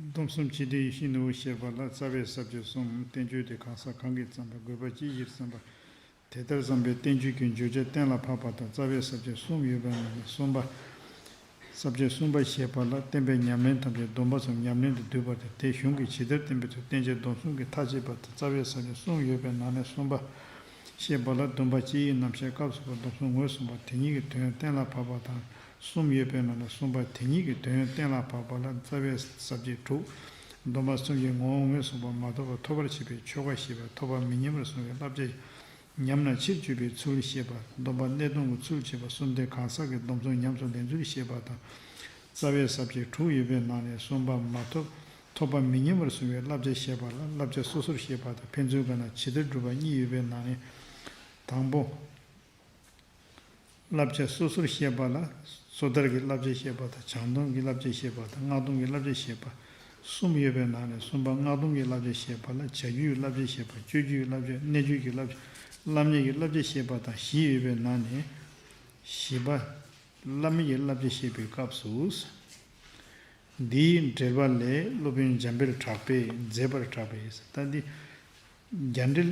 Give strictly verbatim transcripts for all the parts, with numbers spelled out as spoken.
སྡོམ་གསུམ་སྤྱི་དོན་ཡེ་ཤེས་ནུ་བོ་ཞེས་པ་ལ། རྩ་བའི་ས་བཅད་གསུམ། བསྟན་བཅོས་དེ་གང་ཟག་གང་གིས་བརྩམས་པ། དགོས་པ་ཅི་ཡིར་བརྩམས་པ། དེ་ལྟར་བརྩམས་པའི་བསྟན་བཅོས་ཀྱི་བརྗོད་བྱ་གཏན་ལ་ཕབ་པ་དང་། རྩ་བའི་ས་བཅད་གསུམ་ཡོད་པའི་ནང་ནས་གསུམ་པ། ས་བཅད་གསུམ་པ་ཞེས་པ་ལ། བསྟན་པའི་ཉམས་ལེན་ཐམས་ཅད་སྡོམ་པ་གསུམ་ཉམས་ལེན་དུ་བསྡུས་པ་དང་། དེ་གཞུང་གིས་ཇི་ལྟར་བསྟན་པའི་ཚུལ་བསྟན་བྱའི་སྡོམ་གསུམ་གྱིས་མཐའ་བཅད་པ་དང་། རྩ་བའི་ས་བཅད་གསུམ་ཡོད་པའི་ནང་ནས་གསུམ་པ། ཞེས་པ་ལ། སྡོམ་པ་སྤྱི་ཡི་རྣམ་བཤད་སྐབས་སུ་བབ་སྡོམ་གསུམ་ངོས་བཟུང་བ་དེ་ཉིད་ཀྱི་དོན་གཏན་ལ་ཕབ་པ་དང་གསུམ་ཡོད་པའི་ནང་ནས་གསུམ་པ། དེ་ཉིད་ཀྱི་དོན་གཏན་ལ་ཕབ་པ་ལ། རྩ་བའི་ས་བཅད་དྲུག། སྡོམ་པ་གསུམ་གྱི་ངོ་བོ་ངོས་བཟུང་བ་མ་ཐོབ་པ་ཐོབ་པར་བྱེད་པའི་ཆོས་འགའ་ཞེས་པ། ཐོབ་པ་མི་ཉམས་པར་གསུངས་པའི་བསླབ་བྱ། ཉམས་ན་ཕྱིར་འགྱུར་བའི་ཚུལ་ཞེས་པ། སྡོམ་པ་གནས་སྡོམ་གྱི་ཚུལ་བྱེད་པ་གསུམ་སྟེ། གང་ཟག་གི་སྡོམ་གསུམ་ཉམས་སུ་ལེན་ཚུལ་ཞེས་པ་དང་། རྩ་བའི་ས་བཅད་དྲུག་ཡོད་པའི་ནང་ནས་གསུམ་པ་མ་ཐོབ། ཐོབ་པ་མི་ཉམས་པར་གསུངས་པའི་བསླབ་བྱ་ཞེས་པ་ལ། བསླབ་བྱ་སོ་སོར་བཤད་པ་དང་། ཕན་ཚུན་བཀར་ན་ཇི་ལྟར་སྒྲུབ་པ་གཉིས་ཡོད་པའི་ནང་ནས། དང་པོ། བསླབ་བྱ་སོ་སོར་བཤད་པ་ལ། སོ་ཐར་གྱི་བསླབ་བྱ་བཤད་པ་དང་། བྱང་སྡོམ་གྱི་བསླབ་བྱ་བཤད་པ་དང་། སྔགས་སྡོམ་གྱི་བསླབ་བྱ་བཤད་པ། གསུམ་ཡོད་པའི་ནང་ནས་གསུམ་པ། སྔགས་སྡོམ་གྱི་བསླབ་བྱ་བཤད་པ་ལ། བྱ་རྒྱུད་ཀྱི་བསླབ་བྱ་བཤད་པ། སྤྱོད་རྒྱུད་ཀྱི་བསླབ་བྱ། གནས་རྒྱུད་ཀྱི་བསླབ་བྱ། བསླབ་གཉེར་གྱི་བསླབ་བྱ་བཤད་པ་དང་བཞི་ཡོད་པའི་ནང་ནས་བཞི་པ། བསླབ་གཉེར་གྱི་བསླབ་བྱ་བཤད་པའི་སྐབས་སུ། འདིའི་འགྲེལ་པ་ལས། སློབ་དཔོན་འཇམ་དཔལ་གྲགས་པས་མཛད་པར་གྲགས་པས། ད་འདི་རྒྱ་འགྲེལ་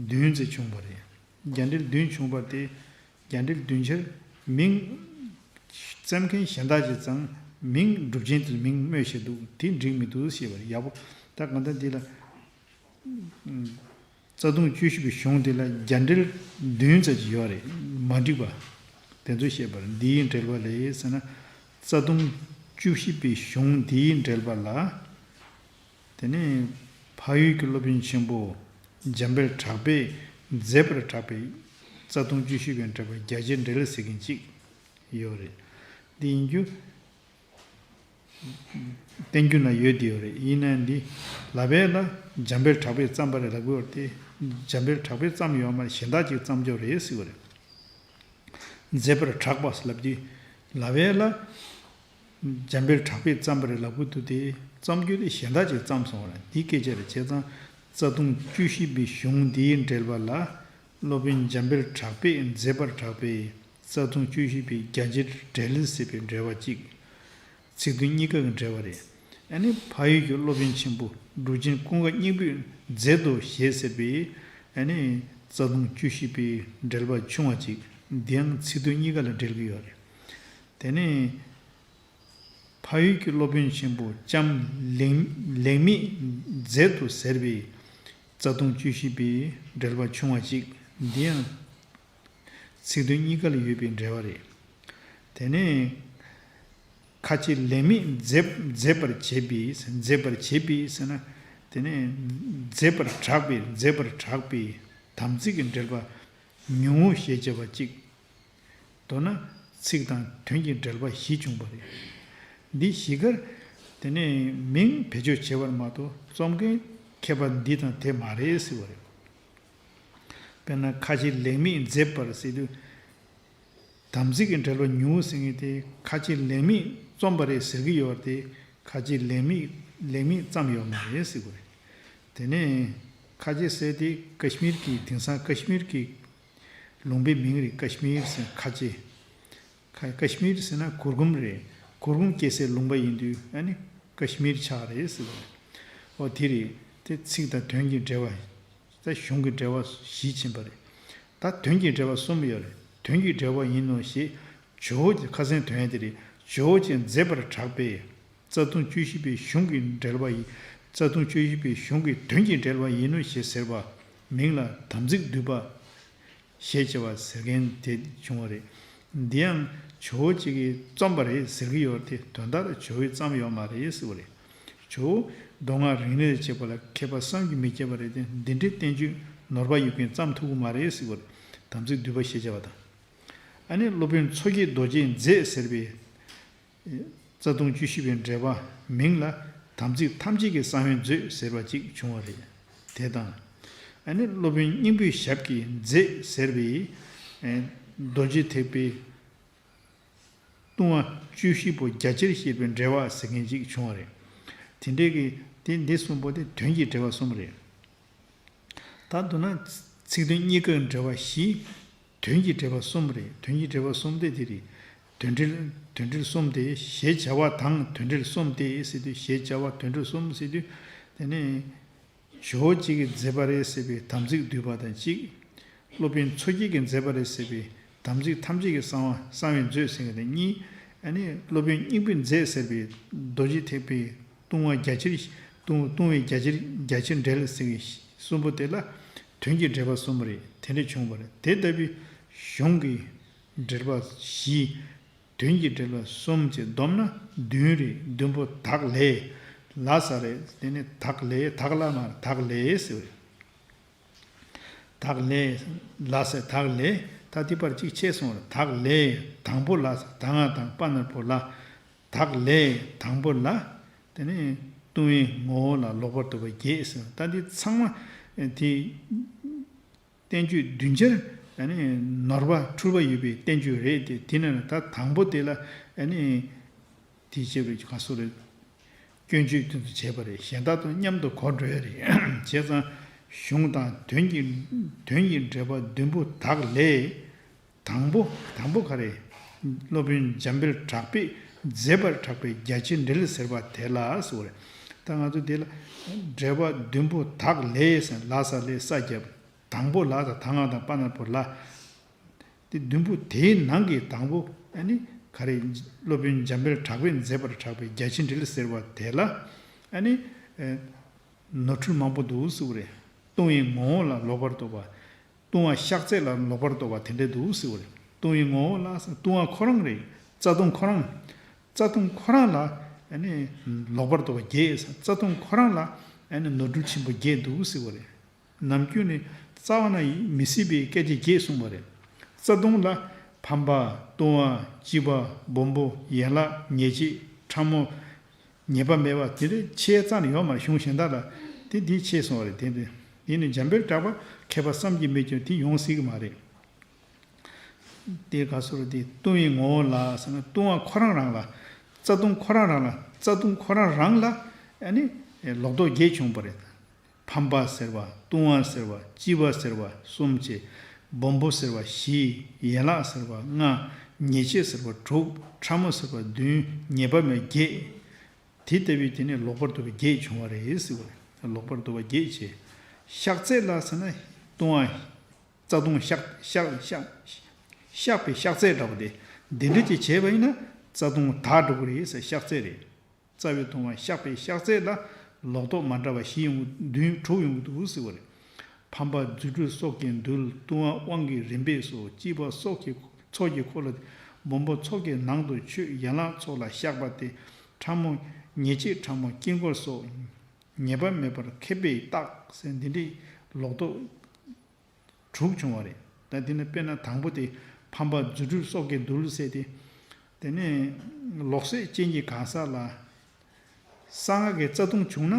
བདུན་ཙམ་བྱུང་བ་རེད། རྒྱ་འགྲེལ་བདུན་བྱུང་བ་དེ། རྒྱ་འགྲེལ་བདུན་ཆར་མིང་བརྩམས་མཁན་གཞན་དག་ཅིག་ཙང་མིང་སྒྲུབ་ཆེན་དུ་མིང་སྨོས་བཞག་འདུག་དེ་འགྲིག་མི་འདུག་ཞེས་པ་རེད། ཡག་པོ། ད་གང་ལྟར་འདི་ལ། རྩ་ལྟུང་བཅུ་བཞི་པའི་གཞུང་དེ་ལ་རྒྱ་འགྲེལ་བདུན་ཙམ་ཅིག་ཡོད་རེད། མ་འགྲིག་པ་དེ་ཚོ་བཤད་པར། འདིའི་འགྲེལ་པ་ལས་ཟེར་ན། རྩ་ལྟུང་བཅུ་བཞི་པའི་གཞུང་འདིའི་འགྲེལ་པ་ལ། དེ་ནས་འཕགས་ཡུལ་གྱི་སློབ་དཔོན་ཆེན་པོ་འཇམ་དཔལ་གྲགས་པས་མཛད་པར་གྲགས་པའི་རྩ་ལྟུང་བཅུ་བཞི་པའི་འགྲེལ་པ་རྒྱ་ཆེར་འགྲེལ་ཟེར་མཁན་གཅིག་ཡོད་རེད། འདི་ཡིན་རྒྱུ། བསྟན་རྒྱུད་ན་ཡོད་དེ་ཡོད་རེད། ཡིན་ན་འདི་ལབ་པས་ལ་འཇམ་དཔལ་གྲགས་པས་བརྩམས་པ་རེད་ལབ་དགོས་པ་རེད་དེ། འཇམ་དཔལ་གྲགས་པས་བརྩམས་ཡོད་མ་རེད། གཞན་དག་ཅིག་བརྩམས་ཡོད་རེད་ཟེར་བ་རེད། མཛད་པར་གྲགས་པ་ཟེར་ལབ་དུས་ལབ་པས་ལ། འཇམ་དཔལ་གྲགས་པས་བརྩམས་པ་རེད་ལབ་དགོས་འདུག་སྟེ། བརྩམས་རྒྱུ་དེ་གཞན་དག་ཅིག་བརྩམས་སོང་བ་རེད། འདི་སྐད་ཆ་རེད། བྱས་ཙང་རྩ་ལྟུང་བཅུ་བཞི་པའི་གཞུང་འདིའི་འགྲེལ་པ་ལ། སློབ་དཔོན་འཇམ་དཔལ་གྲགས་པས་མཛད་པར་གྲགས་པས་རྩ་ལྟུང་བཅུ་བཞི་པའི་རྒྱ་ཆེར་འགྲེལ་ཟེར་བའི་འགྲེལ་པ་གཅིག་ཚིག་དོན་གཉིས་ཀ་གི་འགྲེལ་པ་རེད། ཨ་ནི་འཕགས་ཡུལ་གྱི་སློབ་དཔོན་ཆེན་པོ་འབྲུག་ཆེན་ཀུན་དགའ་སྙིང་པོས་མཛད་དོ་ཞེས་ཟེར་བའི་ཨ་ནི་རྩ་ལྟུང་བཅུ་བཞི་པའི་འགྲེལ་པ་ཆུང་བ་གཅིག་འདི་ཡང་ཚིག་དོན་གཉིས་ཀ་ལ་འགྲེལ་གྱི་ཡོད་རེད། དེ་ནས། འཕགས་ཡུལ་གྱི་སློབ་དཔོན་ཆེན་པོ་ལྕམ་ལེགས་ལེགས་མིས་མཛད་དོ་ཟེར་བའི་རྩ་ལྟུང་བཅུ་བཞི་པའི་འགྲེལ་པ་ཆུང་བ་གཅིག་འདི་ཡང་ཚིག་དོན་གཉིས་ཀ་ལ་ཡོད་པའི་འགྲེལ་པ་རེད། དེ་ནས་ཁ་ཆེ་ལེགས་མིས་མཛད་མཛད་པར་བྱེད་པའི་མཛད་པར་བྱེད་པའི་ཟེར་ན། དེ་ནས་མཛད་པར་གྲགས་པའི་མཛད་པར་གྲགས་པའི་དམ་ཚིག་གི་འགྲེལ་པ་ཉུང་ངུ་ཞེས་བྱ་བ་གཅིག་མདོར་ན་ཚིག་དང་དོན་གྱི་འགྲེལ་པ་བཞི་བྱུང་བ་རེད། འདི་བཞི་ཀར་དེ་ནས་མིང་བེད་སྤྱོད་བྱས་པར་མ་གཏོགས་རྩོམ་མཁན་མཁས་པ་འདི་དང་དེ་མ་རེད་ཟེར་བ་རེད། དཔེར་ན་ཁ་ཆེ་ལེགས་མིས་མཛད་པར་ཟེར་དུས། དམ་ཚིག་གི་འགྲེལ་པ་ཉུང་ཟེར་མཁན་དེ་ཁ་ཆེ་ལེགས་མིས་རྩོམ་པ་རེད་ཟེར་གྱི་ཡོད་རེད་དེ། ཁ་ཆེ་ལེགས་མིས་ལེགས་མིས་བརྩམས་ཡོད་མ་རེད་ཟེར་བ་རེད། དེ་ནས་ཁ་ཆེ་ཟེར་དེ་ཀ་ཤི་མིར་གྱི་དེང་སང་ཀ་ཤི་མིར་གྱི་ལུང་པའི་མིང་རེད། ཀ་ཤི་མིར་ཟེར་ཁ་ཆེ། ཁ་ཀ་ཤི་མིར་ཟེར་ན་གུར་གུམ་རེད། གུར་གུམ་སྐྱེ་སའི་ལུང་པ་ཡིན་དུས་ཨ་ནི་ཀ་ཤི་མིར་ཆགས་རེད་ཟེར་བ་རེད། ཨོ་དེ་རེད། དེ་ཚིག་དང་དོན་གྱི་འབྲེལ་བ། ད་གཞུང་གི་འབྲེལ་བ་བཞི་ཕྱིན་པ་རེད། ད་དོན་གྱི་འབྲེལ་བ་གསུམ་ཡོད་རེད། དོན་གྱི་འབྲེལ་བ་ཡིན་ནོ་ཞེས་ཇོ་བོ་རྗེ་ཁ་སང་དོན་དེ་རེད། ཇོ་བོ་རྗེས་མཛད་པར་གྲགས་པས། རྩ་ལྟུང་བཅུ་བཞི་པའི་གཞུང་གི་འགྲེལ་པ་ཡིན། རྩ་ལྟུང་བཅུ་བཞི་པའི་གཞུང་གི་དོན་གྱི་འགྲེལ་པ་ཡིན་ནོ་ཞེས་ཟེར་བ། མིང་ལ་དམ་ཚིག་འདུས་པ། ཞེས་བྱ་བ་ཟེར་མཁན་དེ་བྱུང་བ་རེད། འདི་ཡང་ཇོ་བོ་རྗེ་གིས་རྩོམ་པ་རེད་ཟེར་གྱི་ཡོད་དེ། དོན་དག་ལ་ཇོ་བོས་བརྩམས་ཡོད་མ་རེད་ཟེར་བ་རེད། ཇོ་བོ་མདོ་སྔགས་རིག་གནས་ལ་བྱེད་པ་ལ་མཁས་པ་བསམ་གྱིས་མི་ཁྱབ་པ་རེད་དེ། འདི་འདྲའི་བསྟན་བཅོས་ནོར་བ་ཡོད་མཁན་བརྩམས་ཐུབ་ཀྱི་མ་རེད་ཟེར་བ་རེད། དམ་ཚིག་འདུས་པ་ཞེས་བྱ་བ་དང་། ཨ་ནི་སློབ་དཔོན་མཚོ་སྐྱེས་རྡོ་རྗེས་མཛད་ཟེར་བའི་རྩ་ལྟུང་བཅུ་བཞི་པའི་འགྲེལ་པ་མིང་ལ་དམ་ཚིག་ཐམས་ཅད་ཀྱི་གསང་བས་མཛོད་ཟེར་བ་ཅིག་བྱུང་བ་རེད། དེ་དང་། ཨ་ནི་སློབ་དཔོན་སྙིང་པོའི་ཞབས་ཀྱིས་མཛད་ཟེར་བའི་རྡོ་རྗེ་ཐེག་པའི་ལྟུང་བ་བཅུ་བཞི་པོ་རྒྱ་ཆེར་བཤད་པའི་འགྲེལ་པ་ཟེར་མཁན་ཅིག་བྱུང་བ་རེད། དེ་འདྲའི་གི་དེ་འདི་གསུམ་པོ་དེ་དོན་གྱི་འགྲེལ་པ་གསུམ་རེད། ད་མདོར་ན་ཚིག་དོན་གཉིས་ཀའི་འགྲེལ་པ་བཞི། དོན་གྱི་འགྲེལ་པ་གསུམ་རེད། དོན་གྱི་འགྲེལ་པ་གསུམ་དེ་དེ་རེད། དོན་འགྲེལ་དོན་འགྲེལ་གསུམ་སྟེ། ཞེས་བྱ་བ་དང་དོན་འགྲེལ་གསུམ་སྟེ་ཟེར་དུས། ཞེས་བྱ་བ་དོན་འགྲེལ་གསུམ་ཟེར་དུས། དེ་ནི་ཇོ་བོ་རྗེ་གིས་མཛད་པ་རེད་ཟེར་བའི་དམ་ཚིག་བསྡུས་པ་དང་གཅིག། སློབ་དཔོན་མཚོ་སྐྱེས་ཀྱིས་མཛད་པ་རེད་ཟེར་བའི་དམ་ཚིག་ཐམས་ཅད་ཀྱི་གསང་བ་གསང་བའི་མཛོད་ཟེར་མཁན་དེ་གཉིས། ཨ་ནི་སློབ་དཔོན་སྙིང་པོས་མཛད་ཟེར་བའི་རྡོ་རྗེ་ཐེག་པའི་ལྟུང་བ་རྒྱ་ཆེར་ལྟུང་ལྟུང་བའི་རྒྱ་ཆེར་རྒྱ་ཆེར་འགྲེལ་ཟེར་བའི་གསུམ་པོ་དེ་ལ་དོན་གྱི་འགྲེལ་པ་གསུམ་པོ་རེད། དེ་འདྲ་བྱུང་བ་རེད། དེ་ལྟ་བུའི་གཞུང་གི་འགྲེལ་པ་བཞི། དོན་གྱི་འགྲེལ་པ་གསུམ་བཅས་བསྡོམས་ན་བདུན་རེད། བདུན་པོ་དག་ལས་ལ་ས་རེད། དེ་ནི་དག་ལས་དག་ལ་མ་རེད། དག་ལས་ཟེར་བ་རེད། དག་ལས་ལ་ས་དག་ལས། ད་དེ་བར་གཅིག་ཆད་སོང་བ་རེད། དག་ལས་དང་པོ་ལ་ས་ད་ང་དང་པ་ན་པོ་ལ། དག་ལས་དང་པོ་ལ། དེ་ནི་ལྟུང་བའི་ངོ་བོ་ལ་ལོག་པར་རྟོག་པ་བརྒྱད་ཟེར། ད་འདི་ཚང་མ་དེ། བསྟན་བཅོས་བདུན་ཅར་ནི་ནོར་བ་འཁྲུལ་པ་ཡོད་པའི་བསྟན་བཅོས་རེད་དེ། དེ་ནི་ད་དང་པོ་དེ་ལ་ནི་དེ་བྱས་པའི་ག་སོ་རེད། སྐྱོན་བརྗོད་དེ་ཚོ་བྱས་པ་རེད། གཞན་དག་དང་མཉམ་དུ་གོ་འགྲོ་ཡ་རེད། བྱས་ཙང་གཞུང་དང་དོན་གྱི་དོན་གྱི་འགྲེལ་པ་བདུན་པོ་དག་ལས། དང་པོ་དང་པོ་ག་རེ། སློབ་དཔོན་འཇམ་དཔལ་གྲགས་པས་མཛད་པར་གྲགས་པའི་རྒྱ་ཆེར་འགྲེལ་ཟེར་བ་དེ་ལ་ཟེར་བ་རེད། ད་ང་ཚོ་དེ་ལ་འགྲེལ་པ་བདུན་པོ་དག་ལས་ཟེར། ལ་ས་ལས་ས་བརྒྱབ། དང་པོ་ལ་དང་ད་ང་དང་པ་ན་པོ་ལ། དེ་བདུན་པོ་དེའི་ནང་གི་དང་པོ་ཨ་ནི་ག་རེ། སློབ་དཔོན་འཇམ་དཔལ་གྲགས་པས་མཛད་པར་གྲགས་པའི་རྒྱ་ཆེར་འགྲེལ་ཟེར་བ་དེ་ལ་ཨ་ནི་ནོར་འཁྲུལ་མང་པོ་འདུག་ཟེར་བ་རེད། ལྟུང་བའི་ངོ་བོ་ལ་ལོག་པར་རྟོག་པ། ལྟུང་བ་བཤགས་ཚད་ལ་ལོག་པར་རྟོག་པ་དེ་འདྲ་འདུག་ཟེར་བ་རེད། ལྟུང་བའི་ངོ་བོ་ལ་ལྟུང་བ་ཁོ་རང་རེད། རྩ་ལྟུང་ཁོ་རང་། རྩ་ལྟུང་ཁོ་རང་ལ་ཨ་ནི་ལོག་པར་རྟོག་པ་བརྒྱད། རྩ་ལྟུང་ཁོ་རང་ལ་ཨ་ནི་ནོར་འཁྲུལ་ཆེན་པོ་བརྒྱད་འདུག་ཟེར་བ་རེད། ནམ་རྒྱུན་ནི་རྩ་བ་ན་མི་སྲིད་པའི་སྐད་ཆ་བརྒྱད་གསུངས་པ་རེད། རྩ་ལྟུང་ལ་ཕམ་པ། ལྟུང་བ། ལྕི་བ། སྦོམ་པོ། ཡན་ལག་ཉེས་བྱས། ཕྲ་མོ། ཉེས་པ་མེད་པ། དེ་འདྲ་ཆེ་རྩ་ནས་ཡོད་མ་རེད། གཞུང་གཞན་དག་ལ་དེ་འདི་ཆེ་སོང་བ་རེད། དེ་འདི་འདི་ནི་འཇམ་དཔལ་གྲགས་པ་མཁས་པ་བསམ་གྱིས་མི་ཁྱབ་དེ་ཡོང་སྲིད་ཀྱི་མ་རེད། དེ་ག་སོ་རེད། དེ་ལྟུང་བའི་ངོ་བོ་ལ་ཟེར་ན་ལྟུང་བ་ཁོ་རང་རང་ལ། རྩ་ལྟུང་ཁོ་རང་རང་ལ། རྩ་ལྟུང་ཁོ་རང་རང་ལ་ཨ་ནི་ལོག་རྟོག་བརྒྱད་བྱུང་བ་རེད། ཕམ་པ་ཟེར་བ། ལྟུང་བ་ཟེར་བ། ལྕི་བ་ཟེར་བ་གསུམ་བྱས། སྦོམ་པོ་ཟེར་བ་བཞི། ཡན་ལག་ཟེར་བ་ལྔ། ཉེས་བྱས་ཟེར་བ་དྲུག། ཕྲ་མོ་ཟེར་བ་བདུན། ཉེས་པ་མེད་བརྒྱད། དེ་ལྟ་བུའི་དེ་ནི་ལོག་པར་རྟོག་པ་བརྒྱད་བྱུང་བ་རེད་ཟེར་བ་རེད། ལོག་པར་རྟོག་པ་བརྒྱད་བྱས། བཤགས་ཚད་ལ་ཟེར་ན་ལྟུང་བ། རྩ་ལྟུང་བཤགས་བཤགས་བཤགས་བཤགས་པའི་བཤགས་ཚད་འདྲ་པོ་དེ་འདི་འདྲ་ཅིག་བྱས་པ་ཡིན་ན་རྩ་ལྟུང་དག་འགྲོ་གི་རེད་ཟེར། བཤགས་ཚད་རེད། རྩ་བའི་ལྟུང་བ་བཤགས་པའི་བཤགས་ཚད་ལ་ལོག་རྟོག་མ་འདྲ་བ་བཞི་ཡོང་གི་བདུན་དྲུག་ཡོང་གི་འདུག་ཟེར་བ་རེད། ཕམ་པ་རྫུ་འཕྲུལ་སྲོག་གི་འདུལ། ལྟུང་བ་དབང་གི་རིམ་པས་སོ། ལྕི་བ་སྲོག་གི་ཚོགས་ཀྱི་འཁོར་ལོ། སྦོམ་པོ་ཚོགས་ཀྱི་ནང་དུ་ཆུད། ཡན་ལག་ཚོགས་ལ་བཤགས་པ་སྟེ། ཕྲ་མོ་ཉེས་བྱས་ཕྲ་མོ་དཀྱིལ་འཁོར་སོགས། ཉེས་པ་མེད་པར་མཁས་པས་བརྟག་ཟེར། འདི་འདྲའི་ལོག་རྟོག་དྲུག་བྱུང་བ་རེད། ད་འདི་ནི་དཔེར་ན་དང་པོ་དེ་ཕམ་པ་རྫུ་འཕྲུལ་སྲོག་གི་འདུལ་ཟེར་ཏེ། དེ་ནས་ལོག་སྲེད་ཅན་གྱི་གང་ཟག་ལ་གསང་སྔགས་ཀྱི་རྩ་ལྟུང་བྱུང་ན།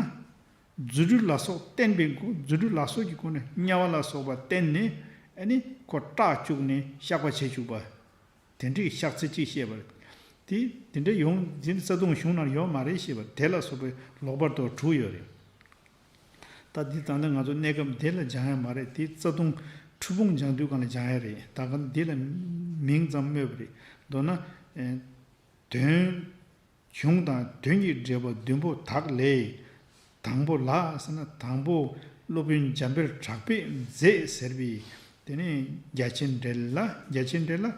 རྫུ་འཕྲུལ་ལ་སོགས་བསྟན་པའི་སྒོ། རྫུ་འཕྲུལ་ལ་སོགས་ཀྱི་སྒོ་ནས་དམྱལ་བ་ལ་སོགས་པ་བསྟན་ནས་ཨ་ནི་ཁོ་སྐྲག་བཅུག་ནས་བཤགས་པ་བྱེད་བཅུག་པ། དེ་འདྲའི་བཤགས་ཚད་ཅིག་བཤད་པ་རེད། དེ་དེ་འདྲ་ཡོང་འཛིན་རྩ་ལྟུང་བྱུང་ན་ཡོད་མ་རེད་ཞེས་པ་དེ་ལ་སོགས་པའི་ལོག་པར་རྟོག་དྲུག་ཡོད་རེད། ད་འདི་ད་ལྟ་ང་ཚོ་གནས་སྐབས་འདི་ལ་སྦྱང་ཡ་མ་རེད། དེ་རྩ་ལྟུང་འཁྲུལ་སྤོང་སྦྱང་དུས་སྒང་ལ་སྦྱང་ཡ་རེད། ད་ག་འདི་ལ་མིང་ཙམ་སྨོས་པ་རེད། མདོར་ན། ཨེ། དོན། གཞུང་དང་དོན་གྱི་འགྲེལ་པ་བདུན་པོ་དག་ལས། དང་པོ་ལ་ཟེར་ན་དང་པོ་སློབ་དཔོན་འཇམ་དཔལ་གྲགས་པས་མཛད་ཟེར་བའི་དེ་ནི་རྒྱ་ཆེར་འགྲེལ་ལ། རྒྱ་ཆེར་འགྲེལ་ལ་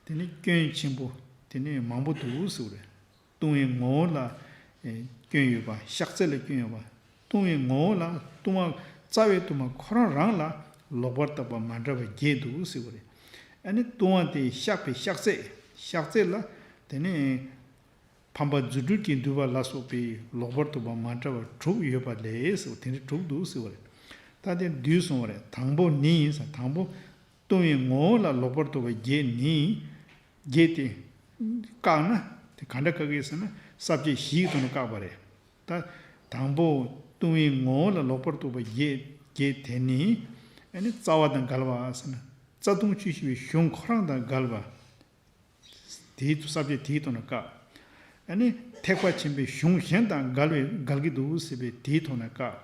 དེ་ནི་སྐྱོན་ཆེན་པོ་དེ་ནི་མང་པོ་འདུག་ཟེར་བ་རེད། ལྟུང་བའི་ངོ་བོ་ལ་ཨེ་སྐྱོན་ཡོད་པ། བཤགས་ཚད་ལ་སྐྱོན་ཡོད་པ། ལྟུང་བའི་ངོ་བོ་ལ་ལྟུང་བ་རྩ་བའི་ལྟུང་བ་ཁོ་རང་རང་ལ་ལོག་པར་རྟོག་པ་མ་འདྲ་བ་བརྒྱད་འདུག་ཟེར་བ་རེད། ཨ་ནི་ལྟུང་བ་དེ་བཤགས་པའི་བཤགས་ཚད། བཤགས་ཚད་ལ་དེ་ནི་ཕམ་པ་རྫུ་འཕྲུལ་གྱིས་འདུལ་བ་ལ་སོགས་པའི་ལོག་པར་རྟོག་པ་མ་འདྲ་བ་དྲུག་ཡོད་པ་ལས་ཟེར་བ་དེ་འདྲ་དྲུག་འདུག་ཟེར་བ་རེད། ད་དེ་བསྡུས་སོང་བ་རེད། དང་པོ་ནི་ཟེར། དང་པོ་ལྟུང་བའི་ངོ་བོ་ལ་ལོག་པར་རྟོག་པ་བརྒྱད་ནི། བརྒྱད་དེ་བཀག་ན་དེ་ག་འདྲ་བཀག་གི་ཟེར་ན་ས་བཅད་བཞིའི་ཐོག་ནས་བཀག་པ་རེད། ད་དང་པོ་ལྟུང་བའི་ངོ་བོ་ལ་ལོག་པར་རྟོག་པ་བརྒྱད། བརྒྱད་དེ་ནི་ཨ་ནི་རྩ་བ་དང་འགལ་བ་ཟེར་ན་རྩ་ལྟུང་བཅུ་བཞི་པའི་གཞུང་ཁོ་རང་དང་འགལ་བ། དེའི་ས་བཅད་དེའི་ཐོག་ནས་བཀག་ཨ་ནི་ཐེག་པ་ཆེན་པོའི་གཞུང་གཞན་དང་འགལ་བའི་འགལ་གྱི་འདུག་ཟེར་བའི་དེའི་ཐོག་ནས་བཀག་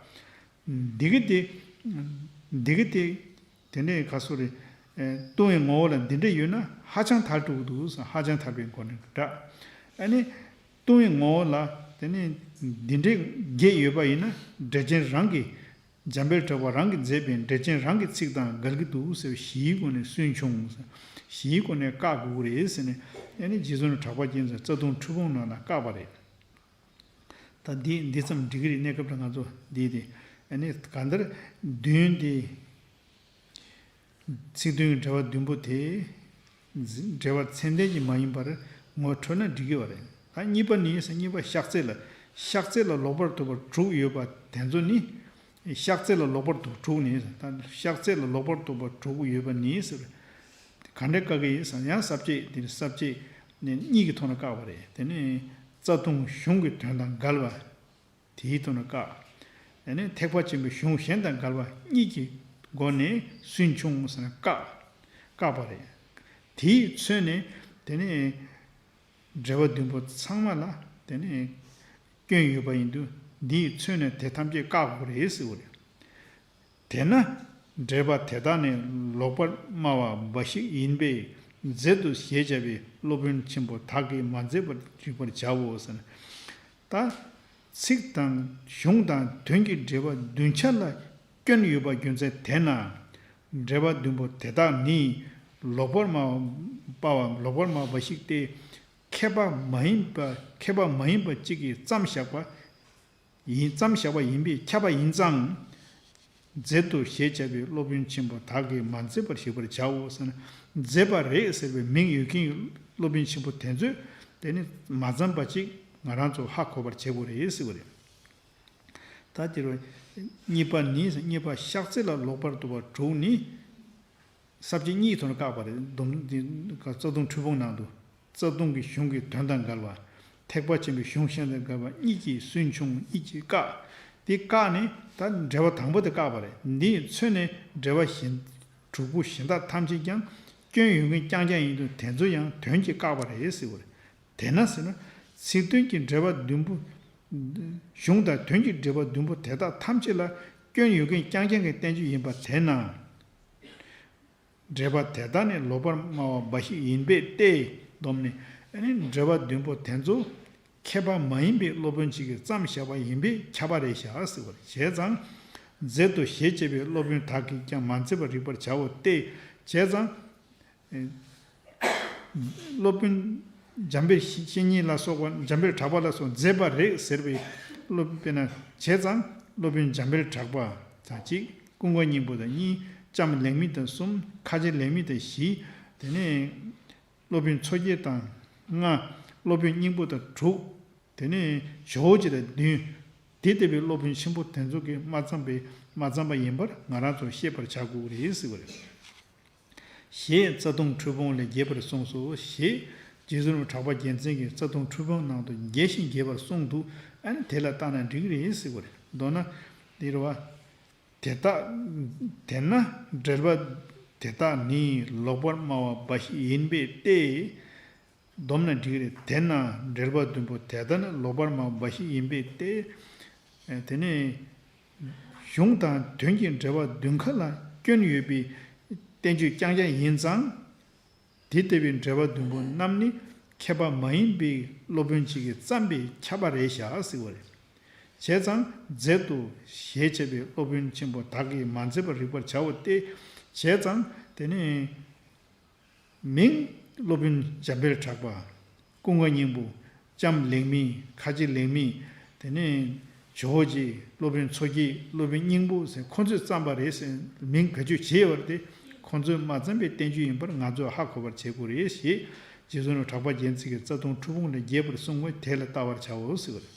འདི་གི་དེ། འདི་གི་དེ། དེ་ནས་ག་སོ་རེད། ལྟུང་བའི་ངོ་བོ་ལ་འདི་འདྲ་ཡོད་ན་ཧ་ཅང་ཐལ་འགྲོ་གི་འདུག་ཟེར། ཧ་ཅང་ཐལ་བའི་སྒོ་ནས་བསྒྲགས། ཨ་ནི། ལྟུང་བའི་ངོ་བོ་ལ་དེ་ནི་འདི་འདྲའི་བརྒྱད་ཡོད་པ་ཡིན་ན་འགྲེལ་ཆེན་རང་གིས། འཇམ་དཔལ་གྲགས་པ་རང་གིས་མཛད་པའི་འགྲེལ་ཆེན་རང་གི་ཚིག་དང་འགལ་གྱི་འདུག་ཟེར་བའི་གཞིའི་སྒོ་ནས་སུན་ཕྱུང་། གཞིའི་སྒོ་ནས་བཀག་དགོས་ཀྱི་རེད་ཟེར་ནས། ཨ་ནི་རྗེ་བཙུན་གྲགས་པ་རྒྱལ་མཚན་རྩ་ལྟུང་ཁྲི་འབུམ་ནང་ལ་བཀག་པ་རེད། ད་འདི་འདི་ཙམ་འགྲིག་གི་རེད། གནས་སྐབས་དང་ང་ཚོ་འདི་དེ། ཨ་ནི་གང་ལྟར་བདུན་དེ། ཚིག་བདུན་གྱི་འགྲེལ་པ་བདུན་པོ་དེ། འགྲེལ་པ་ཚད་ལྡན་གྱི་མ་ཡིན་པར་ངོ་འཕྲོད་ན་འགྲིག་གི་བ་རེད། ད་གཉིས་པ་ནི་ཟེར། གཉིས་པ་གཤགས་ཚད་ལ། གཤགས་ཚད་ལ་ལོག་པར་རྟོག་པ་དྲུག་ཡོད་པ་དེ་ཚོ་ནི། གཤགས་ཚད་ལ་ལོག་པར་རྟོག་དྲུག་ནི་ཟེར། ད་གཤགས་ཚད་ལ་ལོག་པར་རྟོག་པ་དྲུག་ཡོད་པ་ནི་ཟེར། ག་འདྲ་བཀག་གི་ཡིན་ཟེར། ཡང་ས་བཅད་དེ་ནི་ས་བཅད་ནི་གཉིས་ཀྱི་ཐོག་ནས་བཀག་པ་རེད། དེ་ནི་རྩ་ལྟུང་གཞུང་གི་དོན་དང་འགལ་བ། དེའི་ཐོག་ནས་བཀག། དེ་ནས་ཐེག་པ་ཆེན་པོའི་གཞུང་གཞན་དང་འགལ་བ་གཉིས་ཀྱི་སྒོ་ནས་སུན་ཕྱུང་ཟེར་ནས་བཀག། བཀག་པ་རེད། དེས་མཚོན་ནས་དེ་ནས་འགྲེལ་པ་བདུན་པོ་ཚང་མ་ལ་དེ་ནས་སྐྱོན་ཡོད་པ་ཡིན་དུས། འདིས་མཚོན་ནས་དེ་ཐམས་ཅད་བཀག་དགོས་རེད་ཟེར་བ་རེད། དེས་ན་འགྲེལ་པ་དེ་དག་ནི་ལོག་པར་སྨྲ་བ་འབའ་ཞིག་ཡིན་པས་མཛད་དོ་ཞེས་བྱ་བའི་སློབ་དཔོན་ཆེན་པོ་དག་གིས་མ་མཛད་པར་རིག་པར་བྱའོ་ཟེར་ན། ད་ཚིག་དང་གཞུང་དང་དོན་གྱི་འགྲེལ་པ་བདུན་ཆ་ལ་སྐྱོན་ཡོད་པ་རྒྱུ་མཚན་དེས་ན། འགྲེལ་པ་བདུན་པོ་དེ་དག་ནི་ལོག་པར་སྨྲ་བ་སྨྲ་བ་ལོག་པར་སྨྲ་བ་འབའ་ཞིག་སྟེ། མཁས་པ་མ་ཡིན་པ་མཁས་པ་མ་ཡིན་པ་གཅིག་གིས་བརྩམས་བཞག་པ་ཡིན། བརྩམས་བཞག་པ་ཡིན་པས་ཁྱབ་པ་ཡིན་ཙང་། མཛད་དོ་ཞེས་བྱ་བའི་སློབ་དཔོན་ཆེན་པོ་དག་གིས་མ་མཛད་པར་རིག་པར་བྱའོ་ཟེར་ན། མཛད་པ་རེད་ཟེར་བའི་མིང་ཡོད་མཁན་གྱི་སློབ་དཔོན་ཆེན་པོ་དེ་ཚོས་དེ་ནི་མ་བརྩམས་པ་ཅིག་ང་རང་ཚོ་ཧ་གོ་བར་བྱེད་དགོས་རེད་ཟེར་བ་རེད། ད་དེ་རུ་གཉིས་པ་ནི་གཉིས་པ་གཤགས་ཚད་ལ་ལོག་པར་རྟོག་པ་དྲུག་ནི། ས་བཅད་གཉིས་ཐོག་ནས་བཀག་པ་རེད། སྡོམ་འདི་རྩ་ལྟུང་ཁྲི་འབུམ་ནང་དུ། རྩ་ལྟུང་གི་གཞུང་གི་དོན་དང་འགལ་བ། ཐེག་པ་ཆེན་པོའི་གཞུང་གཞན་དང་འགལ་བ་གཉིས་ཀྱིས་སུན་ཕྱུང་། གཉིས་ཀྱིས་བཀག། དེ་བཀག་ནས་ད་འགྲེལ་པ་དང་པོ་དེ་བཀག་པ་རེད། འདིས་མཚོན་ནས་འགྲེལ་པ་གཞན་དྲུག་པོ་གཞན་དག་ཐམས་ཅད་ཀྱང་སྐྱོན་ཡོད་མཁན་རྐྱང་རྐྱང་ཡིན་དུས་དེ་ཚོ་ཡང་དོན་གྱིས་བཀག་པ་རེད་ཟེར་བ་རེད། དེས་ན་ཟེར་ན། ཚིག་དོན་གྱི་འགྲེལ་པ་བདུན་པོ། གཞུང་དང་དོན་གྱི་འགྲེལ་པ་བདུན་པོ་དེ་དག་ཐམས་ཅད་ལ་སྐྱོན་ཡོད་མཁན་རྐྱང་རྐྱང་གི་བསྟན་བཅོས་ཡིན་པ་དེས་ན། འགྲེལ་པ་དེ་དག་ནི་ལོག་པར་སྨྲ་བ་འབའ་ཞིག་ཡིན་པས་ཏེ། སྡོམ་ནི། ཨ་ནི་འགྲེལ་པ་བདུན་པོ་དེ་ཚོ་མཁས་པ་མ་ཡིན་པའི་སློབ་དཔོན་ཅིག་གིས་བརྩམས་བཞག་པ་ཡིན་པས་ཁྱབ་པ་རེད་བཞག་ཟེར་བ་རེད། བྱས་ཙང་། མཛད་དོ་ཞེས་བྱ་བའི་སློབ་དཔོན་དག་གིས་ཀྱང་མ་མཛད་པར་རིག་པར་བྱའོ་སྟེ། བྱས་ཙང་། སློབ་དཔོན་འཇམ་དཔལ་བཤེས་གཉེན་ལ་སོགས་པ་འཇམ་དཔལ་གྲགས་པ་ལ་སོགས་མཛད་པ་རེད་ཟེར་བའི་སློབ་དཔོན་ན་བྱས་ཙང་སློབ་དཔོན་འཇམ་དཔལ་གྲགས་པ་དང་གཅིག་ཀུན་དགའ་སྙིང་པོ་དང་གཉིས། ལྕམ་ལེགས་མི་དང་གསུམ། ཁ་ཆེ་ལེགས་མི་དང་བཞི། དེ་ནས་སློབ་དཔོན་མཚོ་སྐྱེས་དང་ལྔ། སློབ་དཔོན་སྙིང་པོ་དང་དྲུག་དེ་ནས་ཇོ་བོ་རྗེ་དང་བདུན། དེ་ལྟ་བུའི་སློབ་དཔོན་ཆེན་པོ་དེ་ཚོ་གིས་མ་བརྩམས་པའི་མ་བརྩམས་པ་ཡིན་པར་ང་རང་ཚོ་ཤེས་པར་བྱ་དགོས་རེད་ཟེར་བ་རེད། ཞེས་རྩ་ལྟུང་ཁྲི་འབུམ་ལས་རྒྱས་པར་གསུངས་སོ། ཞེས་རྗེ་བཙུན་གྲགས་པ་རྒྱལ་མཚན་གྱིས་རྩ་ལྟུང་ཁྲི་འབུམ་ནང་དུ་རྒྱས་ཤིང་རྒྱས་པར་གསུངས་འདུག་ཨ་ནི་དེ་ལ་བལྟས་ན་འགྲིག་རེད་ཟེར་བ་རེད། མདོར་ན་འདི་རེད་བ། དེ་དག་དེས་ན་འགྲེལ་པ་དེ་དག་ནི་ལོག་པར་སྨྲ་བ་འབའ་ཞིག་ཡིན་པས་ཏེ། སྡོམ་ན་འགྲིག་རེད། དེས་ན་འགྲེལ་པ་བདུན་པོ་དེ་དག་ནི་ལོག་པར་སྨྲ་བ་འབའ་ཞིག་ཡིན་པས་ཏེ། དེ་ནས་གཞུང་དང་དོན་གྱི་འགྲེལ་པ་བདུན་ཁ་ལ་སྐྱོན་ཡོད་པའི་བསྟན་བཅོས་རྐྱང་རྐྱང་ཡིན་ཙང་། དེ་ལྟ་བུའི་འགྲེལ་པ་བདུན་པོ་རྣམས་ནི་མཁས་པ་མ་ཡིན་པའི་སློབ་དཔོན་ཅིག་གིས་བརྩམས་པས་ཁྱབ་པ་རེད་བཞག་ཟེར་བ་རེད། བྱས་ཙང་མཛད་དོ་ཞེས་བྱ་བའི་སློབ་དཔོན་ཆེན་པོ་དག་གིས་མ་མཛད་པར་རིག་པར་བྱའོ་སྟེ། བྱས་ཙང་དེ་ནི། མིང་། སློབ་དཔོན་འཇམ་དཔལ་གྲགས་པ། ཀུན་དགའ་སྙིང་པོ། ལྕམ་ལེགས་མི། ཁ་ཆེ་ལེགས་མི། དེ་ནས་ཇོ་བོ་རྗེ། སློབ་དཔོན་མཚོ་སྐྱེས། སློབ་དཔོན་སྙིང་པོ་ཟེར་ཁོང་ཚོས་བརྩམས་པ་རེད་ཟེར་མིང་བེད་སྤྱོད་བྱས་ཡོད་རེད་དེ། ཁོང་ཚོས་མ་བརྩམས་པའི་བསྟན་བཅོས་ཡིན་པར་ང་ཚོས་ཧ་གོ་བར་བྱེད་དགོས་རེད་ཞེས་རྗེ་བཙུན་གྲགས་པ་རྒྱལ་མཚན་གྱིས་རྩ་ལྟུང་ཁྲི་འབུམ་ལས་རྒྱས་པར་གསུངས་པས་དེ་ལ་བལྟ་བར་བྱའོ་ཟེར་བ་རེད།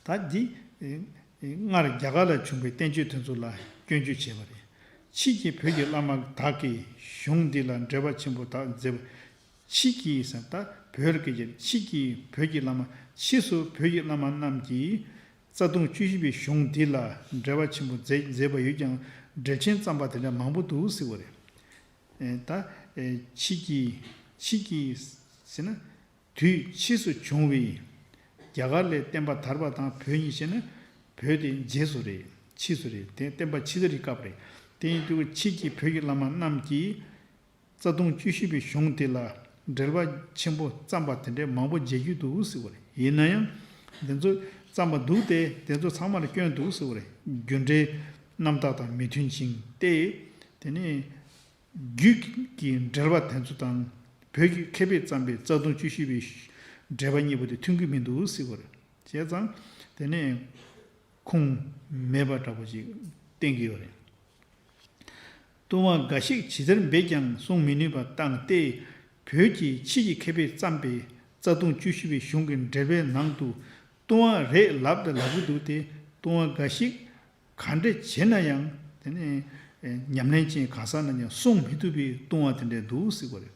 ད་འདི། སྔར་རྒྱ་གར་ལ་བྱུང་བའི་བསྟན་བཅོས་དེ་ཚོ་ལ་སྐྱོན་བརྗོད་བྱས་པ་རེད། ཕྱིས་ཀྱི་བོད་ཀྱི་བླ་མ་དག་གིས་གཞུང་འདི་ལ་འགྲེལ་པ་ཆེན་པོ་དག་མཛད་པ། ཕྱིས་ཀྱི་ཟེར་ད་བོད་ཀྱི་ཕྱིས་ཀྱི་བོད་ཀྱི་བླ་མ་ཕྱིས་སུ་བོད་ཀྱི་བླ་མ་རྣམས་ཀྱིས་རྩ་ལྟུང་བཅུ་བཞི་པའི་གཞུང་འདི་ལ་འགྲེལ་པ་ཆེན་པོ་མཛད་མཛད་པ་ཡོད་ཀྱང་འགྲེལ་ཆེན་བརྩམས་པ་དེ་འདྲ་མང་པོ་འདུག་ཟེར་བ་རེད། ད་ཕྱིས་ཀྱི་ཕྱིས་ཀྱི་ཟེར་ན། དུས་ཕྱིས་སུ་བྱུང་བའི། རྒྱ་གར་ལས་བསྟན་པ་དར་བ་དང་བོད་གཉིས་བྱས་ན། བོད་དེ་རྗེས་སུ་རེད། ཕྱིས་སུ་རེད། དེ་བསྟན་པ་ཕྱི་དར་གྱི་སྐབས་རེད། དེ་ཡིན་དུས་ཕྱིས་ཀྱི་བོད་ཀྱི་བླ་མ་རྣམས་ཀྱིས་རྩ་ལྟུང་བཅུ་བཞི་པའི་གཞུང་དེ་ལ་འགྲེལ་པ་ཆེན་པོ་བརྩམས་པ་དེ་འདྲའི་མང་པོ་མཇལ་རྒྱུ་འདུག་ཟེར་བ་རེད། ཡིན་ན་ཡང་འདི་ཚོ་བརྩམས་པ་འདུག་སྟེ་དེ་ཚོ་ཚང་མ་ལ་སྐྱོན་འདུག་ཟེར་བ་རེད། རྒྱུ་འབྲས་རྣམ་དག་དང་མི་མཐུན་ཞིང་སྟེ། དེ་ནས་རྒྱུད་ཀྱི་འགྲེལ་པ་དེ་ཚོ་དང་བོད་ཀྱི་མཁས་པས་བརྩམས་པའི་རྩ་ལྟུང་བཅུ་བཞི་པའི་འགྲེལ་པ་གཉིས་པོ་དེ་མཐུན་གྱི་མི་འདུག་ཟེར་བ་རེད། བྱས་ཙང་དེ་ནས་ཁུངས་མེད་པ་འདྲ་པོ་ཞིག་བསྟན་གྱི་ཡོད་རེད། ལྟུང་བ་འགའ་ཞིག་ཇི་ལྟར་འབད་ཀྱང་བསྲུང་མི་ནུས་པ་བཏང་སྟེ། བོད་ཀྱི་ཕྱིས་ཀྱི་མཁས་པས་བརྩམས་པའི་རྩ་ལྟུང་བཅུ་བཞི་པའི་གཞུང་གི་འགྲེལ་པའི་ནང་དུ་ལྟུང་བ་རེད་ལབ་དང་ལབ་ཀྱི་འདུག་སྟེ། ལྟུང་བ་འགའ་ཞིག་ག་འདྲ་བྱས་ན་ཡང་དེ་ནི་ཉམས་ལེན་ཅན་གང་ཟག་རྣམས་ཀྱང་བསྲུང་མི་ཐུབ་པའི་ལྟུང་བ་དེ་འདྲ་འདུག་ཟེར་བ་རེད།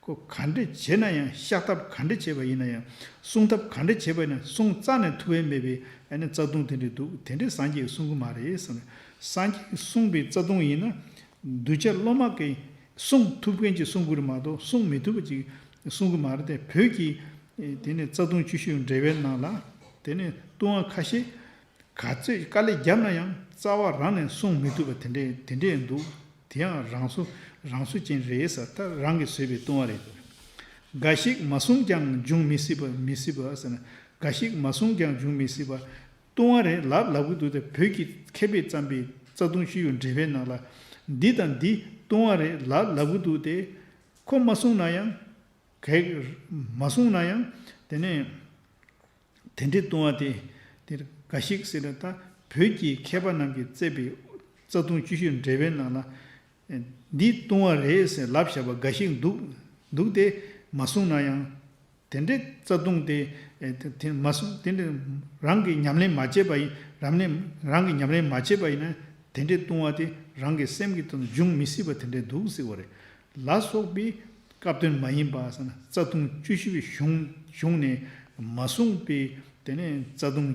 ཁོ་ག་འདྲ་བྱས་ན་ཡང་བཤགས་ཐབས་ག་འདྲ་བྱས་པ་ཡིན་ན་ཡང་བསྲུང་ཐབས་ག་འདྲ་བྱས་པ་ཡིན་ན་བསྲུང་རྩ་ནས་ཐུབ་པ་མེད་པའི་ཨ་ནི་རྩ་ལྟུང་དེ་འདྲ་འདུག་དེ་འདྲ་སངས་རྒྱས་ཀྱིས་གསུང་གི་མ་རེད་ཟེར་ནས། སངས་རྒྱས་ཀྱིས་གསུངས་པའི་རྩ་ལྟུང་ཡིན་ན་གདུལ་བྱ་སློབ་མ་གིས་བསྲུང་ཐུབ་མཁན་ཅིག་གསུང་དགོས་རེད་མ་གཏོགས་བསྲུང་མི་ཐུབ་པ་ཅིག་གསུང་གི་མ་རེད་དེ། བོད་ཀྱི་དེ་ནི་རྩ་ལྟུང་བཅུ་བཞི་པའི་འགྲེལ་པའི་ནང་ལ་དེ་ནི་ལྟུང་བ་ཁ་ཤས་ག་ཚོད་དཀའ་ལས་བརྒྱབ་ན་ཡང་རྩ་བ་རང་ནས་བསྲུང་མི་ཐུབ་པ་དེ་འདྲས་དེ་འདྲས་འདུག་དེ་ཡང་རང་བཟོ་རང་བཟོ་ཅན་རེད་ཟེར། ད་རང་གིས་བཟོས་པའི་ལྟུང་བ་རེད། འགའ་ཞིག་མ་བསྲུངས་ཀྱང་འབྱུང་མི་སྲིད་པ་མི་སྲིད་པ་ཟེར་ན། འགའ་ཞིག་མ་བསྲུངས་ཀྱང་འབྱུང་མི་སྲིད་པ། ལྟུང་བ་རེད་ལབ་ལབ་ཀྱི་འདུག་སྟེ། བོད་ཀྱི་མཁས་པས་བརྩམས་པའི་རྩ་ལྟུང་བཅུ་བཞི་པའི་འགྲེལ་པའི་ནང་ལ་འདི་དང་འདི་ལྟུང་བ་རེད་ལབ་ལབ་ཀྱི་འདུག་སྟེ། ཁོ་མ་བསྲུངས་ན་ཡང་ག་མ་བསྲུངས་ན་ཡང་དེ་ནས། དེ་འདྲའི་ལྟུང་བ་དེ་དེར་འགའ་ཞིག་ཟེར་ན། ད་བོད་ཀྱི་མཁས་པ་རྣམས་ཀྱིས་བརྩམས་པའི་རྩ་ལྟུང་བཅུ་བཞི་འགྲེལ་པའི་ནང་ལ་འདི་ལྟུང་བ་རེད་ཟེར་ལབ་བཞག་པ་འགའ་ཞིག་འདུག་འདུག་སྟེ། མ་བསྲུངས་ན་ཡང་དེ་འདྲའི་རྩ་ལྟུང་དེ་དེ་མ་བསྲུངས་དེ་འདྲའི་རང་གིས་ཉམས་ལེན་མ་བྱས་པ་ཡིན། རང་ལེན་རང་གིས་ཉམས་ལེན་མ་བྱས་པ་ཡིན་ན་དེ་འདྲའི་ལྟུང་བ་དེ་རང་གི་སེམས་ཀྱི་དོན་དུ་འབྱུང་མི་སྲིད་པ་དེ་འདྲའི་འདུག་ཟེར་བ་རེད། ལ་སོགས་པའི་སྐབས་དོན་མ་ཡིན་པ་ཟེར་ན། རྩ་ལྟུང་བཅུ་བཞི་པའི་གཞུང་གཞུང་ནས་མ་གསུངས་པའི་དེ་ནས་རྩ་ལྟུང་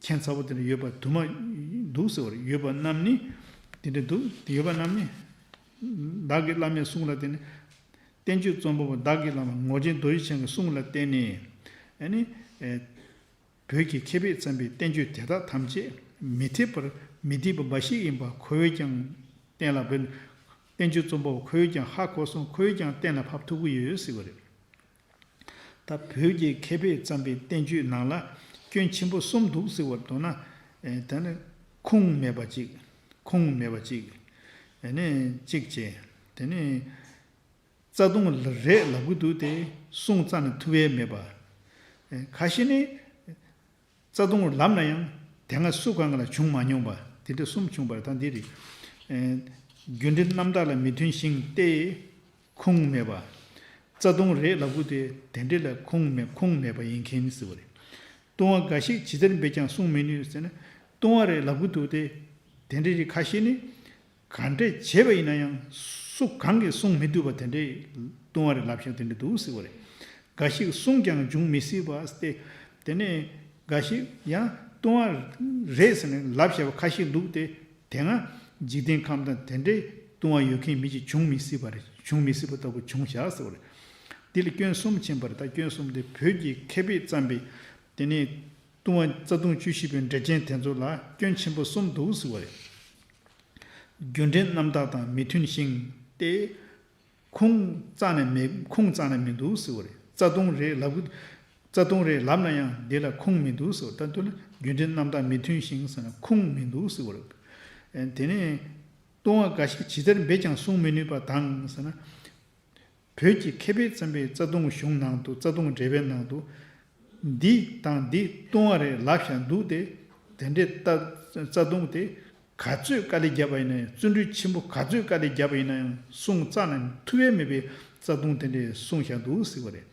ཁྱད་མཚར་པོ་དེ་འདྲ་ཡོད་པ་དུ་མ་འདུག་ཟེར་བ་རེད། ཡོད་པ་རྣམས་ནི་དེ་འདྲ་འདུག་ཡོད་པ་རྣམས་ནི་བདག་གི་བླ་མའི་གསུང་ལ་བརྟེན་ནས། བསྟན་བཅོས་རྩོམ་པ་པོ་བདག་གི་བླ་མ་ངོར་ཆེན་རྡོ་རྗེ་འཆང་གི་གསུང་ལ་བརྟེན་ནས་ཨ་ནི། བོད་ཀྱི་མཁས་པས་བརྩམས་པའི་བསྟན་བཅོས་དེ་དག་ཐམས་ཅད་མི་འཐད་པར་མི་འཐད་པ་འབའ་ཞིག་ཡིན་པ་ཁོ་བོས་ཀྱང་གཏན་ལ་འབེབས། བསྟན་བཅོས་རྩོམ་པ་པོ་ཁོ་བོས་ཀྱང་ཧ་གོ་སོང་། ཁོ་བོས་ཀྱང་གཏན་ལ་ཕབ་ཐུབ་ཀྱི་ཡོད་ཟེར་བ་རེད། ད་བོད་ཀྱི་མཁས་པས་བརྩམས་པའི་བསྟན་བཅོས་ནང་ལ་སྐྱོན་ཆེན་པོ་གསུམ་འདུག་ཟེར་བ་མདོར་ན། ད་ནི་ཁུངས་མེད་པ་གཅིག་ཁུངས་མེད་པ་གཅིག་ཨ་ནི་གཅིག་བྱས། དེ་ནི། རྩ་ལྟུང་རེད་ལབ་ཀྱི་འདུག་སྟེ། བསྲུང་རྩ་ནས་ཐུབ་ཡས་མེད་པ། ཁ་ཤས་ནི་རྩ་ལྟུང་ལབ་ན་ཡང་དེ་སྔ་སུ་གང་ག་ལ་བྱུང་མ་མྱོང་བ་དེ་འདྲ་གསུམ་བྱུང་བ་རེད། ད་འདི་རེད། རྒྱུ་འབྲས་རྣམ་དག་ལ་མི་མཐུན་ཞིང་སྟེ། ཁུངས་མེད་པ། རྩ་ལྟུང་རེད་ལབ་ཀྱི་འདུག་སྟེ། དེ་འདྲ་ལ་ཁུངས་མེད་ཁུངས་མེད་པ་ཡིན་མཁན་ཟེར་བ་རེད། ལྟུང་བ་འགའ་ཞིག་ཇི་ལྟར་འབད་ཀྱང་བསྲུང་མི་ནུས་ཟེར་ན། ལྟུང་བ་རེད་ལབ་ཀྱི་འདུག་སྟེ། དེ་འདྲ་རེད། ཁ་ཤས་ནི། ག་འདྲས་བྱས་པ་ཡིན་ན་ཡང་སུ་གང་གིས་བསྲུང་མི་ཐུབ་པ་དེ་འདྲའི་ལྟུང་བ་རེད་ལབ་བཞག་དེ་འདྲ་འདུག་ཟེར་བ་རེད། འགའ་ཞིག་བསྲུངས་ཀྱང་འབྱུང་མི་སྲིད་པ་སྟེ། དེ་ནས་འགའ་ཞིག་ཡང་ལྟུང་བ་རེད་ཟེར་ནས་ལབ་བཞག་པ་ཁ་ཤས་འདུག་སྟེ། དེ་སྔ་འཇིག་རྟེན་ཁམས་དང་དེ་འདྲའི་ལྟུང་བ་ཡོད་མཁན་མི་ཞིག་འབྱུང་མི་སྲིད་པ་རེད། འབྱུང་མི་སྲིད་པ་ལྟ་བུ་བྱུང་བཞག་ཟེར་བ་རེད། འདི་ལ་སྐྱོན་གསུམ་ཕྱིན་པ་རེད། ད་སྐྱོན་གསུམ་དེ་བོད་ཀྱི་མཁས་པས་བརྩམས་པའི་དེ་ནས་ལྟུང་བ་རྩ་ལྟུང་བཅུ་བཞི་པའི་འགྲེལ་ཆེན་དེ་ཚོ་ལ་སྐྱོན་ཆེན་པོ་གསུམ་འདུག་ཟེར་བ་རེད། རྒྱུ་འབྲས་རྣམ་དག་དང་མི་མཐུན་ཞིང་སྟེ། ཁུངས་རྩ་ནས་མེད། ཁུངས་རྩ་ནས་མི་འདུག་ཟེར་བ་རེད། རྩ་ལྟུང་རེད་ལབ་ཀྱི། རྩ་ལྟུང་རེད་ལབ་ན་ཡང་འདི་ལ་ཁུངས་མི་འདུག་ཟེར་བ། ད་དུ་ལ་རྒྱུ་འབྲས་རྣམ་དག་མི་མཐུན་ཞིང་ཟེར་ན་ཁུངས་མི་འདུག་ཟེར་བ་རེད། ཨེ་དེ་ནས་ལྟུང་བ་འགའ་ཞིག་ཇི་ལྟར་འབད་ཀྱང་བསྲུང་མི་ནུས་པ་དང་ཟེར་ན། བོད་ཀྱི་མཁས་པས་བརྩམས་པའི་རྩ་ལྟུང་གཞུང་ནང་དུ། རྩ་ལྟུང་འགྲེལ་པའི་ནང་དུ། འདི་དང་འདི་ལྟུང་བ་རེད་ལབ་བཞག་འདུག་སྟེ། དེ་འདྲའི་རྩ་རྩ་ལྟུང་དེ་ག་ཚོད་དཀའ་ལས་བརྒྱབ་པ་ཡིན་ན་ཡང་། བརྩོན་འགྲུས་ཆེན་པོ་ག་ཚོད་དཀའ་ལས་བརྒྱབ་པ་ཡིན་ན་ཡང་བསྲུང་རྩ་ནས་ཐུབ་ཡས་མེད་པའི་རྩ་ལྟུང་དེ་འདྲས་གསུངས་བཞག་འདུག་ཟེར་བ་རེད།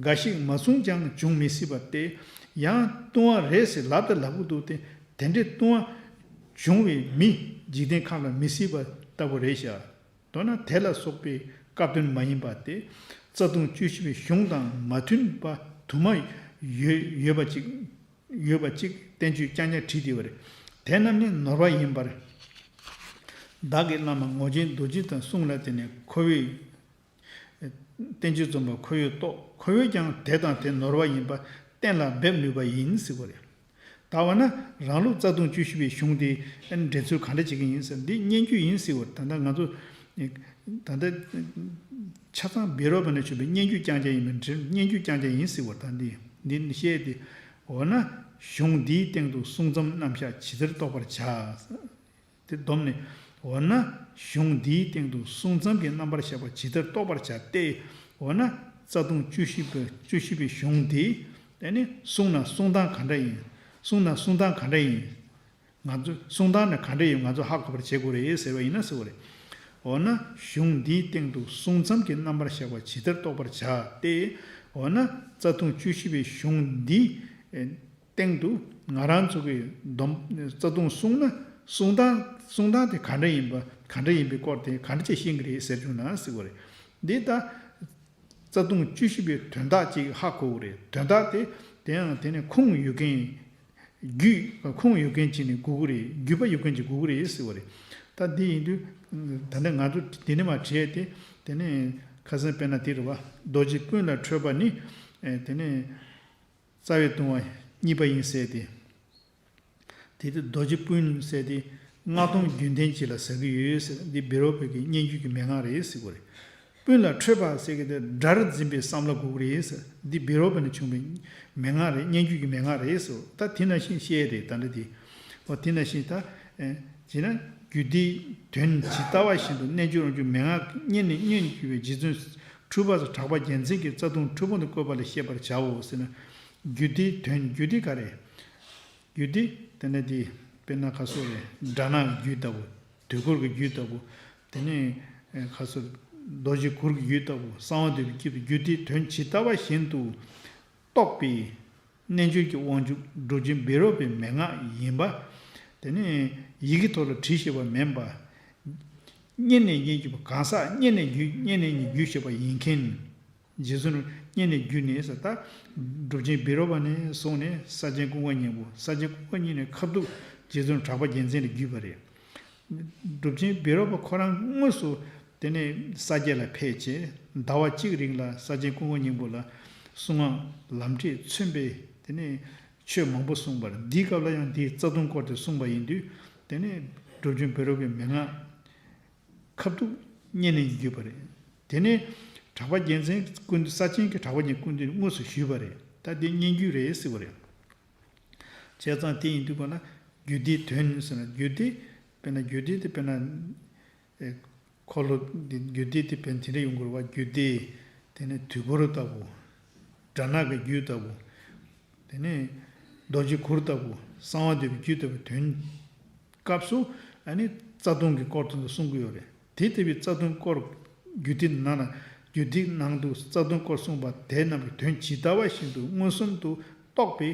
འགའ་ཞིག་མ་བསྲུངས་ཀྱང་འབྱུང་མི་སྲིད་པ་སྟེ། ཡང་ལྟུང་བ་རེད་ཟེར་ལབ་དང་ལབ་ཀྱི་འདུག་སྟེ། དེ་འདྲའི་ལྟུང་བ་འབྱུང་བའི་མི་འཇིག་རྟེན་ཁམས་ལ་མི་སྲིད་པ་ལྟ་བུ་རེད་ཤག་མདོར་ན་དེ་ལ་སོགས་པའི་སྐབས་དོན་མ་ཡིན་པ་སྟེ། རྩ་ལྟུང་བཅུ་བཞི་པའི་གཞུང་དང་མ་མཐུན་པ་དུ་མ་ཡོད་ཡོད་པ་ཅིག་ཡོད་པ་ཅིག་བསྟན་བཅོས་རྐྱང་རྐྱང་བྲིས་བསྡད་པ་རེད། དེ་རྣམས་ནི་ནོར་བ་ཡིན་པར། བདག་གི་བླ་མ་ངོར་ཆེན་རྡོ་རྗེ་དང་གསུང་ལ་བརྟེན་ནས་ཁོ་བོས། བསྟན་བཅོས་རྩོམ་པ་ཁོ་བོས་རྟོགས། ཁོ་བོས་ཀྱང་དེ་དང་དེ་ནོར་བ་ཡིན་པ་གཏན་ལ་འབེབས་ནུས་པ་ཡིན་ཟེར་བ་རེད། ད་འོ་ན་རང་ལུགས་རྩ་ལྟུང་བཅུ་བཞི་པའི་གཞུང་དེ་འགྲེལ་ཚུལ་ག་འདྲ་བྱེད་ཀྱི་ཡིན་ཟེར། འདི་སྙན་བརྒྱུད་ཡིན་ཟེར་བ། ད་ལྟ་ང་ཚོ་ད་ལྟ་ཆ་ཚང་བཻ་རོ་པ་ནས་བྱུང་བའི་སྙན་བརྒྱུད་རྐྱང་རྐྱང་ཡིན་མིན། སྙན་བརྒྱུད་རྐྱང་རྐྱང་ཡིན་ཟེར་བ། ད་འདི་འདི་བཤད་དེ། འོ་ན་གཞུང་འདིའི་སྟེང་དུ་གསུང་མཚམས་རྣམ་གཞག་ཇི་ལྟར་རྟོགས་པར་བྱ། དེ་བསྡོམས་ནས། འོ་ན་གཞུང་འདིའི་སྟེང་དུ་གསུང་མཚམས་ཀྱི་རྣམ་པར་གཞག་པ་ཇི་ལྟར་རྟོགས་པར་བྱ་སྟེ། འོ་ན་རྩ་ལྟུང་བཅུ་བཞི་པའི་བཅུ་བཞི་པའི་གཞུང་འདི་དེ་ནི་གསུངས་ན་གསུང་སྟངས་ག་འདྲ་ཡིན། གསུངས་ན་གསུང་སྟངས་ག་འདྲ་ཡིན། ང་ཚོ་གསུང་སྟངས་ནི་ག་འདྲ་ཡིན་ང་ཚོ་ཧ་གོ་བར་བྱེད་དགོས་རེད་ཟེར་བ་ཡིན་ན་ཟེར་བ་རེད། འོ་ན་གཞུང་འདིའི་སྟེང་དུ་གསུང་མཚམས་ཀྱི་རྣམ་པར་གཞག་པ་ཇི་ལྟར་རྟོགས་པར་བྱ་སྟེ། འོ་ན་རྩ་ལྟུང་བཅུ་བཞི་པའི་གཞུང་འདི་སྟེང་དུ་ང་རང་ཚོ་གི་སྡོམ་རྩ་ལྟུང་གསུངས་ན་གསུང་སྟངས་གསུང་སྟངས་དེ་ག་འདྲ་ཡིན་པ་ག་འདྲ་ཡིན་པའི་སྐོར་དེ་ག་འདྲ་ཅིག་ཤེས་ཀྱི་རེད་ཟེར་བྱུང་ན་ཟེར་བ་རེད། འདི་ལྟ། རྩ་ལྟུང་བཅུ་བཞི་པའི་དོན་དག་ཅིག་ཧ་གོ་གི་རེད། དོན་དག་དེ་དེ་ཡང་དེ་ནི་ཁུངས་ཡོད་མཁན། རྒྱུད་ཁུངས་ཡོད་མཁན་ཅིག་ནི་དགོས་ཀྱི་རེད། རྒྱུད་པ་ཡོད་མཁན་ཅིག་དགོས་ཀྱི་རེད་ཟེར་བ་རེད། ད་འདི་ཡིན་དུས་ད་ནི་ང་ཚོ་འདི་ནས་མར་བྲིས་ཏེ་དེ་ནི་ཁ་སང་དཔེར་ན་དེ་རེད་བ། རྡོ་རྗེ་སྤུན་ལ་འཕྲོད་པ་ནི་དེ་ནི་རྩ་བའི་ལྟུང་བ་གཉིས་པ་ཡིན་ཟེར་ཏེ། དེ་དུས་རྡོ་རྗེ་སྤུན་ཟེར་དེ་སྔགས་སྡོམ་རྒྱུན་ལྡན་ཅིག་ལ་ཟེར་གྱི་ཡོད་ཟེར། འདི་བཻ་རོ་པའི་གི་སྙན་བརྒྱུད་ཀྱི་མན་ངག་རེད་ཟེར་གྱི་རེད། སྤུན་ལ་འཕྲོད་པ་ཟེར་གྱི་དེ་དགྲར་འཛིན་པའི་བསམ་བློ་དགོས་ཀྱི་རེད་ཟེར། འདི་བཻ་རོ་པ་ནས་བྱུང་བའི་མན་ངག་རེད། སྙན་བརྒྱུད་ཀྱི་མན་ངག་རེད་ཟེར། ད་དེ་ནང་བཞིན་བཤད་རེད་ད་འདྲ་དེ། འོ་དེ་ནང་བཞིན་ད་ཨེ་བྱས་ན་རྒྱུད་སྡེའི་དོན་ཇི་ལྟ་བ་བཞིན་དུ་རྣལ་འབྱོར་རང་རྒྱུད་མན་ངག་སྙན་ནས་སྙན་བརྒྱུད་པའི་རྗེ་བཙུན་འཁྲུལ་པ་སོགས་གྲགས་པ་རྒྱལ་མཚན་གྱི་རྩ་ལྟུང་འཁྲུལ་སྤོང་དུ་བཀོད་པ་ལ་བཤད་པར་བྱའོ་ཟེར་ན། རྒྱུད་སྡེའི་དོན་རྒྱུད་སྡེ་ག་རེ། རྒྱུད་སྡེ་དེ་ནས་དེ་དཔེར་ན་ག་སོགས་རེད། དགྲ་ནག་གི་རྒྱུད་ལྟ་བུ། དུས་འཁོར་གྱི་རྒྱུད་ལྟ་བུ། དེ་ནས་ག་སོགས་རྡོ་རྗེ་གུར་གྱི་རྒྱུད་ལྟ་བུ། གསང་བ་འདུས་པའི་རྒྱུད་དུ་རྒྱུད་སྡེའི་དོན་ཇི་ལྟ་བ་བཞིན་དུ་རྟོགས་པའི་རྣལ་འབྱོར་གྱི་དབང་ཕྱུག་གྲུབ་ཆེན་བཻ་རོ་པའི་མན་ངག་ཡིན་པ། དེ་ནས་ཡི་གེ་ཐོག་ལ་བྲིས་ཤེས་པ་མིན་པ། སྙན་ནས་སྙན་བརྒྱུད་པ་གང་ཟག་སྙན་ནས་བརྒྱུད་སྙན་ནས་བརྒྱུད་ཤེས་པ་ཡིན་མཁན། རྗེ་བཙུན་སྙན་ནས་བརྒྱུད་ནས་ཟེར་ད། གྲུབ་ཆེན་བཻ་རོ་པ་ནས་བཟུང་ནས་ས་ཆེན་ཀུན་དགའ་སྙིང་པོ། ས་ཆེན་ཀུན་དགའ་སྙིང་པོ་ནས་ཁ་ཐུག་རྗེ་བཙུན་གྲགས་པ་རྒྱལ་མཚན་ལ་བརྒྱུད་པ་རེད། གྲུབ་ཆེན་བཻ་རོ་པ་ཁོ་རང་དངོས་སུ་དེ་ནས་ས་སྐྱ་ལ་ཕེབས་བྱས་ཟླ་བ་གཅིག་རིང་ལ་ས་ཆེན་ཀུན་དགའ་སྙིང་པོ་ལ་གསུང་ངག་ལམ་འབྲས་མཚོན་པའི་དེ་ནས་ཆོས་མང་པོ་གསུངས་པ་རེད། འདིའི་སྐབས་ལ་ཡང་འདིའི་རྩ་ལྟུང་སྐོར་དེ་གསུངས་པ་ཡིན་དུས་དེ་ནས་གྲུབ་ཆེན་བཻ་རོ་པའི་མན་ངག་ཁ་ཐུག་སྙན་ནས་བརྒྱུད་པ་རེད། དེ་ནས་གྲགས་པ་རྒྱལ་མཚན་ཀུན་འདུས་ས་ཆེན་གྱི་གྲགས་པ་རྒྱལ་མཚན་ཀུན་འདུས་དངོས་སུ་ཞུས་པ་རེད། ད་དེ་སྙན་བརྒྱུད་རེད་ཟེར་བ་རེད། བྱས་ཙང་དེ་ཡིན་དུས་ག་ལ་རྒྱུད་སྡེའི་དོན་ཟེར་ན་རྒྱུད་སྡེ་དཔེར་ན་རྒྱུད་སྡེ་དེ་དཔེར་ན་ཨེ་འཁོར་ལོ་འདི་རྒྱུད་སྡེ་དེ་དཔེར་ན་དེ་འདྲ་ཡོང་དགོས་རེད་བ། རྒྱུད་སྡེ་དེ་ནས་དུས་འཁོར་ལྟ་བུ། དགྲ་ནག་གི་རྒྱུད་ལྟ་བུ། དེ་ནས་རྡོ་རྗེ་གུར་ལྟ་བུ། གསང་བ་འདུས་པའི་རྒྱུད་ལྟ་བུའི་དོན་སྐབས་སུ་ཨ་ནི་རྩ་ལྟུང་གི་སྐོར་དེ་ཚོ་གསུང་གི་ཡོད་རེད། དེ་ལྟ་བུའི་རྩ་ལྟུང་སྐོར་རྒྱུད་སྡེ་ནང་ལ་རྒྱུད་སྡེ་ནང་དུ་རྩ་ལྟུང་སྐོར་གསུངས་པ་དེ་རྣམས་ཀྱི་དོན་ཇི་ལྟ་བ་བཞིན་དུ་མངོན་སུམ་དུ་རྟོགས་པའི་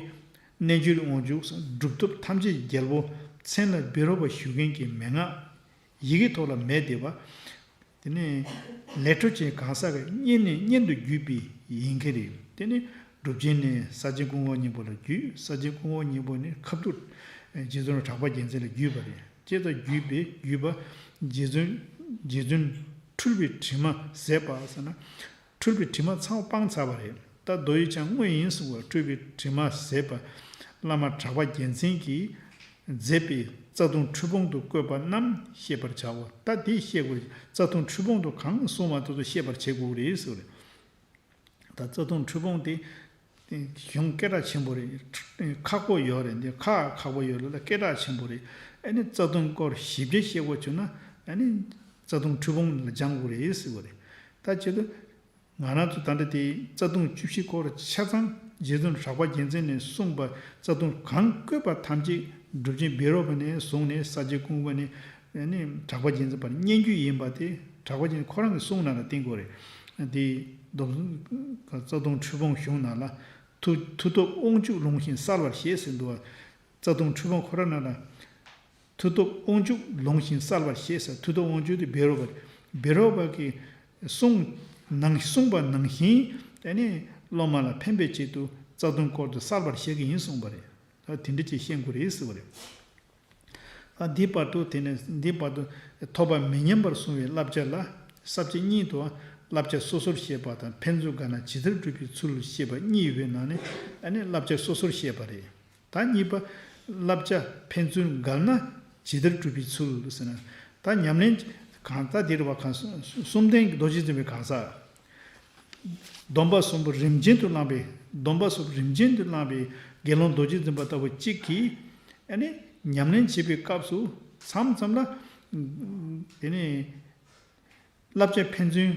རྣལ་འབྱོར་དབང་ཕྱུག་སྒྲུབ་ཐབས་ཐམས་ཅད་ཀྱི་རྒྱལ་པོ་མཚན་ལ་བཻ་རོ་པ་ཞུ་མཁན་གྱི་མན་ངག་ཡི་གེ་ཐོག་ལ་མེད་བསྡད་པ། དེ་ནས་ལས་འཕྲོ་ཅན་གང་ཟག་གི་སྙན་ནས་སྙན་དུ་བརྒྱུད་པའི་ཡིན་མཁན་རེད། དེ་ནས་གྲུབ་ཆེན་ནས་ས་ཆེན་ཀུན་དགའ་སྙིང་པོ་ལ་བརྒྱུད། ས་ཆེན་ཀུན་དགའ་སྙིང་པོ་ནས་ཁ་ཐུག་རྗེ་བཙུན་གྲགས་པ་རྒྱལ་མཚན་ལ་བརྒྱུད་པ་རེད། ཅེས་དང་བརྒྱུད་པའི་བརྒྱུད་པ་རྗེ་བཙུན་རྗེ་བཙུན་འཁྲུལ་པའི་དྲི་མ་ཟད་པ་ཟེར་ན། འཁྲུལ་པའི་དྲི་མ་ཚང་མ་སྤངས་ཚར་བ་རེད། ད་མདོ་ཡི་ཆང་དངོས་ཡིན་གསུངས་པ་འཁྲུལ་པའི་དྲི་མ་ཟད་པ། བླ་མ་གྲགས་པ་རྒྱལ་མཚན་གྱིས་མཛད་པའི་རྩ་ལྟུང་འཁྲུལ་སྤོང་དུ་བཀོད་པ་རྣམས་ཤེས་པར་བྱའོ། ད་འདི་ཤེས་དགོས། རྩ་ལྟུང་འཁྲུལ་སྤོང་དུ་གང་གསུངས་པ་དེ་ཚོ་ཤེས་པར་བྱེད་དགོས་རེད་ཟེར་བ་རེད། ད་རྩ་ལྟུང་འཁྲུལ་སྤོང་དེ་གཞུང་སྐད་གྲགས་ཆེན་པོ་རེད། ཁག་པོ་ཡོད་རེད། འདི་ཁག་ཁག་པོ་ཡོད་རེད་ལ་སྐད་གྲགས་ཆེན་པོ་རེད། ཨ་ནི་རྩ་ལྟུང་སྐོར་ཞིབ་ཆ་ཤེས་དགོས་བྱུང་ན་ཨ་ནི་རྩ་ལྟུང་འཁྲུལ་སྤོང་ལ་སྦྱང་དགོས་རེད་ཟེར་བ་རེད། ད་བྱེད་དུས། ང་རང་ཚོ་ད་ལྟ་དེ་རྩ་ལྟུང་བཅུ་བཞི་སྐོར་ཆ་ཚང་རྗེ་བཙུན་གྲགས་པ་རྒྱལ་མཚན་ནས་གསུངས་པ། རྩ་ལྟུང་གང་བཀོད་པ་ཐམས་ཅད་གྲུབ་ཆེན་བཻ་རོ་པ་ནས་བཟུང་ནས་ས་སྐྱ་ཀུན་དགའ་ནས་ནི་གྲགས་པ་རྒྱལ་མཚན་བར་སྙན་བརྒྱུད་ཡིན་པ་དེ་གྲགས་པ་རྒྱལ་མཚན་ཁོ་རང་གི་གསུང་ནང་ལ་བསྟན་དགོས་རེད། དེ་རྩ་ལྟུང་འཁྲུལ་སྤོང་གཞུང་ནང་ལ་མཐུ་མཐུ་སྟོབས་དབང་ཕྱུག་ལུང་བཞིན་གསལ་བར་བཤད་ཟེར་འདུག་བ། རྩ་ལྟུང་འཁྲུལ་སྤོང་ཁོ་ར་ནང་ལ། མཐུ་སྟོབས་དབང་ཕྱུག་ལུང་བཞིན་གསལ་བར་བཤད་ཟེར། མཐུ་སྟོབས་དབང་ཕྱུག་དེ་བཻ་རོ་པ་རེད། བཻ་རོ་པ་གིས་གསུངས་ནང་གསུངས་པ་ནང་བཞིན་དེ་ནས་སློབ་མ་ལ་ཕན་པའི་ཆེད་དུ་རྩ་ལྟུང་སྐོར་དུ་གསལ་བར་བཤད་ཀྱི་ཡིན་གསུངས་པ་རེད། ད་དེ་འདྲ་ཅིག་ཤེས་དགོས་རེད་ཟེར་བ་རེད། ད་འདི་བར་དུ་དེ་ནས་འདི་བར་དུ་ཐོབ་པ་མི་ཉམས་པར་གསུང་བའི་བསླབ་བྱ་ལ་ས་བཅད་གཉིས་དུ་བསླབ་བྱ་སོ་སོར་བཤད་པ་དང་ཕན་ཚུན་དགའ་ན་ཇི་ལྟར་སྒྲུབ་པའི་ཚུལ་བཤད་པ་གཉིས་ཡོད་པའི་ནང་ནས་ཨ་ནི་བསླབ་བྱ་སོ་སོར་བཤད་པ་རེད། ད། ད་གཉིས་པ། བསླབ་བྱ་ཕན་ཚུན་འགལ་ན་ཇི་ལྟར་སྒྲུབ་པའི་ཚུལ་ཟེར་ན། ད་ཉམས་ལེན་གང་ལྟར་འདིར་བ་གང་གསུམ་ལྡན་གྱི་རྡོ་རྗེ་འཛིན་པའི་གང་ཟག་སྡོམ་པ་གསུམ་པོ་རིམ་ཅན་དུ་བླངས་པའི་སྡོམ་པ་གསུམ་རིམ་ཅན་དུ་བླངས་པའི་དགེ་སློང་རྡོ་རྗེ་འཛིན་པ་ལྟ་བུ་གཅིག་གིས་ཨ་ནི་ཉམས་ལེན་བྱེད་པའི་སྐབས་སུ་མཚམས་མཚམས་ལ་དེ་ནས་བསླབ་བྱ་ཕན་ཚུན་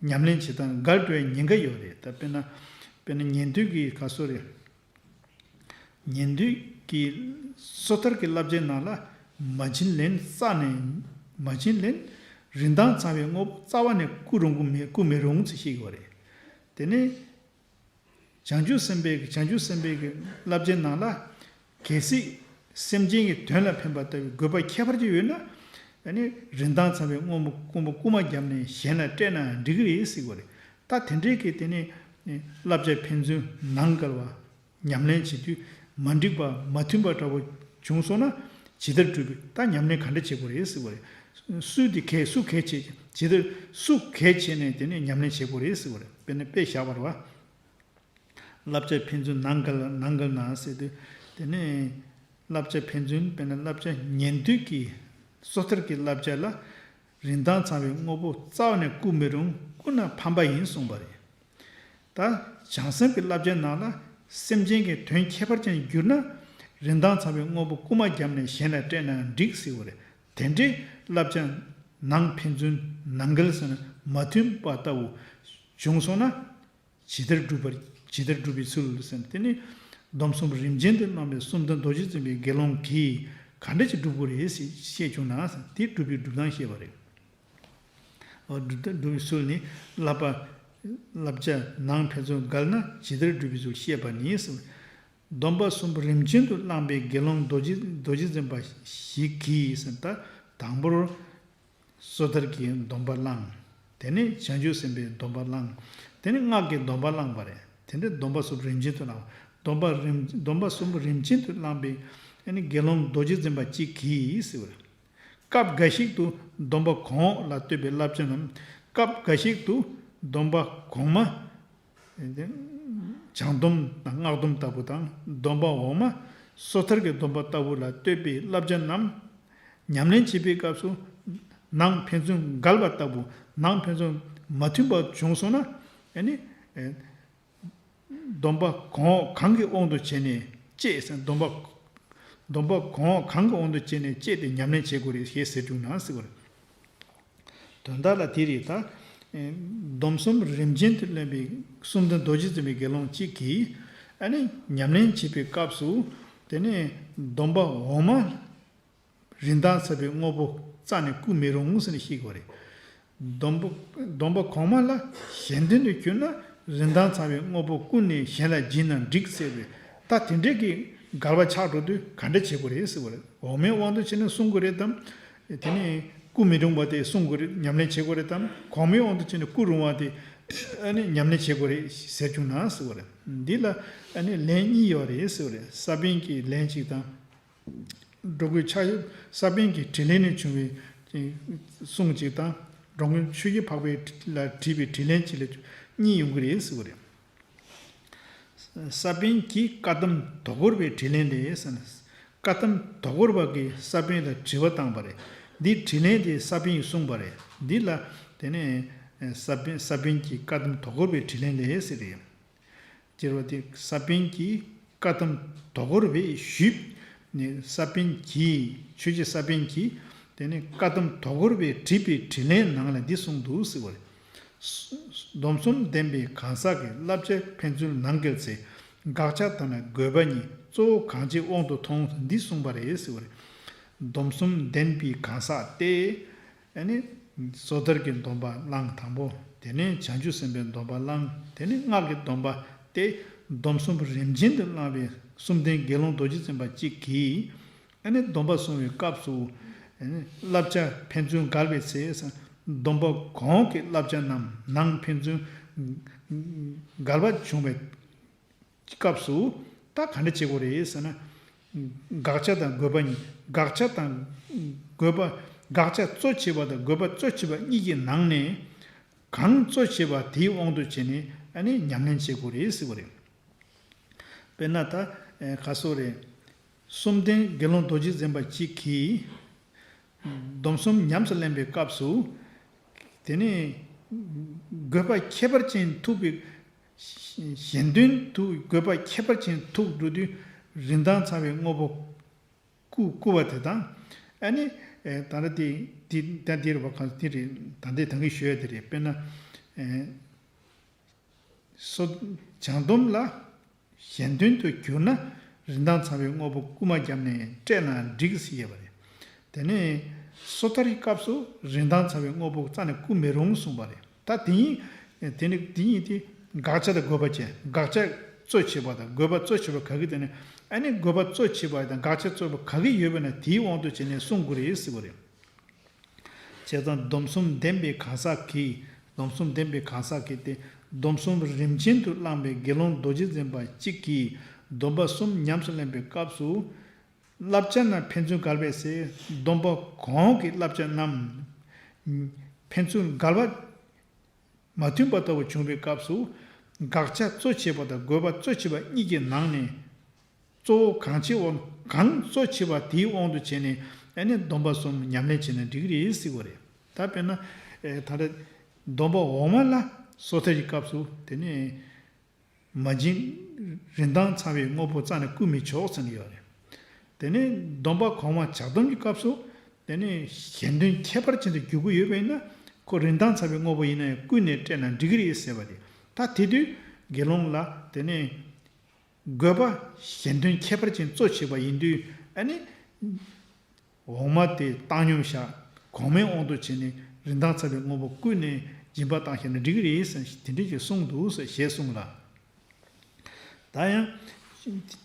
ཉམས་ལེན་བྱེད་སྟངས་འགལ་འགྲོ་བའི་ཉེན་ཁ་ཡོད་རེད། ད་དཔེར་ན་དཔེར་ན་ཉན་ཐོས་ཀྱི་ག་སོ་རེད། ཉན་ཐོས་ཀྱི་སོ་ཐར་གྱི་བསླབ་བྱའི་ནང་ལ་མ་བྱིན་ལེན་རྩ་ནས་མ་བྱིན་ལེན་རིན་ཐང་ཚང་བའི་དངོས་པོ་རྩ་བ་ནས་བསྐུར་རུང་བསྐུར་མི་བསྐུར་མི་རུང་ཚུལ་བཤད་ཀྱི་ཡོད་རེད། དེ་ནས་བྱང་ཆུབ་སེམས་དཔའི་བྱང་ཆུབ་སེམས་དཔའི་གི་བསླབ་བྱའི་ནང་ལ་གལ་སྲིད་སེམས་ཅན་གྱི་དོན་ལ་ཕན་པ་ལྟ་བུའི་དགོས་པ་ཁྱད་པར་ཅན་ཡོད་ན་ཨ་ནི་རིན་ཐང་ཚང་བའི་དངོས་པོ་དངོས་པོ་རྐུ་མ་བརྒྱབ་ནས་གཞན་ལ་སྤྲད་ན་འགྲིག་གི་རེད་ཟེར་གྱི་ཡོད་རེད། ད་དེ་འདྲའི་གི་དེ་ནས་བསླབ་བྱ་ཕན་ཚུན་ནང་འགལ་བ། ཉམས་ལེན་བྱེད་དུས་མ་འགྲིག་པ་མ་མཐུན་པ་འདྲ་བོ་བྱུང་སོང་ན་ཇི་ལྟར་སྒྲུབ་པའི་ད་ཉམས་ལེན་ག་འདྲ་བྱེད་དགོས་རེད་ཟེར་བ་རེད། སུ་དེ་གལ་སུ་གལ་ཆེ་ཇི་ལྟར་སུ་གལ་ཆེ་ནས་དེ་ནས་ཉམས་ལེན་བྱེད་དགོས་རེད་ཟེར་བ་རེད། དཔེར་ན་དཔེ་བཞག་པ་རེད་བ། བསླབ་བྱ་ཕན་ཚུན་ནང་འགལ་ནང་འགལ་ན་ཟེར་དུས་དེ་ནས་བསླབ་བྱ་ཕན་ཚུན་དཔེར་ན་བསླབ་བྱ་ཉན་ཐོས་ཀྱི་སོ་ཐར་གྱི་བསླབ་བྱ་ལ་རིན་ཐང་ཚང་བའི་དངོས་པོ་རྩ་བ་ནས་བསྐུར་མི་རུང་། བསྐུར་ན་ཕམ་པ་ཡིན་གསུངས་པ་རེད། ད་བྱང་སེམས་ཀྱི་བསླབ་བྱའི་ནང་ལ་སེམས་ཅན་གྱི་དོན་ཁྱད་པར་ཅན་གྱུར་ན་རིན་ཐང་ཚང་བའི་དངོས་པོ་རྐུ་མ་བརྒྱབ་ནས་གཞན་ལ་སྤྲད་ན་འགྲིག་ཟེར་བ་རེད། དེ་འདྲའི་བསླབ་བྱ་ནང་ཕན་ཚུན་ནང་འགལ་ཟེར་ན་མ་མཐུན་པ་ལྟ་བུ་བྱུང་སོང་ན་ཇི་ལྟར་སྒྲུབ་པར་ཇི་ལྟར་སྒྲུབ་པའི་ཚུལ་ཟེར་ན། དེ་ནི་སྡོམ་གསུམ་རིམ་ཅན་དུ་བླངས་པའི་གསུམ་ལྡན་རྡོ་རྗེ་འཛིན་པའི་དགེ་སློང་གིས་ག་འདྲ་ཅིག་སྒྲུབ་དགོས་རེད་ཟེར་བཤད་བྱུང་ན་དེ་སྒྲུབ་པའི་སྒྲུབ་སྟངས་བཤད་པ་རེད། སྒྲུབ་སྒྲུབ་པའི་ཚུལ་ནི་བསླབ་པ། བསླབ་བྱ་ནང་ཕན་ཚུན་འགལ་ན་ཇི་ལྟར་སྒྲུབ་པའི་ཚུལ་བཤད་པ་ནི། སྡོམ་པ་གསུམ་པོ་རིམ་བྱོན་དུ་བླངས་པའི་དགེ་སློང་རྡོ་རྗེ་རྡོ་རྗེ་འཛིན་པ་ཞིག་གིས་ཟེར་ད་དང་པོར་སོ་ཐར་གྱི་སྡོམ་པ་བླངས། དེ་ནས་བྱང་ཆུབ་སེམས་དཔའི་སྡོམ་པ་བླངས། དེ་ནས་སྔགས་ཀྱི་སྡོམ་པ་བླངས་པ་རེད། དེ་འདྲའི་སྡོམ་པ་གསུམ་རིམ་བྱོན་དུ་བླངས། སྡོམ་པ་རིམ་སྡོམ་པ་གསུམ་པོ་རིམ་བྱོན་དུ་བླངས་པའི་དགེ་སློང་རྡོ་རྗེ་འཛིན་པ་གཅིག་གིས་ཟེར་བ་རེད། སྐབས་འགའ་ཞིག་ཏུ་སྡོམ་པ་གོང་འོག་ལ་ལྟོས་པའི་བསླབ་བྱ་རྣམས། སྐབས་འགའ་ཞིག་ཏུ་སྡོམ་པ་གོང་མ། བྱང་སྡོམ་དང་སྔགས་སྡོམ་ལྟ་བུ་དང་། སྡོམ་པ་འོག་མ། སོ་ཐར་གྱི་སྡོམ་པ་ལྟ་བུ་ལ་ལྟོས་པའི་བསླབ་བྱ་རྣམས། ཉམས་ལེན་བྱེད་པའི་སྐབས་སུ། ནང་ཕན་ཚུན་འགལ་བ་ལྟ་བུ། ནང་ཕན་ཚུན་མ་མཐུན་པ་བྱུང་སོང་ན། ཨ་ནི། སྡོམ་པ་གོང་འོག་གང་གི་དབང་དུ་བྱས་ནས་བཅད་ཟེར། སྡོམ་པ། སྡོམ་པ་གོང་འོག་གང་གི་དབང་དུ་བྱས་ནས་བཅད་དེ་ཉམས་ལེན་བྱེད་དགོས་རེད་ཞེས་ཟེར་བྱུང་ན་ཟེར་བ་རེད། དོན་དག་ལ་དེ་རེད་ད། སྡོམ་གསུམ་རིམ་བྱོན་དུ་བླངས་པའི་གསུམ་ལྡན་རྡོ་རྗེ་འཛིན་པའི་དགེ་སློང་གཅིག་གིས་ཨ་ནི་ཉམས་ལེན་བྱེད་པའི་སྐབས་སུ་དེ་ནས་སྡོམ་པ་འོག་མ། རིན་ཐང་ཚང་བའི་དངོས་པོ་རྩ་ནས་བསྐུར་མི་རུང་ཟེར་ནས་བཤད་ཀྱི་ཡོད་རེད། སྡོམ་པ་སྡོམ་པ་གོང་མ་ལ་གཞན་དོན་དུ་གྱུར་ན་རིན་ཐང་ཚང་བའི་དངོས་པོ་བསྐུར་ནས་གཞན་ལ་སྦྱིན་ན་འགྲིག་ཟེར་བས། ད་དེ་འདྲའི་གི་འགལ་བ་ཆགས་འགྲོ་དུས་ག་འདྲ་བྱེད་དགོས་རེད་ཟེར་བ་རེད། འོག་མའི་དབང་དུ་བྱས་ནས་བསྲུང་དགོས་རེད་དམ། དེ་ནས་བསྐུར་མི་རུང་བ་དེ་བསྲུང་དགོས་རེད། ཉམས་ལེན་བྱེད་དགོས་རེད་དམ། གོང་མའི་དབང་དུ་བྱས་ནས་བསྐུར་རུང་བ་དེ་ཨ་ནི་ཉམས་ལེན་བྱེད་དགོས་རེད་ཟེར་བྱུང་ན་ཟེར་བ་རེད། འདི་ལ་ཨ་ནི་ལན་གཉིས་ཡོད་རེད་ཟེར་བ་རེད། ས་པཎ་གྱི་ལན་གཅིག་དང་། འགྲོ་མགོན་ཕྱག་ས་པཎ་གྱི་དྲིས་ལན་ནས་བྱུང་བའི་གསུང་གཅིག་དང་། འགྲོ་མགོན་ཆོས་ཀྱི་འཕགས་པ་ལ་དྲིས་པའི་དྲིས་ལན་གཅིག་ལ་གཉིས་ཡོང་གི་རེད་ཟེར་བ་རེད། ས་པཎ་གྱིས་བཀའ་གདམས་དོ་ཁུར་བའི་དྲིས་ལན་རེད་ཟེར་ན། བཀའ་གདམས་དོ་ཁུར་བ་གིས་ས་པཎ་ལ་དྲི་བ་བཏང་པ་རེད། འདིའི་དྲིས་ལན་དེ་ས་པཎ་གྱིས་གསུངས་པ་རེད། འདི་ལ་དེ་ནས་ས་པཎ་ས་པཎ་གྱིས་བཀའ་གདམས་དོ་ཁུར་བའི་དྲིས་ལན་རེད་ཟེར་རེད། ཅེས་པ་དེ་ས་པཎ་གྱིས་བཀའ་གདམས་དོ་ཁུར་བས་ཞུས་ནས། ས་པཎ་གྱིས་ཆོས་རྗེ་ས་པཎ་གྱིས་དེ་ནས་བཀའ་གདམས་དོ་ཁུར་བས་དྲིས་པའི་དྲིས་ལན་ནང་ལ་འདི་གསུངས་འདུག་ཟེར་བ་རེད། སྡོམ་གསུམ་ལྡན་པའི་གང་ཟག་གིས་བསླབ་བྱ་ཕན་ཚུན་ནང་འགལ་ཚེ། དགག་བྱ་དང་ནི་དགོས་པ་གཉིས་གཙོ་བོ་གང་ཅིའི་དབང་དུ་མཐོང་འདི་གསུངས་པ་རེད་ཟེར་བ་རེད། སྡོམ་གསུམ་ལྡན་པའི་གང་ཟག་སྟེ། ཨ་ནི། སོ་ཐར་གྱི་སྡོམ་པ་བླངས་དང་པོ། དེ་ནས་བྱང་ཆུབ་སེམས་དཔའི་སྡོམ་པ་བླངས། དེ་ནས་སྔགས་ཀྱི་སྡོམ་པ་སྟེ། སྡོམ་གསུམ་རིམ་བྱོན་དུ་བླངས་པའི་གསུམ་ལྡན་དགེ་སློང་རྡོ་རྗེ་འཛིན་པ་གཅིག་གིས། ཨ་ནི་སྡོམ་པ་བསྲུང་བའི་སྐབས་སུ། ཨ་ནི་བསླབ་བྱ་ཕན་ཚུན་འགལ་བའི་ཚེ། སྡོམ་པ་གོང་འོག་གི་བསླབ་བྱ་རྣམས་ནང་ཕན་ཚུན་འགལ་བ་བྱུང་བའི་སྐབས་སུ་ད་ག་འདྲ་བྱེད་དགོས་རེད་ཟེར་ན། དགག་བྱ་དང་དགོས་པ་གཉིས། དགག་བྱ་དང་དགོས་པ། དགག་བྱ་གཙོ་ཆེ་བ་དང་དགོས་པ་གཙོ་ཆེ་བ་གཉིས་ཀྱི་ནང་ནས་གང་གཙོ་ཆེ་བ་དེའི་དབང་དུ་བྱས་ནས་ཨ་ནི་ཉམས་ལེན་བྱེད་དགོས་རེད་ཟེར་བ་རེད། དཔེར་ན་ད་ག་སོགས་རེད། གསུམ་ལྡན་དགེ་སློང་རྡོ་རྗེ་འཛིན་པ་གཅིག་གིས། སྡོམ་གསུམ་ཉམས་སུ་ལེན་པའི་སྐབས་སུ། དེ་ནས། དགོས་པ་ཁྱད་པར་ཅན་ཐུག་པའི། གཞན་དོན་དུ་དགོས་པ་ཁྱད་པར་ཅན་ཐུག་འགྲོ་དུས། རིན་ཐང་ཚང་བའི་དངོས་པོ། བསྐུ་བསྐུ་བ་དེ་དང་། ཨ་ནི། ད་ལྟ་དེ་དེ་ད་འདིར་བ་གང་དེ་རེད། ད་ལྟའི་ད་གིན་ཞུ་ཡ་དེ་རེད། དཔེར་ན། སོ། བྱང་སྡོམ་ལ། གཞན་དོན་དུ་གྱུར་ན། རིན་ཐང་ཚང་བའི་དངོས་པོ་བསྐུ་མ་བརྒྱབ་ནས་སྤྲད་ན་འགྲིག་ཟེར་ཡོད་པ་རེད། དེ་ནས། སོ་ཐར་གྱི་སྐབས་སུ་རིན་ཐང་ཚང་བའི་དངོས་པོ་རྩ་ནས་བསྐུ་མི་རུང་གསུངས་པ་རེད། ད་དེ་ཡིན། དེ་ནི་དེ་ཡིན་དེ། དགག་བྱ་དང་དགོས་པ་བཅས། དགག་བྱ་གཙོ་ཆེ་བ་དང་དགོས་པ་གཙོ་ཆེ་བ་ག་གི་དེ་ནི། ཨ་ནི་དགོས་པ་གཙོ་ཆེ་བ་དང་དགག་བྱ་གཙོ་ཆེ་བ་ག་གི་ཡོད་པ་ན་དེའི་དབང་དུ་བྱས་ནས་གསུང་དགོས་རེད་ཟེར་བ་རེད། བྱས་ཙང་སྡོམ་གསུམ་ལྡན་པའི་གང་ཟག་གིས། སྡོམ་གསུམ་ལྡན་པའི་གང་ཟག་གིས་ཏེ། སྡོམ་གསུམ་རིམ་ཅན་དུ་བླངས་པའི་དགེ་སློང་རྡོ་རྗེ་འཛིན་པ་གཅིག་གིས་སྡོམ་པ་གསུམ་ཉམས་སུ་ལེན་པའི་སྐབས་སུ། བསླབ་བྱ་རྣམས་ཕན་ཚུན་འགལ་བའི་ཚེ། སྡོམ་པ་གོང་འོག་གི་བསླབ་བྱ་རྣམས་ཕན་ཚུན་འགལ་བ། མ་མཐུན་པ་ལྟ་བུ་བྱུང་བའི་སྐབས་སུ། དགག་བྱ་གཙོ་ཆེ་བ་དང་དགོས་པ་གཙོ་ཆེ་བ་གཉིས་ཀྱི་ནང་ནས། གཙོ་བོ་གང་ཆེ་བ། གང་གཙོ་ཆེ་བ་དེའི་དབང་དུ་བྱས་ནས། ཨ་ནི་སྡོམ་པ་གསུམ་ཉམས་ལེན་བྱས་ན་འགྲིག་གི་རེད་ཟེར་བ་རེད། ད་དཔེར་ན། ཨེ། ད་ལྟ་སྡོམ་པ་འོག་མ་ལ་སོ་ཐར་གྱི་སྐབས་སུ་དེ་ནས། མ་བྱིན། རིན་ཐང་ཚང་བའི་དངོས་པོ་རྩ་ནས་བསྐུ་མི་ཆོག་ཟེར་ནས་ཡོད་རེད། དེ་ནས་སྡོམ་པ་གོང་མ་བྱང་སྡོམ་གྱི་སྐབས་སུ། དེ་ནས་གཞན་དོན་ཁྱད་པར་ཅན་དུ་འགྱུར་གྱི་ཡོད་པ་ཡིན་ན། ཁོ་རིན་ཐང་ཚང་བའི་དངོས་པོ་ཡིན་ན་ཡང་བསྐུས་ནས་སྤྲད་ན་འགྲིག་གི་རེད་ཟེར་བ་རེད། ད་དེ་དུས་དགེ་སློང་ལ་དེ་ནས་དགོས་པ་གཞན་དོན་ཁྱད་པར་ཅན་གཙོ་ཆེ་བ་ཡིན་དུས། ཨ་ནི། འོག་མ་དེ་བཏང་སྙོམས་བཞག། གོང་མའི་དབང་དུ་བྱས་ནས་རིན་ཐང་ཚང་བའི་དངོས་པོ་བསྐུས་ནས་སྦྱིན་པ་བཏང་ཤེས་ན་འགྲིག་གི་རེད་ཟེར། དེ་འདྲ་ཅིག་གསུངས་འདུག་ཟེར། ཞེས་གསུངས་ལ། ད་ཡང་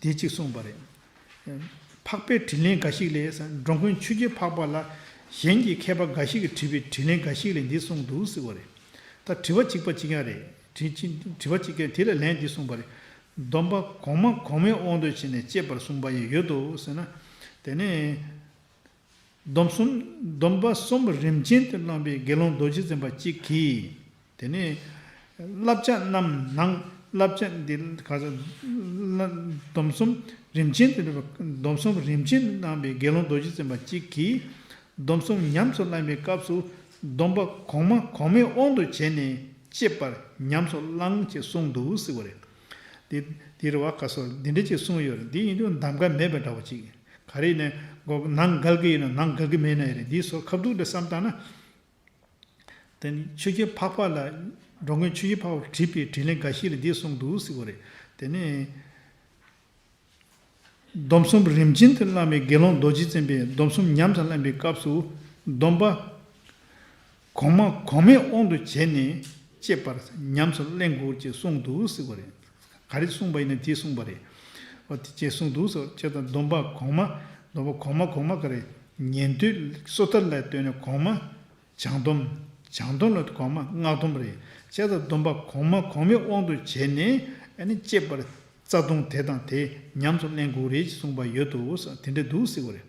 དེ་གཅིག་གསུངས་པ་རེད། འཕགས་པའི་དྲིས་ལན་འགའ་ཞིག་ལས་ཟེར། འགྲོ་མགོན་ཆོས་ཀྱི་འཕགས་པ་ལ་གཞན་གྱི་མཁས་པ་འགའ་ཞིག་གིས་དྲིས་པའི་དྲིས་ལན་འགའ་ཞིག་ལས་འདི་གསུངས་འདུག་ཟེར་བ་རེད། ད་དྲི་བ་གཅིག་པ་གཅིག་རྐྱང་རེད། དྲི་དྲི་བ་གཅིག་རྐྱང་། དེ་ལ་ལན་འདི་གསུངས་པ་རེད། སྡོམ་པ་གོང་མ་གོང་མའི་དབང་དུ་བྱས་ནས་སྤྱད་པར་གསུངས་པ་ཡང་ཡོད་དོ་ཟེར་ན། དེ་ནས། སྡོམ་གསུམ། སྡོམ་པ་གསུམ་རིམ་ཅན་དུ་བླངས་པའི་དགེ་སློང་རྡོ་རྗེ་འཛིན་པ་གཅིག་གིས། དེ་ནས། བསླབ་བྱ་རྣམས་ནང་། བསླབ་བྱ་འདི་ག་ས། སྡོམ་གསུམ་རིམ་ཅན་དུ། སྡོམ་གསུམ་རིམ་ཅན་དུ་བླངས་པའི་དགེ་སློང་རྡོ་རྗེ་འཛིན་པ་གཅིག་གིས། སྡོམ་གསུམ་ཉམས་སུ་བླངས་པའི་སྐབས་སུ། སྡོམ་པ་གོང་མ་གོང་མའི་དབང་དུ་བྱས་ནས་སྤྱད་པར་ཉམས་སུ་བླངས་ཅེས་གསུངས་འདུག་ཟེར་བ་རེད། དེ་དེ་རེད་བ། ག་སོ་འདི་འདྲ་ཅིག་གསུངས་ཡོད་རེད། འདི་ཡིན་དུས་གདམ་ག་མེད་པ་འདྲ་བོ་ཅིག། ག་རེ་ནས་གོ་ནང་འགལ་གྱི་ཡིན་ན་ནང་འགལ་གྱི་མེད་ན་ཡིན་རེད། འདིའི་སོ་ཁ་བསྡུར་འདྲ་བསམ་བཏང་ན། དེ་ནི་ཆོས་ཀྱི་འཕགས་པ་ལ། འགྲོ་མགོན་ཆོས་ཀྱི་འཕགས་པ་དྲིས་པའི་དྲིས་ལན་འགའ་ཞིག་ལ་འདི་གསུངས་འདུག་ཟེར་བ་རེད། དེ་ནས། སྡོམ་གསུམ་རིམ་བྱིན་དུ་བླངས་པའི་དགེ་སློང་རྡོ་རྗེ་འཛིན་པས་སྡོམ་གསུམ་ཉམས་སུ་ལེན་པའི་སྐབས་སུ། སྡོམ་པ། གོང་མ་གོང་མའི་དབང་དུ་བྱས་ནས་སྤྱད་པར་ཉམས་སུ་ལེན་དགོས་ཅེས་གསུངས་འདུག་ཟེར་བ་རེད། ག་རེ་གསུངས་པ་ཡིན་ན་དེ་གསུངས་པ་རེད། འོ་དེ་ཅེས་གསུངས་འདུག་ཟེར། བྱས་ཙང་སྡོམ་པ་གོང་མ། སྡོམ་པ་གོང་མ་གོང་མ་ག་རེ། ཉན་ཐོས་སོ་ཐར་ལ་ལྟོས་ནས་གོང་མ། བྱང་སྡོམ། བྱང་སྡོམ་ལ་གོང་མ་སྔགས་སྡོམ་རེད། བྱས་ཙང་སྡོམ་པ་གོང་མ་གོང་མའི་དབང་དུ་བྱས་ནས་ཨ་ནི་སྤྱད་པར། རྩ་ལྟུང་དེ་དང་དེ་ཉམས་སུ་ལེན་དགོས་རེད་ཅེས་གསུངས་པ་ཡོད་དོ་ཟེར། དེ་འདྲ་འདུག་ཟེར་བ་རེད།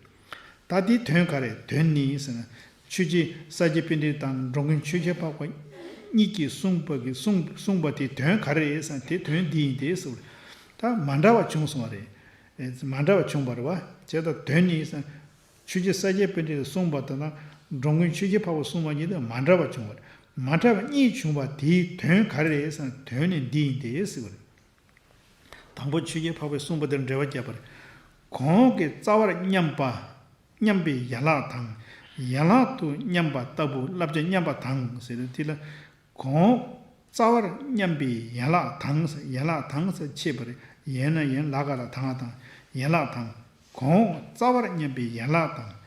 ད་དེའི་དོན་ག་རེ། དོན་ནི་ཟེར་ན། ཆོས་རྗེ་ས་སྐྱ་པཎྜི་ཏ་དང་འགྲོ་མགོན་ཆོས་རྗེ་འཕགས་པ་གཉིས་ཀྱིས་གསུངས་པ་གི་གསུངས་གསུངས་པ་དེའི་དོན་ག་རེ་རེད་ཟེར་ན། དེ་དོན་འདི་ཡིན་ཏེ་ཟེར་བ་རེད། ད་མ་འདྲ་བ་བྱུང་སོང་བ་རེད། མ་འདྲ་བ་བྱུང་བ་རེད་བ། བྱས་ཙང་དོན་ནི་ཟེར་ན། ཆོས་རྗེ་ས་སྐྱ་པཎྜི་ཏས་གསུངས་པ་དང་། འགྲོ་མགོན་ཆོས་རྗེ་འཕགས་པས་གསུངས་པ་གཉིས་དེ་མ་འདྲ་བ་བྱུང་བ་རེད། མ་འདྲ་བ་གཉིས་བྱུང་བ་དེའི་དོན་ག་རེ་རེད་ཟེར་ན། དོན་ནི་འདི་ཡིན་ཏེ་ཟེར་བ་རེད། དང་པོ་ཆོས་རྗེ་འཕགས་པས་གསུངས་པ་དེར་འགྲེལ་བ་བརྒྱབ་པ་རེད། གོང་འོག་གི་རྩ་བར་མཉམ་པ། མཉམ་པའི་ཡན་ལག་དང་། ཡན་ལག་ཏུ་མཉམ་པ་ལྟ་བུ་བསླབ་བྱ་མཉམ་པ་དང་ཟེར་ཏེ། དེ་ལ། གོང་འོག་རྩ་བར་མཉམ་པའི་ཡན་ལག་དང་ཟེར། ཡན་ལག་དང་ཟེར་ཕྱེས་པ་རེད། ཡན་ན་ཡན་ལ་ག་ལ་དང་དང་། ཡན་ལག་དང་། གོང་འོག་རྩ་བར་མཉམ་པའི་ཡན་ལག་དང་།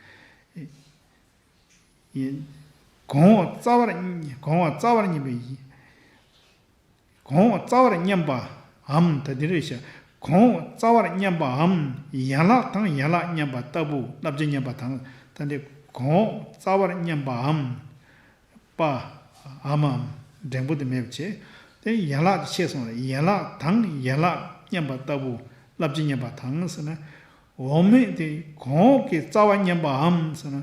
ཡིན། གོང་འོག་རྩ་བར། གོང་འོག་རྩ་བར་མཉམ་པའི། གོང་འོག་རྩ་བར་མཉམ་པའམ། ད་འདི་རེད་ཤག། གོང་འོག་རྩ་བར་མཉམ་པའམ། ཡན་ལག་དང་ཡན་ལག་མཉམ་པ་ལྟ་བུ་བསླབ་བྱ་མཉམ་པ་དང་། ད་འདི་གོང་འོག་རྩ་བར་མཉམ་པའམ། པའམ། འགྲེང་བུ་དེ་མེད་པ་བྱས། དེ་ཡན་ལག་དེ་ཕྱེས་སོང་རེད། ཡན་ལག་དང་ཡན་ལག་མཉམ་པ་ལྟ་བུ་བསླབ་བྱ་མཉམ་པ་དང་ཟེར་ན། འོག་མའི་དེ་གོང་འོག་གི་རྩ་བ་མཉམ་པའམ་ཟེར་ན།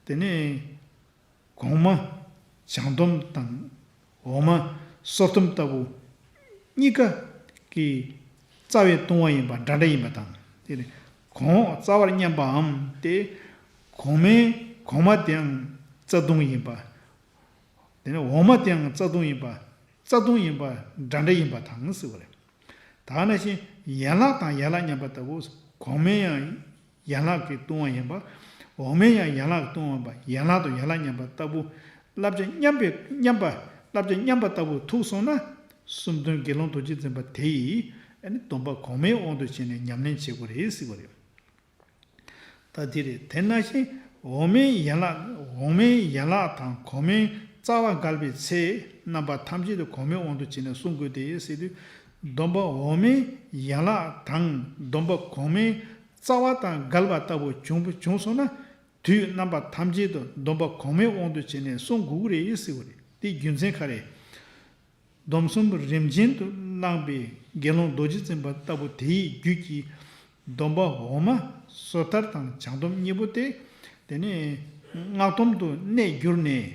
དེ་ནས་གོང་མ་བྱང་སྡོམ་དང་འོག་མ་སོར་སྡོམ་ལྟ་བུ་གཉིས་ཀ་གི་རྩ་བའི་ལྟུང་བ་ཡིན་པ་འདྲ་འདྲ་ཡིན་པ་དང་། དེ་ནས་ གོང་འོག་རྩ་བར་མཉམ་པའམ་སྟེ། གོང་མའི་གོང་མ་དེའང་རྩ་ལྟུང་ཡིན་པ། དེ་ནས་འོག་མ་དེའང་རྩ་ལྟུང་ཡིན་པ། རྩ་ལྟུང་ཡིན་པ་འདྲ་འདྲ་ཡིན་པ་དང་ཟེར་བ་རེད། ད་ག་ནང་བཞིན་ཡན་ལག་དང་ཡན་ལག་མཉམ་པ་ལྟ་བུ། གོང་མའི་ཡང་ཡན་ལག་གི་ལྟུང་བ་ཡིན་པ། འོག་མའི་ཡང་ཡན་ལག་གི་ལྟུང་བ་ཡིན་པ། ཡན་ལག་དང་ཡན་ལག་མཉམ་པ་ལྟ་བུ། བསླབ་བྱ་མཉམ་པའི་མཉམ་པ། བསླབ་བྱ་མཉམ་པ་ལྟ་བུ་ཐུག་སོང་ན། སུམ་སྟོན་དགེ་སློང་རྡོ་རྗེ་འཛིན་པ་དེ་ཡིས་ཨ་ནི་སྡོམ་པ་གོང་མའི་དབང་དུ་བྱས་ནས་ཉམས་ལེན་བྱེད་དགོས་རེད་ཟེར་བ་རེད། ད་འདི་རེད། དེ་ནང་བཞིན་འོག་མའི་ཡན་ལག་འོག་མའི་ཡན་ལག་དང་གོང་མའི་རྩ་བ་འགལ་བའི་ཚེ་རྣམ་པ་ཐམས་ཅད་དུ་གོང་མའི་དབང་དུ་བྱས་ནས་བསྲུང་དགོས་ཏེ་ཟེར་དུས། སྡོམ་པ་འོག་མའི་ཡན་ལག་དང་སྡོམ་པ་གོང་མའི་རྩ་བ་དང་འགལ་བ་ལྟ་བུ་བྱུང་བྱུང་སོང་ན། དུས་རྣམ་པ་ཐམས་ཅད་དུ་སྡོམ་པ་གོང་མའི་དབང་དུ་བྱས་ནས་བསྲུང་དགོས་ཀྱི་རེད་ཟེར་བ་རེད། དེའི་རྒྱུ་མཚན་ག་རེ། སྡོམ་གསུམ་རིམ་ཅན་དུ་བླངས་པའི་དགེ་སློང་རྡོ་རྗེ་འཛིན་པ་ལྟ་བུ་དེའི་རྒྱུད་ཀྱི་སྡོམ་པ་འོག་མ་སོ་ཐར་དང་བྱང་སྡོམ་གཉིས་པོ་སྟེ། དེ་ནས་སྔགས་སྡོམ་དུ་གནས་གྱུར་ནས།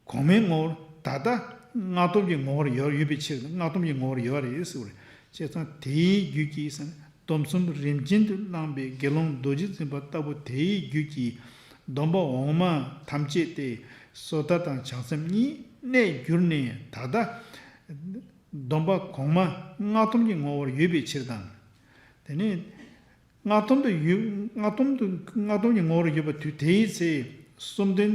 གོང་མའི་ངོ་བོར་ད་ལྟ་སྔགས་སྡོམ་གྱི་ངོ་བོར་ཡོད་ཡོད་པའི་ཕྱིར། སྔགས་སྡོམ་གྱི་ངོ་བོར་ཡོད་རེད་ཟེར་བ་རེད། བྱས་ཙང་དེའི་རྒྱུད་ཀྱི་སྡོམ་གསུམ་རིམ་ཅན་དུ་བླངས་པའི་དགེ་སློང་རྡོ་རྗེ་འཛིན་པ་ལྟ་བུ་དེའི་རྒྱུད་ཀྱི་སྡོམ་པ་འོག་མ་ཐམས་ཅད་དེ་སོ་ཐར་དང་བྱང་སེམས་གཉིས་གནས་གྱུར་ནས། ད་ལྟ་སྡོམ་པ་གོང་མ་སྔགས་སྡོམ་གྱི་ངོ་བོར་ཡོད་པའི་ཕྱིར་དང་། དེ་ནས་སྔགས་སྡོམ་དུ་ཡོད། སྔགས་སྡོམ་དུ་སྔགས་སྡོམ་གྱི་ངོ་བོར་ཡོད་པ་དུས་དེའི་ཚེ་སུམ་སྟོན་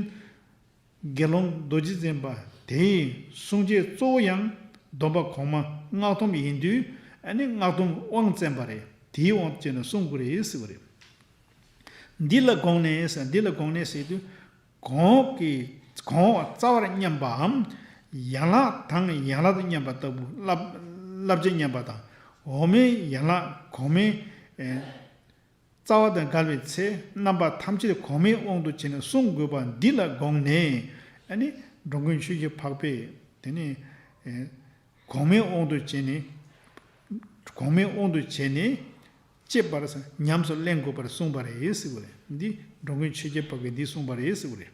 དགེ་སློང་རྡོ་རྗེ་འཛིན་པ་དེའི་གསུང་བྱེད་གཙོ་བོ་ཡང་སྡོམ་པ་གོང་མ་སྔགས་སྡོམ་ཡིན་དུས། ཨ་ནི་སྔགས་སྡོམ་དབང་བཙན་པ་རེད། དེའི་དབང་བཙན་ནས་བསྲུང་དགོས་རེད་ཟེར་བ་རེད། འདི་ལ་དགོངས་ནས་ཟེར། འདི་ལ་དགོངས་ནས་ཟེར་དུས། གོང་འོག་གི་གོང་འོག་རྩ་བར་མཉམ་པའམ། ཡན་ལག་དང་ཡན་ལག་དང་མཉམ་པ་ལྟ་བུ། བསླབ་བསླབ་བྱ་མཉམ་པ་དང་། འོག་མའི་ཡན་ལག་གོང་མའི་ཨེ། རྩ་བ་དང་འགལ་བའི་ཚེ་རྣམ་པ་ཐམས་ཅད་གོང་མའི་དབང་དུ་བྱས་ནས་བསྲུང་དགོས་པ་འདི་ལ་དགོངས་ནས། ཨ་ནི་འགྲོ་མགོན་ཆོས་རྒྱལ་འཕགས་པས་དེ་ནི་ཨེ། གོང་མའི་དབང་དུ་བྱས་ནས། གོང་མའི་དབང་དུ་བྱས་ནས་གཅེས་པར་ཉམས་སུ་ལེན་དགོས་པར་གསུངས་པ་རེད་ཟེར་བ་རེད། འདི་འགྲོ་མགོན་ཆོས་རྒྱལ་འཕགས་པས་འདི་གསུངས་པ་རེད་ཟེར་བ་རེད།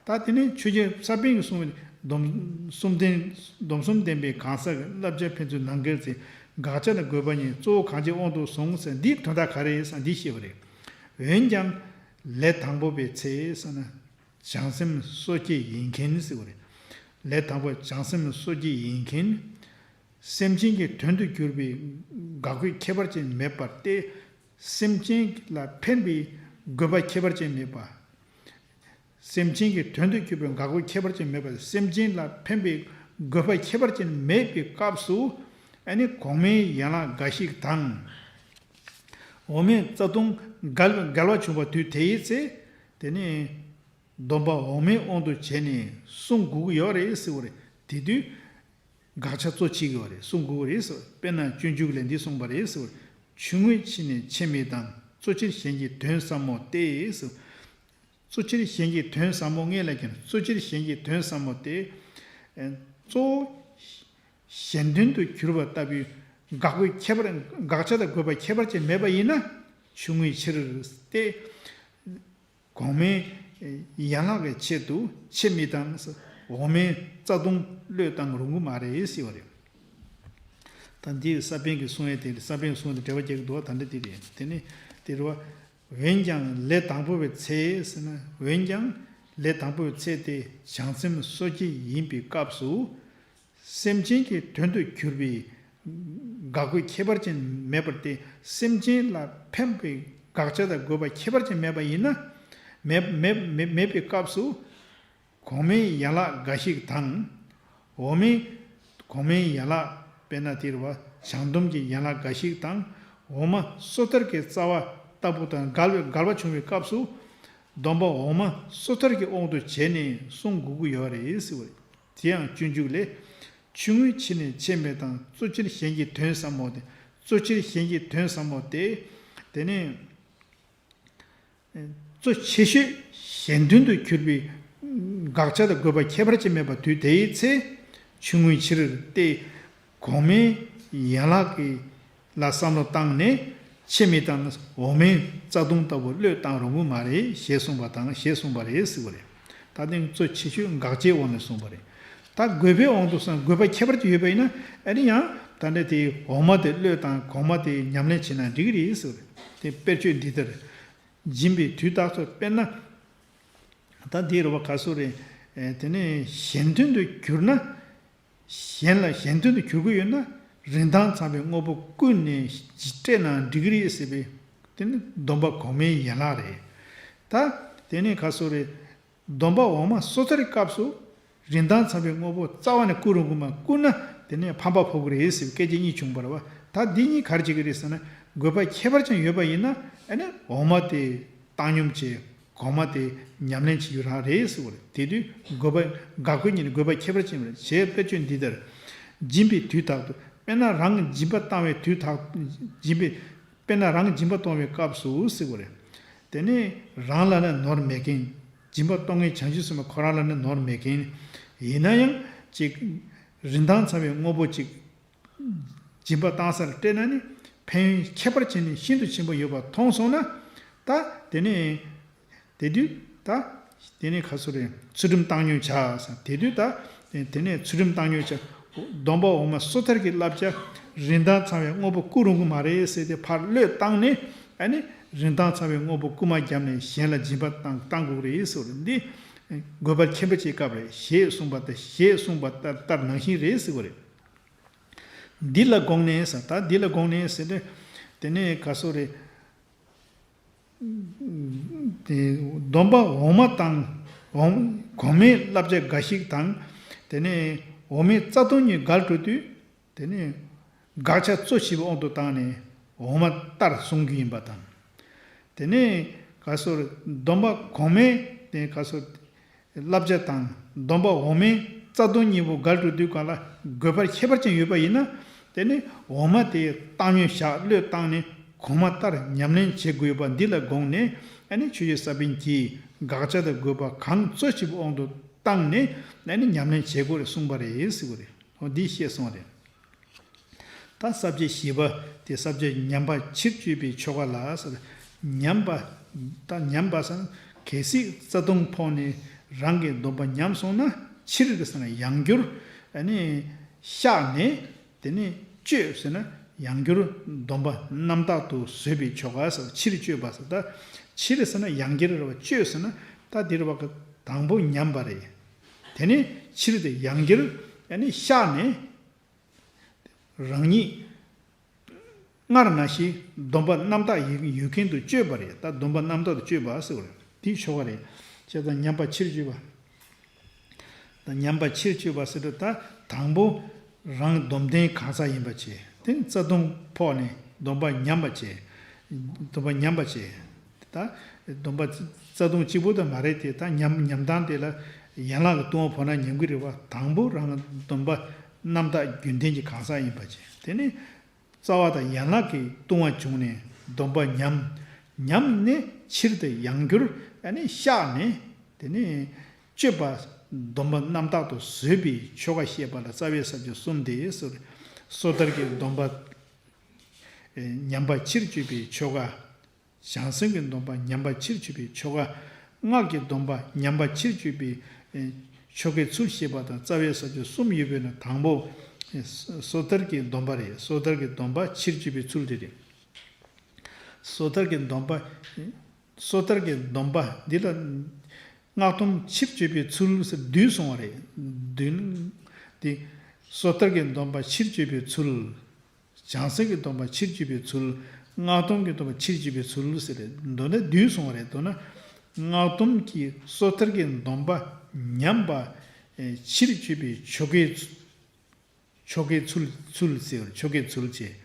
ད་དེ་ནས་ཆོས་རྒྱལ་ས་པཎ་གྱིས་གསུངས་པའི་སྡོམ་གསུམ་ལྡན། སྡོམ་གསུམ་ལྡན་པའི་གང་ཟག་གི་བསླབ་བྱ་ཕན་ཚུན་ནང་འགལ་ཚེ། དགག་བྱ་དང་དགོས་པ་གཉིས་གཙོ་བོ་གང་ཅིའི་དབང་དུ་སོང་ཟེར། འདིའི་དོན་དག་ག་རེ་ཟེར་ན་འདི་བཤད་པ་རེད། འོན་ཀྱང་ལས་དང་པོ་པའི་ཚེ་ཟེར་ན། བྱང་སེམས་སོ་སྐྱེ་ཡིན་མཁན་ཟེར་བ་རེད། ལས་དང་པོ་བྱང་སེམས་སོ་སྐྱེ་ཡིན་མཁན། སེམས་ཅན་གྱི་དོན་དུ་གྱུར་པའི་འགག་སྒོའི་ཁྱད་པར་ཅན་མེད་པ་སྟེ། སེམས་ཅན་ལ་ཕན་པའི་དགོས་པ་ཁྱད་པར་ཅན་མེད་པ། སེམས་ཅན་གྱི་དོན་དུ་གྱུར་པའི་འགག་སྒོའི་ཁྱད་པར་ཅན་མེད་པ། སེམས་ཅན་ལ་ཕན་པའི་དགོས་པ་ཁྱད་པར་ཅན་མེད་པའི་སྐབས་སུ། ཨ་ནི་གོང་མའི་ཡན་ལག་འགའ་ཞིག་དང་། འོག་མའི་རྩ་ལྟུང་འགལ་འགལ་བ་བྱུང་བ་དུས་དེའི་ཚེ། དེ་ནི་སྡོམ་པ་འོག་མའི་དབང་དུ་བྱས་ནས་བསྲུང་དགོས་ཀྱི་ཡོད་རེད་ཟེར་བ་རེད། དེ་དུས་དགག་བྱ་གཙོ་བྱེད་ཀྱི་ཡོད་རེད། བསྲུང་དགོས་ཀྱི་རེད་ཟེར། དཔེར་ན་སྤྱོད་འཇུག་ལས་འདི་གསུངས་པ་རེད་ཟེར། ཆུང་ངུའི་ཕྱི་ནས་ཆེ་མི་དང་། གཙོ་ཆེར་གཞན་གྱི་དོན་ཟབ་མོ་སྟེ་ཟེར། གཙོ་ཆེར་གཞན་གྱི་དོན་ཟབ་མོ་ངེས་ལ་ཁྱེར། གཙོ་ཆེར་གཞན་གྱི་དོན་ཟབ་མོ་སྟེ། ཨེ། གཙོ་བོ་གཞན་དོན་དུ་གྱུར་པ་ལྟ་བུའི་འགག་པའི་ཁྱད་པར། དགག་བྱ་དང་དགོས་པ་ཁྱད་པར་ཅན་མེད་པ་ཡིན་ན། ཆུང་ངུའི་ཕྱིར་ཏེ། གོང་མའི་ཡན་ལག་གི་ཆེད་དུ་ཆེ་མི་དང་། འོག་མའི་རྩ་ལྟུང་བློས་བཏང་རུང་གི་མ་རེད་ཟེར་བ་རེད། ད་འདི་ས་པཎ་གྱི་གསུང་ཡས་དེ་རེད། ས་པཎ་གྱི་གསུང་དེ་འགྲེལ་པ་རྒྱག་གི་འདུག་བ། ད་འདི་དེ་རེད། དེ་ནི་དེ་རེད་བ། འོན་ཀྱང་ལས་དང་པོ་པའི་ཚེ་ཟེར་ན། འོན་ཀྱང་ལས་དང་པོའི་ཚེ་དེ་བྱང་སེམས་སོ་སྐྱེ་ཡིན་པའི་སྐབས་སུ། སེམས་ཅན་གྱི་དོན་དུ་གྱུར་པའི་འགག་སྒོའི་ཁྱད་པར་ཅན་མེད་པར་ཏེ། སེམས་ཅན་ལ་ཕན་པའི་དགག་བྱ་དང་དགོས་པ་ཁྱད་པར་ཅན་མེད་པ་ཡིན་ན། མེད་མེད་མེད་མེད་པའི་སྐབས་སུ། གོང་མའི་ཡན་ལག་འགའ་ཞིག་དང་། འོག་མའི། གོང་མའི་ཡན་ལག་དཔེར་ན་དེ་རེད་བ། བྱང་སྡོམ་གྱི་ཡན་ལག་འགའ་ཞིག་དང་། འོག་མ་སོ་ཐར་གྱི་རྩ་བ་ལྟ་བུ་དང་འགལ་བའི་འགལ་བ་བྱུང་བའི་སྐབས་སུ། སྡོམ་པ་འོག་མ་སོ་ཐར་གྱི་དབང་དུ་བྱས་ནས་བསྲུང་དགོས་ཀྱི་ཡོད་རེད་ཟེར་བ་རེད། དེ་ཡང་སྤྱོད་འཇུག་ལས། ཆུང་ངུའི་ཕྱི་ནས་ཆེ་མི་དང་། གཙོ་ཆེར་གཞན་གྱི་དོན་ཟབ་མོ་སྟེ། གཙོ་ཆེར་གཞན་གྱི་དོན་ཟབ་མོ་སྟེ། དེ་ནས་གཙོ་ཆེ་ཤོས་གཞན་དོན་དུ་གྱུར་པའི་དགག་བྱ་དང་དགོས་པ་ཁྱད་པར་ཅན་མེད་པ་དུས་དེའི་ཚེ། ཆུང་ངུའི་ཕྱིར་ཏེ། གོང་མའི་ཡན་ལག་གི་ལ་བསམ་བློ་བཏང་ནས། ཆེ་མི་དང་འོག་མའི་རྩ་ལྟུང་ལྟ་བུ་བློས་བཏང་རུང་གི་མ་རེད་ཞེས་གསུངས་པ་དང་། ཞེས་གསུངས་པ་རེད་ཟེར་བ་རེད། ད་ཐེངས་གཙོ་ཆེ་ཤོས་དགག་བྱའི་དབང་ནས་གསུངས་པ་རེད། ད་དགོས་པའི་དབང་དུ་སོང་། དགོས་པ་ཁྱད་པར་ཅན་ཡོད་པ་ཡིན་ན། ཨ་ནི་ཡང་ ད་ནི་དེའི་འོ་མ་དེ་བློས་བཏང་གོང་མ་དེ་ཉམས་ལེན་བྱས་ན་འགྲིག་གི་རེད་ཟེར་བ་རེད། དེ་དཔེར་བརྗོད་འདི་ལྟར། སྦྱིན་པའི་དུས་རྟག་ཏུ་དཔེར་ན། ད་འདི་རུ་བ་ག་སོ་རེད། དེ་ནས་གཞན་དོན་དུ་གྱུར་ན། གཞན་ལ་གཞན་དོན་དུ་གྱུར་གྱི་ཡོད་ན། རིན་ཐང་ཚང་བའི་དངོས་པོ་བསྐུར་ནས་སྤྲད་ན་འགྲིག་གི་རེད་ཟེར་བའི། དེ་ནི་སྡོམ་པ་གོང་མའི་ཡན་ལག་རེད། ད་དེ་ནས་ག་སོ་རེད། སྡོམ་པ་འོག་མ་སོ་ཐར་གྱི་སྐབས་སུ། རིན་ཐང་ཚང་བའི་དངོས་པོ་རྩ་བ་ནས་བསྐུར་རུང་དགོས་མ་བསྐུར་ན་དེ་ནས་ཕམ་པ་ཕོག་གི་རེད་ཟེར་བའི་སྐད་ཆ་གཉིས་བྱུང་བ་རེད་བ། ད་འདི་གཉིས་ག་རེ་བྱེད་ཀྱི་རེད་ཟེར་ན། དགོས་པ་ཁྱད་པར་ཅན་ཡོད་པ་ཡིན་ན་ཨ་ནི་འོག་མ་དེ་བཏང་སྙོམས་བྱས། གོང་མ་དེ་ཉམས་ལེན་བྱེད་རྒྱུ་རང་རེད་ཟེར་བ་རེད། དེ་དུས་དགོས་པ་དགག་དགོས་ཉིད་ནི་དགོས་པ་ཁྱད་པར་ཅན་རེད། ཞེས་དཔེར་བརྗོད་འདི་ལྟར། སྦྱིན་པའི་དུས་རྟག་ཏུ་དཔེར་ན་རང་གི་སྦྱིན་པ་བཏང་བའི་དུས་རྟག་སྦྱིན་པའི། དཔེར་ན་རང་གི་སྦྱིན་པ་གཏོང་བའི་སྐབས་སུ་ཟེར་བ་རེད། དེ་ནས་རང་ལ་ནི་ནོར་མེད་མཁན། སྦྱིན་པ་གཏོང་མཁན་བྱང་ཆུབ་སེམས་དཔའ་ཁོ་རང་ལ་ནི་ནོར་མེད་མཁན། ཡིན་ན་ཡང་ཅིག་རིན་ཐང་ཚང་བའི་དངོས་པོ་ཅིག་སྦྱིན་པ་བཏང་སར་སྤྲད་ན་ནི་ཕན་ཡོན་ཁྱད་པར་ཅན་ནི་ཤིན་ཏུ་ཆེན་པོ་ཡོད་པ་མཐོང་སོང་ན། ད་དེ་ནས་དེ་དུས་ད་དེ་ནས་ག་སོ་རེད། ཚུལ་ཁྲིམས་བཏང་སྙོམས་བྱ་ཟེར། དེ་དུས་ད་དེ་ནས་ཚུལ་ཁྲིམས་བཏང་སྙོམས་བྱ། སྡོམ་པ་འོག་མ་སོ་ཐར་གྱི་བསླབ་བྱ། རིན་ཐང་ཚང་བའི་དངོས་པོ་བསྐུར་རུང་གི་མ་རེད་ཟེར་ཏེ་ཕར་བློས་བཏང་ནས་ཨ་ནི་རིན་ཐང་ཚང་བའི་དངོས་པོ་བསྐུར་མ་བརྒྱབ་ནས་གཞན་ལ་སྦྱིན་པ་བཏང་བཏང་དགོས་རེད་ཟེར་བ་རེད། འདི་དགོས་པ་ཁྱད་པར་ཅན་སྐབས་རེད། ཞེས་གསུངས་པ་ལྟར་ཞེས་གསུངས་པ་ལྟར་ལྟར་ནང་བཞིན་རེད་ཟེར་བ་རེད། འདི་ལ་དགོངས་ནས་ཟེར། ད་འདི་ལ་དགོངས་ནས་ཟེར་ཏེ། དེ་ནས་ག་སོ་རེད། དེ་སྡོམ་པ་འོག་མ་དང་འོག་གོང་མའི་བསླབ་བྱ་འགའ་ཞིག་དང་། དེ་ནས་འོག་མའི་རྩ་ལྟུང་གཉིས་འགལ་འགྲོ་དུས། དེ་ནས་དགག་བྱ་གཙོ་ཆེ་བའི་དབང་དུ་བཏང་ནས་འོག་མ་ལྟར་གསུང་རྒྱུ་ཡིན་པ་དང་། དེ་ནས་ག་སོ་སྡོམ་པ་གོང་མའི་དེ་ག་སོ་བསླབ་བྱ་དང་སྡོམ་པ་འོག་མའི་རྩ་ལྟུང་གཉིས་པོ་འགལ་འགྲོ་དུས་གང་ལ་དགོས་པར་ཁྱད་པར་ཅན་ཡོད་པ་ཡིན་ན། དེ་ནི་འོག་མ་དེ་བཏང་སྙོམས་བཞག་བློས་བཏང་ནས་གོང་མ་ལྟར་ཉམས་ལེན་བྱེད་དགོས་པ་འདི་ལ་དགོངས་ནས། ཨ་ནི་ཆོས་རྗེ་ས་པཎ་གྱིས་དགག་བྱ་དང་དགོས་པ་གང་གཙོ་ཆེ་བའི་དབང་དུ་བཏང་ནས་ཨ་ནི་ཉམས་ལེན་བྱེད་དགོས་རེད་གསུངས་པ་རེད་ཟེར་བ་རེད། འོ་འདི་བཤད་སོང་བ་རེད། ད་ས་བཅད་བཞི་པ་དེ་ས་བཅད་ཉམས་པ་ཕྱིར་བཅོས་པའི་ཆོ་ག་ལ་ཟེར། ཉམས་པ། ད་ཉམས་པ་ཟེར་ན་གལ་སྲིད་རྩ་ལྟུང་ཕོག་ནས་རང་གི་སྡོམ་པ་ཉམས་སོང་ན་ཕྱིར་དེ་ཟེར་ན་ཡང་བསྐྱར་ཨ་ནི་བཤགས་ནས་དེ་ནས་བཅོས་ཟེར་ན་ཡང་བསྐྱར་སྡོམ་པ་རྣམ་དག་ཏུ་བཟོས་པའི་ཆོ་ག་ཟེར། ཕྱིར་བཅོས་པ་ཟེར། ད་ཕྱིར་ཟེར་ན་ཡང་བསྐྱར་རེད་བ། བཅོས་ཟེར་ན་ད་འདིར་བ་གི་དང་པོ་ཉམས་པ་རེད། དེ་ནས་ཕྱིར་དེ་ཡང་བསྐྱར་ཨ་ནི་བཤགས་ནས། རང་ཉིད་སྔར་ནང་བཞིན་སྡོམ་པ་རྣམ་དག་ཡོད་མཁན་དུ་བཅོས་པ་རེད། ད་སྡོམ་པ་རྣམ་དག་ཏུ་བཅོས་པ་ཟེར་བ་རེད། དེའི་ཆོ་ག་རེད། བྱས་ཙང་ཉམས་པ་ཕྱིར་བཅོས་པ། ད་ཉམས་པ་ཕྱིར་བཅོས་པ་ཟེར་དུས་ད་དང་པོ་རང་སྡོམ་ལྡན་གང་ཟག་ཡིན་པ་བྱས། དེ་ནི་རྩ་ལྟུང་ཕོག་ནས་སྡོམ་པ་ཉམས་པ་བྱས། སྡོམ་པ་ཉམས་པ་བྱས། ད་སྡོམ་པ་རྩ་ལྟུང་གཅིག་པུ་དེ་མ་རེད་དེ། ད་ཉམས་ཉམས་སྟངས་དེ་ལ་ཡན་ལག་གི་ལྟུང་བ་ཕོག་ན་ཉམས་ཀྱི་རེད་བ། དང་པོ་རང་སྡོམ་པ་རྣམ་དག་རྒྱུན་ལྡན་གྱི་གང་ཟག་ཡིན་པ་བྱས། དེ་ནི་རྩ་བ་དང་ཡན་ལག་གི་ལྟུང་བ་བྱུང་ནས་སྡོམ་པ་ཉམས། ཉམས་ནས་ཕྱིར་དུ་ཡང་བསྐྱར་ཨ་ནི་བཤགས་ནས་དེ་ནས་བཅོས་པ། སྡོམ་པ་རྣམ་དག་ཏུ་བཟོས་པའི་ཆོ་ག་བཤད་པ་ལ་རྩ་བའི་ས་བཅད་གསུམ་སྟེ་ཟེར། སོ་ཐར་གྱི་སྡོམ་པ་ཉམས་པ་ཕྱིར་བཅོས་པའི་ཆོ་ག། བྱང་སེམས་ཀྱི་སྡོམ་པ་ཉམས་པ་ཕྱིར་བཅོས་པའི་ཆོ་ག། སྔགས་ཀྱི་སྡོམ་པ་ཉམས་པ་ཕྱིར་བཅོས་པའི་ཆོ་གའི་ཚུལ་བཤད་པ་དང་རྩ་བའི་ས་བཅད་གསུམ་ཡོད་པའི་ནང་དང་པོ། སོ་ཐར་གྱི་སྡོམ་པ་རེད། སོ་ཐར་གྱི་སྡོམ་པ་ཕྱིར་བཅོས་པའི་ཚུལ་དེ་རེད། སོ་ཐར་གྱི་སྡོམ་པ། སོ་ཐར་གྱི་སྡོམ་པ་འདི་ལ་སྔགས་སྡོམ་ཕྱིར་བཅོས་པའི་ཚུལ་ཟེར་བདུན་གསུངས་པ་རེད། བདུན། དེ་སོ་ཐར་གྱི་སྡོམ་པ་ཕྱིར་བཅོས་པའི་ཚུལ། བྱང་སེམས་ཀྱི་སྡོམ་པ་ཕྱིར་བཅོས་པའི་ཚུལ། སྔགས་སྡོམ་གྱི་སྡོམ་པ་ཕྱིར་བཅོས་པའི་ཚུལ་ཟེར་ཏེ་མདོར་ན་བདུན་གསུངས་པ་རེད། མདོར་ན་སྔགས་སྡོམ་གྱི་སོ་ཐར་གྱི་སྡོམ་པ་ཉམས་པ་ཕྱིར་བཅོས་པའི་ཆོ་གའི་ཚུལ། ཆོ་གའི་ཚུལ་ཚུལ་ཟེར། ཆོ་གའི་ཚུལ་བྱས།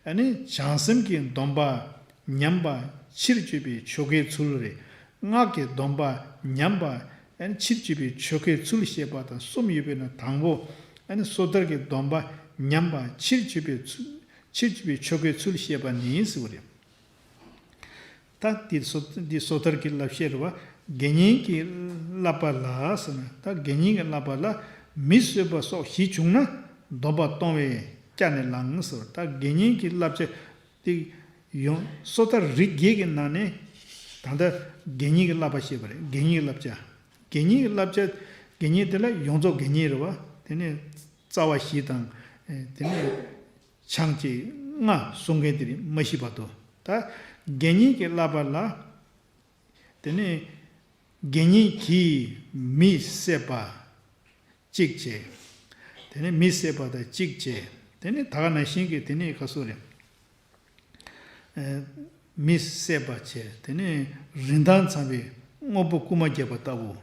ཨ་ནི་བྱང་སེམས་ཀྱི་སྡོམ་པ་ཉམས་པ་ཕྱིར་བཅོས་པའི་ཆོ་གའི་ཚུལ་རེད། སྔགས་ཀྱི་སྡོམ་པ་ཉམས་པ་ཨ་ནི་ཕྱིར་བཅོས་པའི་ཆོ་གའི་ཚུལ་བཤད་པ་དང་གསུམ་ཡོད་པའི་ནང་དང་པོ། ཨ་ནི་སོ་ཐར་གྱི་སྡོམ་པ་ཉམས་པ་ཕྱིར་བཅོས་པའི་ཚུལ། ཕྱིར་བཅོས་པའི་ཆོ་གའི་ཚུལ་བཤད་པ་ནི་ཟེར་བ་རེད། ད་འདི་སོ་འདི་སོ་ཐར་གྱི་བསླབ་བྱ་རེད་བ། དགེ་བསྙེན་གྱི་བསླབ་པ་ལ་ཟེར་ན། ད་དགེ་བསྙེན་གྱི་བསླབ་པ་ལ་མི་བཟོད་པ་སོགས་བཞི་བྱུང་ན་སྡོམ་པ་གཏོང་བས་བསྐྱར་ནས་བླང་ཟེར། ད་དགེ་བསྙེན་གྱི་བསླབ་བྱ་དེ་ཡོངས་སོ་ཐར་རིགས་བརྒྱད་ཀྱི་ནང་ནས་ད་ལྟ་དགེ་བསྙེན་གྱི་བསླབ་པ་བཤད་པ་རེད། དགེ་བསྙེན་གྱི་བསླབ་བྱ། དགེ་བསྙེན་གྱི་བསླབ་བྱ། དགེ་བསྙེན་དེ་ལ་ཡོངས་རྫོགས་དགེ་བསྙེན་རེད་བ། དེ་ནས་རྩ་བ་བཞི་དང་། དེ་ནས་ ཆང་གཅིག་ལྔ་གསུང་མཁན་དེ་རིགས་མ་ཤི་བར་དུ། ད་དགེ་བསྙེན་གྱི་བསླབ་པ་ལ། དེ་ནས་དགེ་བསྙེན་གྱིས་མི་བསད་པ་གཅིག་བྱས། དེ་ནས་མི་བསད་པ་དང་གཅིག་བྱས། དེ་ནས་ད་ག་ནང་བཞིན་གྱི་དེ་ནས་ག་སོ་རེད། ཨེ། མི་བསད་པ་བྱས། དེ་ནས་རིན་ཐང་ཚང་བའི་དངོས་པོ་རྐུན་མ་བརྒྱབ་པ་ལྟ་བུ།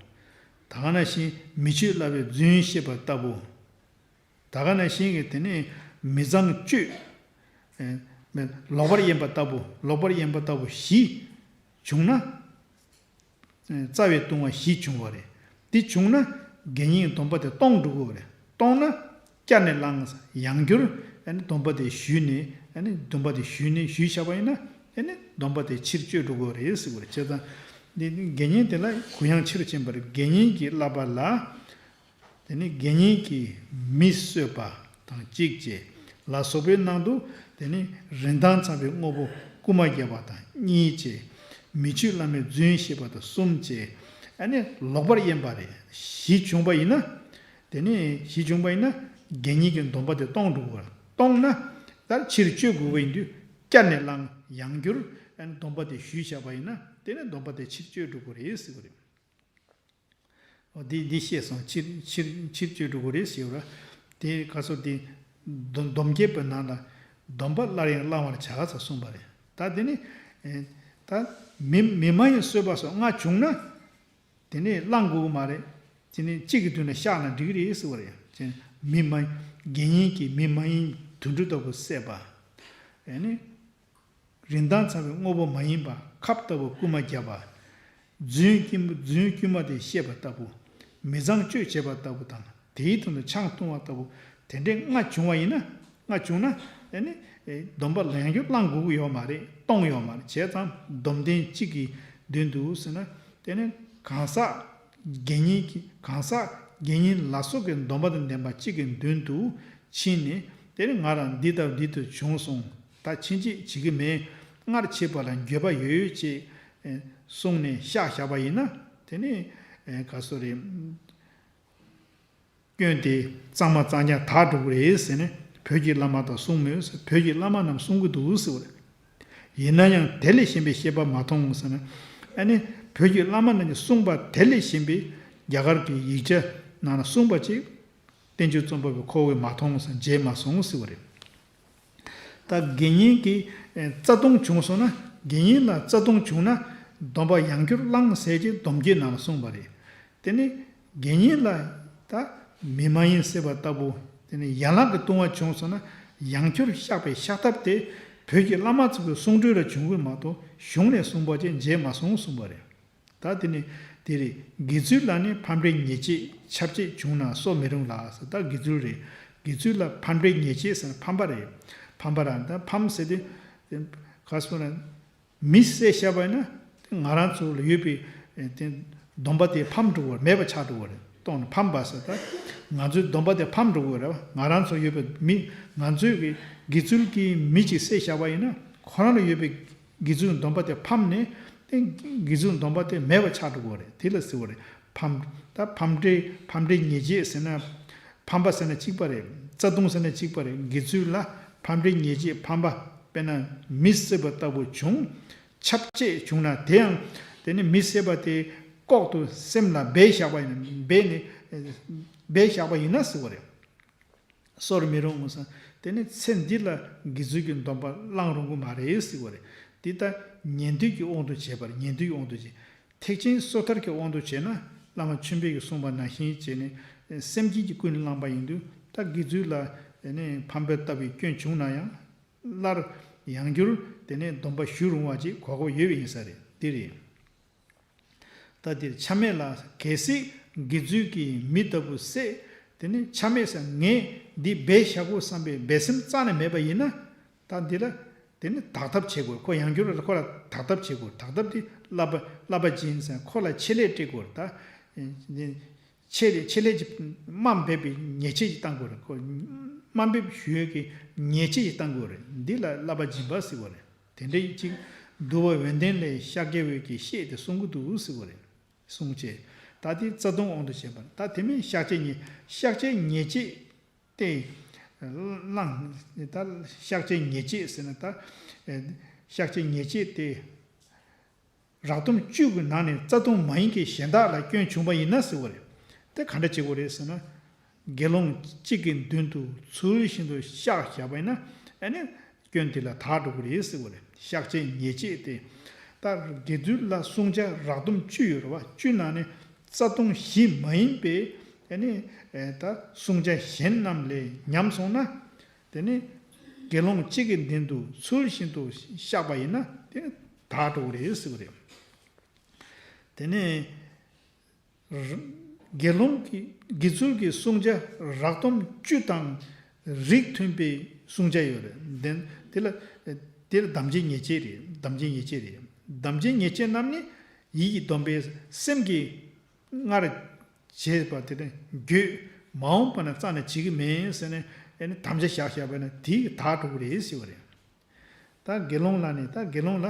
ད་ག་ནང་བཞིན་མི་ཆོས་བསླབ་པའི་རྫུན་བཤད་པ་ལྟ་བུ། ད་ག་ནང་བཞིན་གྱི་དེ་ནས་མི་ཚངས་སྤྱོད། ཨེ། ལོག་པར་གཡེམ་པ་ལྟ་བུ། ལོག་པར་གཡེམ་པ་ལྟ་བུ་བཞི་བྱུང་ན། ཨེ། རྩ་བའི་ལྟུང་བ་བཞི་བྱུང་བ་རེད། དེ་བྱུང་ན་དགེ་བསྙེན་གྱི་སྡོམ་པ་དེ་སྟོང་འགྲོ་གི་རེད། སྟོང་ན་བསྐྱར་ནས་བླངས། ཡང་བསྐྱར་ཨ་ནི་སྡོམ་པ་དེ་ཞུས་ནས། ཨ་ནི་སྡོམ་པ་དེ་ཞུས་ནས་ཞུས་བཞག་པ་ཡིན་ན། ཨ་ནི་སྡོམ་པ་དེ་ཕྱིར་བཅོས་འགྲོ་གི་རེད་ཟེར་གི་རེད། བྱས་ཙང་འདི་དགེ་བསྙེན་དེ་ལ་གུ་ཡངས་ཆེ་རུ་ཕྱིན་པ་རེད། དགེ་བསྙེན་གྱི་བསླབ་པ་ལ། དེ་ནི་དགེ་བསྙེན་གྱིས་མི་གསོད་པ་དང་གཅིག་བྱས། ལ་སོགས་པའི་ནང་དུ་དེ་ནི་རིན་ཐང་ཚང་བའི་དངོས་པོ་རྐུན་མ་བརྒྱབ་པ་དང་གཉིས་བྱས། མི་ཆོས་བླ་མའི་རྫུན་བཤད་པ་དང་གསུམ་བྱས། ཨ་ནི་ལོག་པར་གཡེམ་པ་རེད། བཞི་བྱུང་བ་ཡིན་ན། དེ་ནི་བཞི་བྱུང་བ་ཡིན་ན་དགེ་བསྙེན་གྱི་སྡོམ་པ་དེ་སྟོང་འགྲོ་གི་རེད། སྟོང་ན་ད་ཕྱིར་བཅོས་དགོས་པ་ཡིན་དུས་བསྐྱར་ནས་བླངས། ཡང་བསྐྱར་ཨ་ནི་སྡོམ་པ་དེ་ཞུས་བཞག་པ་ཡིན་ན། དེ་ནི་སྡོམ་པ་དེ་ཕྱིར་བཅོས་འགྲོ་གི་རེད་ཟེར་གི་རེད། འོ་འདི་འདི་ཤེས་སོང་། ཕྱིར་ཕྱིར་ཕྱིར་བཅོས་འགྲོ་གི་རེད་ཟེར་བ། དེ་ག་སོ་དེ་སྡོམ་སྡོམ་རྒྱས་པའི་ནང་ལ་སྡོམ་པ་སླར་ཡང་བླང་བར་བྱ་ཟེར་གསུངས་པ་རེད། ད་དེ་ནི་ཨེ། ད་མི་མི་མ་ཡིན་གསོད་པ་སོགས་ལྔ་བྱུང་ན། དེ་ནི་བླང་དགོས་ཀྱི་མ་རེད། དེ་ནི་གཅིག་གི་དུས་ན་བཤགས་ན་འགྲིག་གི་རེད་ཟེར་བ་རེད། ཅེས་མི་མ་དགེ་བསྙེན་གྱིས་མི་མ་ཡིན་དུད་འགྲོ་ལྟ་བུ་བསད་པ། ཨེ་ནི། རིན་ཐང་ཚང་བའི་དངོས་པོ་མ་ཡིན་པ་ཁབ་ལྟ་བུ་རྐུན་མ་བརྒྱབ་པ། རྫུན་དཀྱུས་མ་རྫུན་དཀྱུས་མ་དེ་བཤད་པ་ལྟ་བུ། མི་ཚངས་སྤྱོད་བྱེད་པ་ལྟ་བུ་དང་། དེའི་དོན་དུ་ཆང་འཐུང་བ་ལྟ་བུ། དེ་འདྲའི་ལྔ་བྱུང་བ་ཡིན་ན། ལྔ་བྱུང་ན་ཨ་ནི་སྡོམ་པ་ཡང་བསྐྱར་བླང་དགོས་ཀྱི་ཡོད་མ་རེད། གཏོང་ཡོད་མ་རེད། བྱས་ཙང་སྡོམ་ལྡན་གཅིག་གི་མདུན་དུ་ཟེར་ན། དེ་ནི་གང་ཟག་དགེ་བསྙེན་གྱི་གང་ཟག་དགེ་བསྙེན་ལ་སོགས་ཀྱི་སྡོམ་པ་དང་ལྡན་པ་གཅིག་གི་མདུན་དུ་ཕྱིན་ནས། དེ་ནི་ང་རང་འདི་ལྟ་བུ་འདི་ལྟར་བྱུང་སོང་། ད་ཕྱིན་ཆད་བྱེད་ཀྱི་མེད། སྔར་བྱས་པ་ལ་འགྱོད་པ་ཡོད་ཅེས་གསུངས་ནས་བཤགས་བཞག་པ་ཡིན་ན། དེ་ནི་ག་སོ་རེད། སྐྱོན་དེ་གཙང་མ་གཙང་རྐྱང་དག་འགྲོ་གི་རེད་ཟེར་ནས་བོད་ཀྱི་བླ་མ་དག་གསུངས་མོད་ཟེར། བོད་ཀྱི་བླ་མ་རྣམས་གསུང་གི་འདུག་ཟེར་བ་རེད། ཡིན་ན་ཡང་དེ་ལས་གཞན་པའི་བཤད་པ་མ་མཐོང་ཟེར་ན། ཨ་ནི་བོད་ཀྱི་བླ་མ་རྣམས་ཀྱིས་གསུངས་པ་དེ་ལས་གཞན་པའི་རྒྱ་གར་གྱི་ཡིག་ཆ་ནང་ན་གསུངས་པ་ཅིག་བསྟན་བཅོས་རྩོམ་པ་པོའི་ཁོ་བོས་མ་མཐོང་ཟེར། མཇལ་མ་སོང་ཟེར་བ་རེད། ད་དགེ་བསྙེན་གྱི་ཨེ་རྩ་ལྟུང་བྱུང་སོང་ན། དགེ་བསྙེན་ལ་རྩ་ལྟུང་བྱུང་ན་སྡོམ་པ་ཡང་བསྐྱར་བླང་ཟེར་གྱི་སྡོམ་རྒྱན་ནང་ལ་གསུངས་པ་རེད། དེ་ནི་དགེ་བསྙེན་ལ་ད་མི་མ་ཡིན་བསད་པ་ལྟ་བུ། དེ་ནི་ཡན་ལག་གི་ལྟུང་བ་བྱུང་སོང་ན་ཡང་བསྐྱར་བཤགས་པའི་བཤགས་ཐབས་དེ་བོད་ཀྱི་བླ་མ་ཚོ་གི་གསུང་སྒྲོས་ལ་བྱུང་གི་མ་གཏོགས་གཞུང་ནས་གསུངས་པ་ཅིག་མཇལ་མ་སོང་གསུངས་པ་རེད། ད་དེ་ནི་དེ་རེད། དགེ་ཚུལ་ལ་ནི་ཕམ་འདྲེ་ཉེས་བྱས་ཆབ་བྱེད་བྱུང་ན་གསོ་མི་རུང་ལ་ཟེར། ད་དགེ་ཚུལ་རེད། དགེ་ཚུལ་ལ་ཕམ་འདྲེ་ཉེས་བྱས་ཟེར་ན་ཕམ་པ་རེད། ཕམ་པ་ར། ད་ཕམ་ཟེར་དུས་ག་སོ་ན་མི་བསད་བཞག་པ་ཡིན་ན་ང་རང་ཚོ་ལ་ཡོད་པའི་དེ་སྡོམ་པ་དེ་ཕམ་འགྲོ་བར་མེད་པ་ཆགས་འགྲོ་བ་རེད། གཏོང་ནས་ཕམ་པ་ཟེར། ད་ང་ཚོའི་སྡོམ་པ་དེ་ཕམ་འགྲོ་གི་རེད་བ། ང་རང་ཚོ་ཡོད་པའི་མི་ང་ཚོའི་གི་དགེ་ཚུལ་གྱི་མི་གཅིག་བསད་བཞག་པ་ཡིན་ན་ཁོ་རང་ལ་ཡོད་པའི་དགེ་ཚུལ་སྡོམ་པ་དེ་ཕམ་ནས། དེ་དགེ་ཚུལ་སྡོམ་པ་དེ་མེད་པ་ཆགས་འགྲོ་གི་རེད། དེ་ལ་ཟེར་བ་རེད། ཕམ། ད་ཕམ་འདྲེ་ཕམ་འདྲེ་ཉེས་བྱས་ཟེར་ན། ཕམ་པ་ཟེར་ན་གཅིག་པ་རེད། རྩ་ལྟུང་ཟེར་ན་གཅིག་པ་རེད། དགེ་ཚུལ་ལ་ཕམ་འདྲེ་ཉེས་བྱས་ཕམ་པ། དཔེར་ན་མི་བསད་པ་ལྟ་བུ་བྱུང་། ཆབ་བྱེད་བྱུང་ན་དེ་ཡང་དེ་ནི་མི་བསད་པ་དེ་ལྐོག་ཏུ་སེམས་ལ་སྦས་བཞག་པ་ཡིན་ན། སྦས་ནས་སྦས་བཞག་པ་ཡིན་ན་ཟེར་བ་རེད། གསོར་མི་རུང་ངོ་ས། དེ་ནི་ཚེ་འདི་ལ་དགེ་ཚུལ་གྱི་སྡོམ་པ་བླང་རུང་གི་མ་རེད་ཟེར་བ་རེད། འདི་ལྟ་ཉན་ཐོས་ཀྱི་དབང་དུ་བྱས་པར། ཉན་ཐོས་ཀྱི་དབང་དུ་བྱས། ཐེག་ཆེན་སོ་ཐར་གྱི་དབང་དུ་བྱས་ན་བླ་མ་ཆོས་འཕེལ་གྱིས་གསུངས་པ་ནང་བཞིན་བྱས་ནས་སེམས་བསྐྱེད་ཀྱིས་ཀུན་ནས་བསླངས་པ་ཡིན་དུས། ད་དགེ་ཚུལ་ལ་ནི་ཕམ་པ་ལྟ་བུའི་སྐྱོན་བྱུང་ན་ཡང་སླར་ཡང་བསྐྱར་དེ་ནས་སྡོམ་པ་ཞུ་རུང་བ་ཅིག་གོ་སྐབས་ཡོད་པ་ཡིན་ས་རེད། འདི་རེད། ད་འདིར་ཆ་མེད་ལ་གལ་སྲིད་དགེ་ཚུལ་གྱིས་མི་ལྟ་བུ་བསད། དེ་ནི་ཆ་མེད་ས་ངས་འདི་སྦས་བཞག་གོ་བསམ་པའི་འབད་སེམས་རྩ་ནས་མེད་པ་ཡིན་ན། ད་འདི་ལ་དེ་ནི་དག་ཐབས་བྱེད་དགོས། ཁོ་ཡང་བསྐྱར་ལ་ཁོ་ལ་དག་ཐབས་བྱེད་དགོས། དག་ཐབས་དེ་བསླབ་པ་བསླབ་པ་སྦྱིན་ཟེར་ཁོ་ལ་ཆེད་ལས་སྤྲད་དགོས། ད་ཆེད་ལས་ཆེད་ལས་ཀྱི་དམའ་འབེབས་པའི་ཉེས་ཆད་ཅིག་བཏང་དགོས་རེད། ཁོ་དམའ་འབེབས་ཞུ་ཡས་ཀྱི་ཉེས་ཆད་ཅིག་བཏང་དགོས་རེད། འདི་ལ་བསླབ་པ་སྦྱིན་པ་ཟེར་བ་རེད། དེ་འདྲ་ཡིན་ཅིག་འདུལ་བ་ཡོན་ཏན་ལས་ཤཱཀྱ་འོད་ཀྱིས་བཤད་དེ་གསུང་གི་འདུག་ཟེར་བ་རེད། གསུང་བྱས། ད་དེ་རྩ་ལྟུང་དབང་དུ་བྱས་པ། ད་དེ་མིན་བཤགས་བྱའི་ཉེས། བཤགས་བྱའི་ཉེས་བྱས་ཏེ། བླངས། ད་གཤག་བྱའི་ཉེས་བྱས་ཟེར་ན། ད་གཤག་བྱའི་ཉེས་བྱས་དེ་རགས་བསྡོམས་བཅུ་གི་ནང་ནས་རྩ་ལྟུང་མ་ཡིན་གྱི་གཞན་དག་ལ་སྐྱོན་བྱུང་བ་ཡིན་ན་ཟེར་བ་རེད། དེ་ག་འདྲ་བྱེད་དགོས་རེད་ཟེར་ན། དགེ་སློང་གཅིག་གི་མདུན་དུ་ཚུལ་བཞིན་དུ་གཤགས་བཞག་པ་ཡིན་ན། ཨ་ནི་སྐྱོན་དེ་ལ་དག་འགྲོ་གི་རེད་ཟེར་བ་རེད། གཤག་བྱའི་ཉེས་བྱས་དེ། ད་དགེ་ཚུལ་ལ་བསྲུང་བྱ་རགས་བསྡོམས་བཅུ་ཡོད་རེད་བ། བཅུ་ནང་ནས་རྩ་ལྟུང་བཞི་མ་ཡིན་པའི་ཨ་ནི་ད་བསྲུང་བྱ་གཞན་རྣམས་ལས་ཉམས་སོང་ན། དེ་ནི་དགེ་སློང་གཅིག་གི་མདུན་དུ་ཚུལ་བཞིན་དུ་གཤགས་པ་ཡིན་ན། དེ་ནི་དག་འགྲོ་གི་རེད་ཟེར་བ་རེད། དེ་ནས་དགེ་སློང་གི་དགེ་ཚུལ་གྱི་བསྲུང་བྱ་རགས་བསྡོམས་བཅུ་དང་། རིགས་མཐུན་པའི་བསྲུང་བྱ་ཡོད་རེད། དེ་དེ་ལ་དེ་ལ་དམ་བཅའི་ཉེས་བྱས་རེད། དམ་བཅའི་ཉེས་བྱས་རེད། དམ་བཅའི་ཉེས་བྱས་རྣམས་ནི་ཡིད་ཀྱི་སྡོམ་པས་སེམས་ཀྱིས་སྔར་བྱས་པ་དེ་ནི་འགྱོད། མ་འོངས་པ་ན་རྩ་ནས་བྱེད་ཀྱི་མེད་ཟེར་ནས། ཨ་ནི་དམ་བཅའ་བཞག་བཞག་པ་ན་དེ་དག་འགྲོ་གི་རེད་ཟེར་བ་རེད། ད་དགེ་སློང་ལ་ནི། ད་དགེ་སློང་ལ།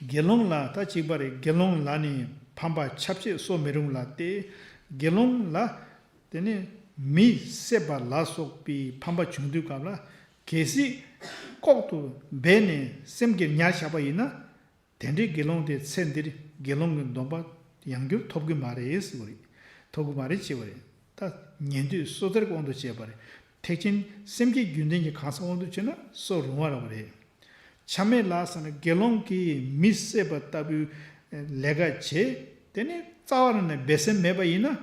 དགེ་སློང་ལ་ད་གཅིག་པ་རེད། དགེ་སློང་ལ་ནི་ཕམ་པ་ཁྱབ་བྱེད་གསོ་མི་རུང་ལ་སྟེ། དགེ་སློང་ལ་དེ་ནི་མི་བསད་པ་ལ་སོགས་པའི་ཕམ་པ་བྱུང་དུས་སྐབས་ལ། གལ་སྲིད་ལྐོག་ཏུ་སྦས་ནས་སེམས་ཀྱིས་ཉར་བཞག་པ་ཡིན་ན། དེ་འདྲའི་དགེ་སློང་དེ་ཚེ་འདིར་དགེ་སློང་གི་སྡོམ་པ་ཡང་བསྐྱར་ཐོབ་ཀྱི་མ་རེད་ཟེར་བ་རེད། ཐོབ་ཀྱི་མ་རེད་ཅེས་པ་རེད། ད་ཉན་ཐོས་སོ་ཐར་གྱི་དབང་དུ་བྱས་པ་རེད། ཐེག་ཆེན་སེམས་བསྐྱེད་རྒྱུན་ལྡན་གྱི་གང་ཟག་དབང་དུ་བྱས་ན་གསོ་རུང་བ་རེད། ཆ་མེད་ལ་ཟེར་ན། དགེ་སློང་གིས་མི་བསད་པ་ལྟ་བུའི་ལས་ཀ་བྱས། དེ་ནི་རྩ་བ་ནས་འབད་སེམས་མེད་པ་ཡིན་ན།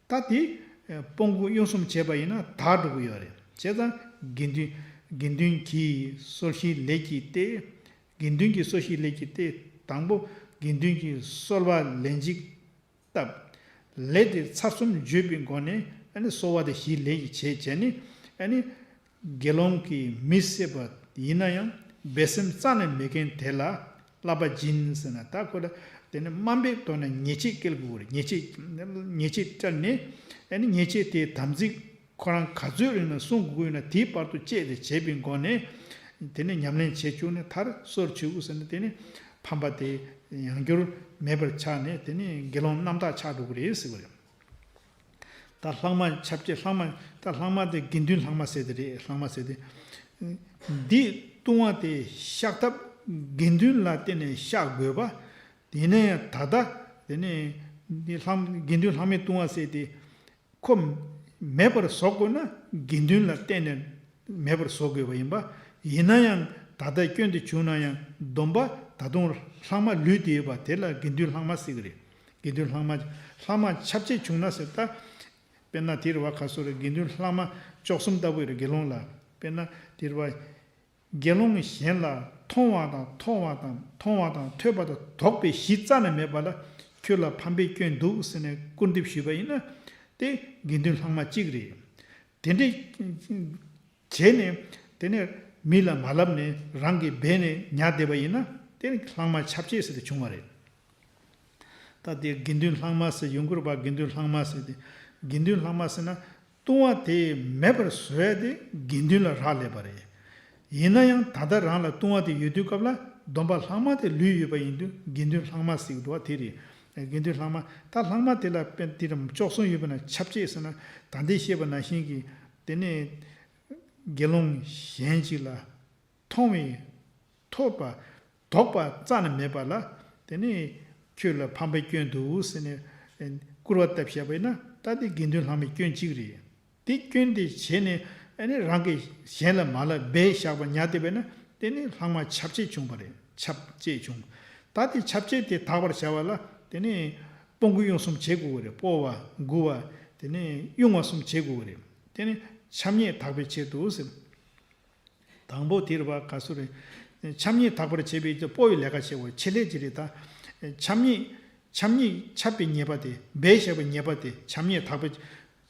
ད་དེ་སྤོང་བ་གཡུག་གསུམ་བྱས་པ་ཡིན་ན་དག་འགྲོ་གི་ཡོད་རེད། བྱས་ཙང་དགེ་འདུན་དགེ་འདུན་གྱིས་གསོལ་ཞིང་ལས་ཀྱིས་ཏེ། དགེ་འདུན་གྱིས་གསོལ་ཞིང་ལས་ཀྱིས་ཏེ། དང་པོ་དགེ་འདུན་གྱིས་གསོལ་བ་ལན་གཅིག་བཏབ། ལས་དེ་ཚར་གསུམ་བརྗོད་པའི་སྒོ་ནས། ཨ་ནི་གསོལ་བ་དེ་བཞིའི་ལན་གཅིག་བྱས་བྱས་ནས། ཨ་ནི་དགེ་སློང་གིས་མི་བསད་པ་ཡིན་ན་ཡང་འབད་སེམས་རྩ་ནས་མེད་མཁན་དེ་ལ་བསླབ་པ་སྦྱིན་ཟེར་ན། ད་ཁོ་ལ་དེ་ནི་དམའ་འབེབས་ཐོག་ནས་ཉེས་ཆད་བཀལ་དགོས་རེད། ཉེས་ཆད་ཉེས་ཆད་བཀལ་ནས། ཨ་ནི་ཉེས་ཆད་དེ་དམ་ཚིག་ཁོ་རང་ག་ཚོད་རིང་ལ་སྲུང་དགོས་ན་དེའི་བར་དུ་བཅད་དེ་བྱས་པའི་སྒོ་ནས། དེ་ནས་ཉམས་ལེན་བྱེད་བཅུག་ནས་མཐར་གསོ་རུ་བཅུག་ཟེར་ནས། དེ་ནས་ཕམ་པ་དེ་ཡང་བསྐྱར་མེད་པར་ཆགས་ནས། དེ་ནས་དགེ་སློང་རྣམ་དག་ཆགས་འགྲོ་གི་རེད་ཟེར་བ་རེད། ད་ལྷག་མ་ཁྱབ་བྱེད། ལྷག་མ། ད་ལྷག་མ་དེ་དགེ་འདུན་ལྷག་མ་ཟེར་དེ་རེད། ལྷག་མ་ཟེར་དེ། འདི་ལྟུང་བ་དེ་བཤགས་ཐབས་དགེ་འདུན་ལ་བརྟེན་ནས་བཤགས་དགོས་པ། ཡིན་ན་ཡང་ད་ལྟ་དེ་ནས་འདི་ལྷག་དགེ་འདུན་ལྷག་མའི་ལྟུང་བ་ཟེར་དེ། ཁོ་མེད་པར་བཟོ་དགོས་ན་དགེ་འདུན་ལ་བརྟེན་ནས་མེད་པར་བཟོ་དགོས་པ་ཡིན་པ། ཡིན་ན་ཡང་ད་ལྟ་སྐྱོན་དེ་བྱུང་ན་ཡང་སྡོམ་པ་ད་དུང་ལྷག་མ་ལུས་ཏེ་ཡོད་པ་དེ་ལ་དགེ་འདུན་ལྷག་མ་ཟེར་གི་རེད། དགེ་འདུན་ལྷག་མ། ལྷག་མ་ཁྱབ་བྱེད་བྱུང་ན་ཟེར། ད་དཔེར་ན་དེ་རེད་བ། ག་སོ་རེད། དགེ་འདུན་ལྷག་མ་བཅུ་གསུམ་ལྟ་བུ་ཡོད་རེད། དགེ་སློང་ལ། དཔེར་ན་དེ་རེད་བ། དགེ་སློང་གཞན་ལ་མཐོང་བ་དང་མཐོང་བ་དང་མཐོང་བ་དང་ཐོས་པ་དང་དོགས་པའི་གཞི་རྩ་ནས་མེད་པ་ལ། ཁྱོད་ལ་ཕམ་པའི་སྐྱོན་འདུག་ཟེར་ནས་སྐུར་འདེབས་ཞུས་པ་ཡིན་ན། དེ་དགེ་འདུན་ལྷག་མ་གཅིག་རེད། དེ་འདྲའི་བྱས་ནས། དེ་ནས་མི་ལ་མ་ལབ་ནས་རང་གིས་སྦས་ནས་ཉར་བསྡད་པ་ཡིན་ན། དེ་ནི་ལྷག་མ་ཁྱབ་བྱེད་ཟེར་དེ་བྱུང་བ་རེད། ད་དེ་དགེ་འདུན་ལྷག་མ་ཟེར་ཡོང་གི་རེད་པ། དགེ་འདུན་ལྷག་མ་ཟེར་དེ། དགེ་འདུན་ལྷག་མ་ཟེར་ན། ལྟུང་བ་དེ་མེད་པར་བཟོ་ཡ་དེ་དགེ་འདུན་ལ་རག་ལས་པ་རེད། ཡིན་ན་ཡང་ད་ལྟ་རང་ལ་ལྟུང་བ་དེ་ཡོད་དུས་སྐབས་ལ་སྡོམ་པ་ལྷག་མ་དེ་ལུས་ཡོད་པ་ཡིན་དུས། དགེ་འདུན་ལྷག་མ་ཟེར་གི་འདུག་བ། དེ་རེད། དགེ་འདུན་ལྷག་མ། ད་ལྷག་མ་དེ་ལ་དཔེ་དེ་རིམ་བཅུ་གསུམ་ཡོད་པ་ན་ཁྱབ་བྱེད་ཟེར་ན། ད་ལྟའི་བཤད་པ་ནང་བཞིན་གྱི། དེ་ནས་དགེ་སློང་གཞན་ཅིག་ལ་མཐོང་བའི། ཐོས་པ། དོགས་པ་རྩ་ནས་མེད་པ་ལ། དེ་ནས་ཁྱོད་ལ་ཕམ་པའི་སྐྱོན་འདུག་ཟེར་ནས་སྐུར་བ་བཏབ་བཞག་པ་ཡིན་ན། ད་དེ་དགེ་འདུན་ལྷག་མའི་སྐྱོན་གཅིག་རེད། དེ་སྐྱོན་དེ་བྱས་ནས། ཨ་ནི་རང་གིས་གཞན་ལ་མ་ལབ་སྦས་བཞག་པ་ཉར་བསྡད་པ་ཡིན་ན། དེ་ནི་ལྷག་མ་ཁྱབ་བྱེད་བྱུང་བ་རེད། ཁྱབ་བྱེད་བྱུང་། ད་དེ་ཁྱབ་བྱེད་དེ་དག་པར་བྱ་བ་ལ། དེ་ནི་སྤོང་བ་གཡུག་གསུམ་བྱེད་དགོས་ཀྱི་རེད། སྤོ་བ། མགུ་བ། དེ་ནས་གཡུག་བ་གསུམ་བྱེད་དགོས་ཀྱི་རེད། དེ་ནི་འཆབ་ཉེས་དག་པའི་ཆེད་དུ་ཟེར། དང་པོ་དེ་རེད་པ། ག་སུ་རེད། འཆབ་ཉེས་དག་པར་བྱེད་པའི་སྤོ་བའི་ལས་ཀ་བྱེད་དགོས། ཆེད་ལས་ཅིག་རེད་ད། འཆབ་ཉེས། འཆབ་ཉེས། འཆབ་པའི་ཉེས་པ་དེ། སྦས་བཞག་པའི་ཉེས་པ་དེ། འཆབ་ཉེས་དག་པའི།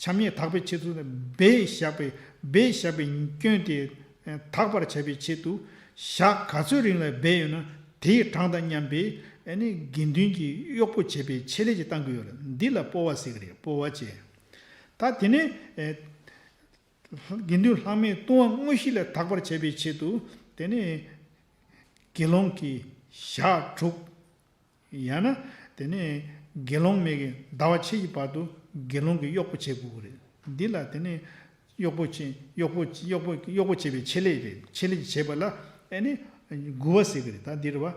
འཆབ་ཉེས་དག་པའི་ཆེད་དུ་སྦས་བཞག་པའི། སྦས་བཞག་པའི་སྐྱོན་དེ་དག་པར་བྱ་བའི་ཆེད་དུ། ཞག་ག་ཚོད་རིང་ལ་སྦས་ཡོད་ན་དེའི་གྲངས་དང་མཉམ་པའི། ཨ་ནི་དགེ་འདུན་གྱིས་གཡོག་པོ་བྱེད་པའི་ཆེད་ལས་ཅིག་བཏང་གི་ཡོད་རེད། འདི་ལ་སྤོ་བ་ཟེར་གི་རེད། སྤོ་བ་བྱས། ད་དེ་ནས། དགེ་འདུན་ལྷག་མའི་ལྟུང་བ་དངོས་གཞི་ལས་དག་པར་བྱ་བའི་ཆེད་དུ། དེ་ནས་དགེ་སློང་གིས་ཞག་དྲུག། ཡང་ན་དེ་ནས་དགེ་སློང་མའི་གི་ཟླ་བ་ཕྱེད་ཀྱི་བར་དུ་དགེ་སློང་གིས་གཡོག་པོ་བྱེད་དགོས་ཀྱི་རེད། འདི་ལ་དེ་ནས་ གཡོག་པོ་བྱེད་གཡོག་པོ་གཡོག་པོ་གཡོག་པོ་བྱེད་པའི་ཆེད་ལས་རེད། ཆེད་ལས་བྱེད་པ་ལ་ཨ་ནི་དགུ་པ་ཟེར་གི་རེད། ད་འདི་རེད་བ།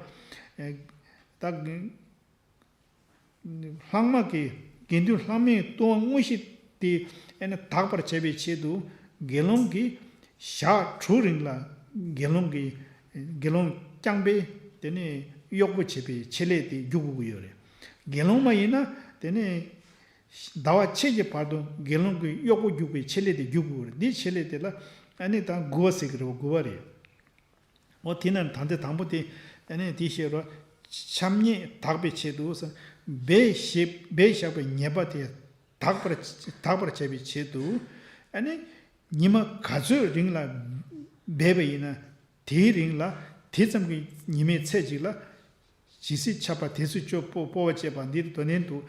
ད་ལྷག་མ་གི་དགེ་འདུན་ལྷག་མའི་ལྟུང་བ་དངོས་གཞི་དེ་ཨ་ནི་དག་པར་བྱ་བའི་ཆེད་དུ་དགེ་སློང་གིས་ཞག་དྲུག་རིང་ལ་དགེ་སློང་གི་དགེ་སློང་རྐྱང་པས་དེ་ནས་གཡོག་པོ་བྱེད་པའི་ཆེད་ལས་དེ་རྒྱུག་དགོས་ཀྱི་ཡོད་རེད། དགེ་སློང་མ་ཡིན་ན་དེ་ནས་ཟླ་བ་ཕྱེད་ཀྱི་བར་དུ་དགེ་སློང་གི་གཡོག་པོ་རྒྱུག་པའི་ཆེད་ལས་དེ་རྒྱུག་དགོས་རེད། འདིའི་ཆེད་ལས་དེ་ལ་ཨ་ནི་ད་དགུ་པ་ཟེར་གྱི་རེད་བ། དགུ་པ་རེད། འོ་དེ་ན་ད་ལྟ་དང་པོ་དེ་ཨ་ནི་དེ་བཤད་རོགས། འཆམ་ཉེས་དག་པའི་ཆེད་དུ་སྦས་ཞེས་སྦས་བཞག་པའི་ཉེས་པ་དེ་དག་པར་དག་པར་བྱ་བའི་ཆེད་དུ་ཨ་ནི་ཉི་མ་ག་ཚོད་རིང་ལ་སྦས་པ་ཡིན་ན་དེའི་རིང་ལ་དེ་ཙམ་གྱི་ཉི་མའི་ཚད་ཅིག་ལ། ཇི་སྲིད་ཆད་པ་དེ་སྲིད་གཅོད་སྤོ་སྤོ་བ་བཅས་པ་འདིར་དོན་ནན་དུ་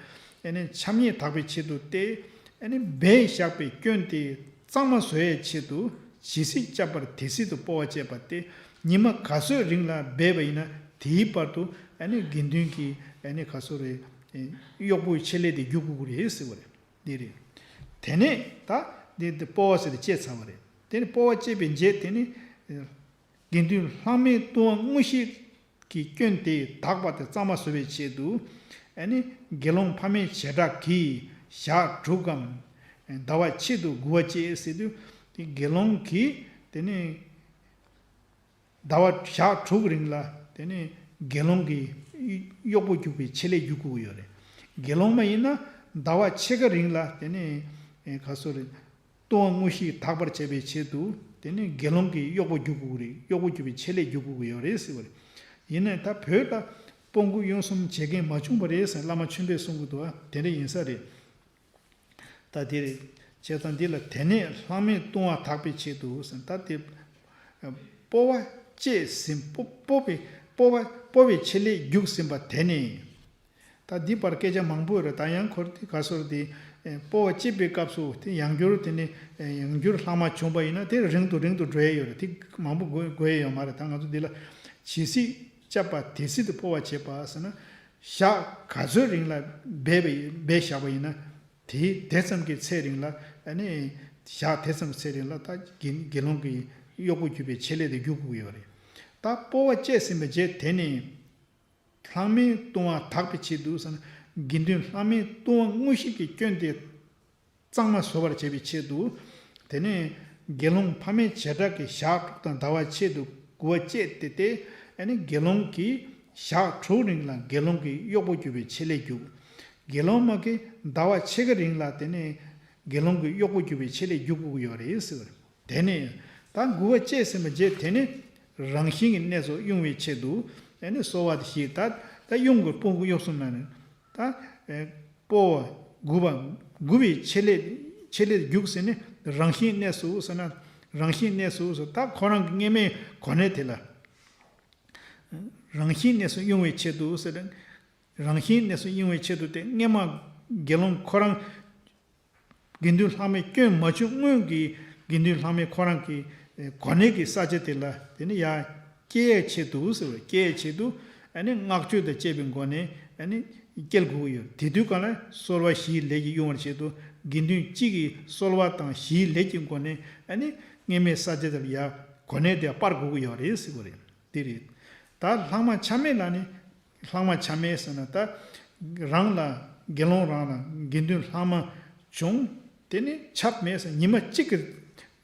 ཨ་ནི་འཆམ་ཉེས་དག་པའི་ཆེད་དུ་སྟེ། ཨ་ནི་སྦས་བཞག་པའི་སྐྱོན་དེ་གཙང་མ་བཟོ་ཡའི་ཆེད་དུ་ཇི་སྲིད་བཅད་པར་དེ་སྲིད་དུ་སྤོ་བ་བཅས་པ་སྟེ། ཉི་མ་ག་ཚོད་རིང་ལ་སྦས་པ་ཡིན་ན་དེའི་བར་དུ་ཨ་ནི་དགེ་འདུན་གྱིས་ཨ་ནི་ག་སོ་རེ་གཡོག་པོའི་ཆེད་ལས་དེ་རྒྱུག་དགོས་ཀྱི་རེད་ཟེར་བ་རེད། འདི་རེད། དེ་ནས་ད་འདི་འདི་སྤོ་བ་ཟེར་ཏེ་བཅད་ཚར་བ་རེད། དེ་ནས་སྤོ་བ་བཅད་པའི་རྗེས་དེ་ནི། དགེ་འདུན་ལྷག་མའི་ལྟུང་བ་དངོས་གཞི་གི་སྐྱོན་དེ་དག་པ་དེ་གཙང་མ་བཟོ་བའི་ཆེད་དུ། ཨ་ནི་དགེ་སློང་ཕ་མའི་བྱེ་བྲག་གིས་ཞག་དྲུག་གམ། ཟླ་བ་ཕྱེད་དུ་དགུ་པ་བཅད་ཟེར་དུས། དེ་དགེ་སློང་གིས་དེ་ནི་ཟླ་བ་ཞག་དྲུག་རིང་ལ་དེ་ནི་དགེ་སློང་གི་གཡོག་པོ་རྒྱུག་པའི་ཆེད་ལས་རྒྱུག་དགོས་ཀྱི་ཡོད་རེད། དགེ་སློང་མ་ཡིན་ན་ཟླ་བ་ཕྱེད་ཀ་རིང་ལ་དེ་ནི་ག་སོ་རེད། ལྟུང་བ་དངོས་གཞི་དག་པར་བྱ་བའི་ཆེད་དུ་དེ་ནི་དགེ་སློང་གི་གཡོག་པོ་རྒྱུག་དགོས་རེད། གཡོག་པོ་རྒྱུག་པའི་ཆེད་ལས་རྒྱུག་དགོས་ཀྱི་ཡོད་རེད་ཟེར་བ་རེད། ཡིན་ནའི་ད་བོད་ལ་སྤོ་འགུག་གཡུལ་གསུམ་བྱེད་མཁན་མ་བྱུང་བ་རེད་ཟེར་བླ་མ་ཆོས་འཕེལ་གསུང་གི་འདུག་ཨ། དེ་འདྲ་ཡིན་ས་རེད། ད་དེ་རེད། བྱས་ཙང་འདི་ལ་དེ་ནས་ལྷག་མའི་ལྟུང་བ་དག་པའི་ཆེད་དུ་ཟེར་ད་དེ། སྤོ་བ་བཅད་ཟིན་སྤོ་སྤོ་བའི་སྤོ་བ་སྤོ་བའི་ཆེད་ལས་རྒྱུག་ཟིན་པ་དེ་ནས། ད་འདི་བར་སྐད་ཆ་མང་པོ་ཡོད་རེད། ད་ཡང་ཁོར་དེ་ག་སོར་དེ་སྤོ་བ་བཅད་པའི་སྐབས་སུ་དེ་ཡང་བསྐྱར་དེ་ནས་ཡང་བསྐྱར་ལྷག་མ་བྱུང་བ་ཡིན་ན་དེ་རིང་དུ་རིང་དུ་འགྲོ་ཡས་ཡོད་རེད། དེ་མང་པོ་དགོས་དགོས་ཡས་ཡོད་མ་རེད། ད་ང་ཚོ་འདི་ལ་ཇི་སྲིད་བཅད་པ་དེ་སྲིད་དུ་སྤོ་བ་བྱེད་པ་ཟེར་ན། ཞག་ག་ཚོད་རིང་ལ་སྦས་པའི་སྦས་བཞག་པ་ཡིན་ན་དེ་དེ་ཙམ་གྱི་ཚེ་རིང་ལ་ཨ་ནི་ཞག་དེ་ཙམ་ཚེ་རིང་ལ་ད་དགེ་དགེ་སློང་གི་གཡོག་པོ་རྒྱུག་པའི་ཆེད་ལས་དེ་རྒྱུག་དགོས་ཀྱི་ཡོད་རེད། ད་སྤོ་བ་བཅད་ཟིན་པའི་རྗེས་དེ་ནས། ལྷག་མའི་ལྟུང་བ་དག་པའི་ཆེད་དུ་ཟེར་ན། དགེ་འདུན་ལྷག་མའི་ལྟུང་བ་དངོས་གཞི་གི་སྐྱོན་དེ་གཙང་མ་བཟོ་བར་བྱ་བའི་ཆེད་དུ། དེ་ནས་དགེ་སློང་ཕ་མའི་བྱེ་བྲག་གི་ཞག་དྲུག་དང་ཟླ་བ་ཕྱེད་དུ་དགུ་པ་བཅད་དེ་སྟེ། ཨ་ནི་དགེ་སློང་གིས་ཞག་དྲུག་རིང་ལ་དགེ་སློང་གི་གཡོག་པོ་རྒྱུག་པའི་ཆེད་ལས་རྒྱུག་དགེ་སློང་མ་གིས་ཟླ་བ་ཕྱེད་ཀ་རིང་ལ་དེ་ནས་དགེ་སློང་གི་གཡོག་པོ་རྒྱུག་པའི་ཆེད་ལས་རྒྱུག་དགོས་ཀྱི་ཡོད་རེད་ཟེར་བ་རེད། དེ་ནས་ད་དགུ་པ་བཅད་ཟིན་པའི་རྗེས་དེ་ནས་རང་བཞིན་གྱི་གནས་སུ་དབྱུང་བའི་ཆེད་དུ་ཨ་ནི་གསོལ་བ་དེ་བཞེས། ད་ད་དབྱུང་དགོས། སྤོ་འགུག་གཡུལ་གསུམ་ན་ནི་ད་སྤོ་བ་དགུ་པ་དགུ་པའི་ཆེད་ལས་ཆེད་ལས་རྒྱུག་ཟེར་ནས་རང་བཞིན་གནས་སུ་ཟེར་ན། རང་བཞིན་གནས་སུ་ཟེར་ད་ཁོ་རང་གི་སྔ་མའི་གོ་གནས་དེ་ལ་རང་བཞིན་གནས་སུ་དབྱུང་བའི་ཆེད་དུ་ཟེར། རང་བཞིན་གནས་སུ་དབྱུང་བའི་ཆེད་དུ་སྟེ་སྔ་མ་དགེ་སློང་ཁོ་རང་དགེ་འདུན་ལྷག་མའི་སྐྱོན་མ་བྱུང་སྔོན་གྱི་དགེ་འདུན་ལྷག་མའི་ཁོ་རང་གི་གོ་གནས་ཀྱི་ས་ཆ་དེ་ལ་དེ་ནི་ཡར་སྐྱེལ་ཡའི་ཆེད་དུ་ཟེར་བ། སྐྱེལ་ཡའི་ཆེད་དུ་ཨ་ནི་བསྔགས་བརྗོད་དང་བཅས་པའི་སྒོ་ནས་ཨ་ནི་སྐྱེལ་དགོས་ཀྱི་ཡོད། དེ་དུས་གང་ལ་གསོལ་བ་བཞིའི་ལས་ཀྱིས་དབྱུང་བར་བྱེད་དུ་དགེ་འདུན་གཅིག་གིས་གསོལ་བ་དང་བཞིའི་ལས་ཀྱི་སྒོ་ནས་ཨ་ནི་སྔ་མའི་ས་ཆ་དེ་ལ་ཡར་གོ་གནས་དེ་སྤར་དགོས་ཀྱི་ཡོད་རེད་ཟེར་བ་རེད། དེ་རེད། ད་ལྷག་མ་ཆ་མེད་ལ་ནི། ལྷག་མ་ཆ་མེད་ཟེར་ན་ད། རང་ལ་དགེ་སློང་རང་ལ་དགེ་འདུན་ལྷག་མ་བྱུང་། དེ་ནི་ཆབ་མེད་ཟེར་ཉི་མ་གཅིག་གི་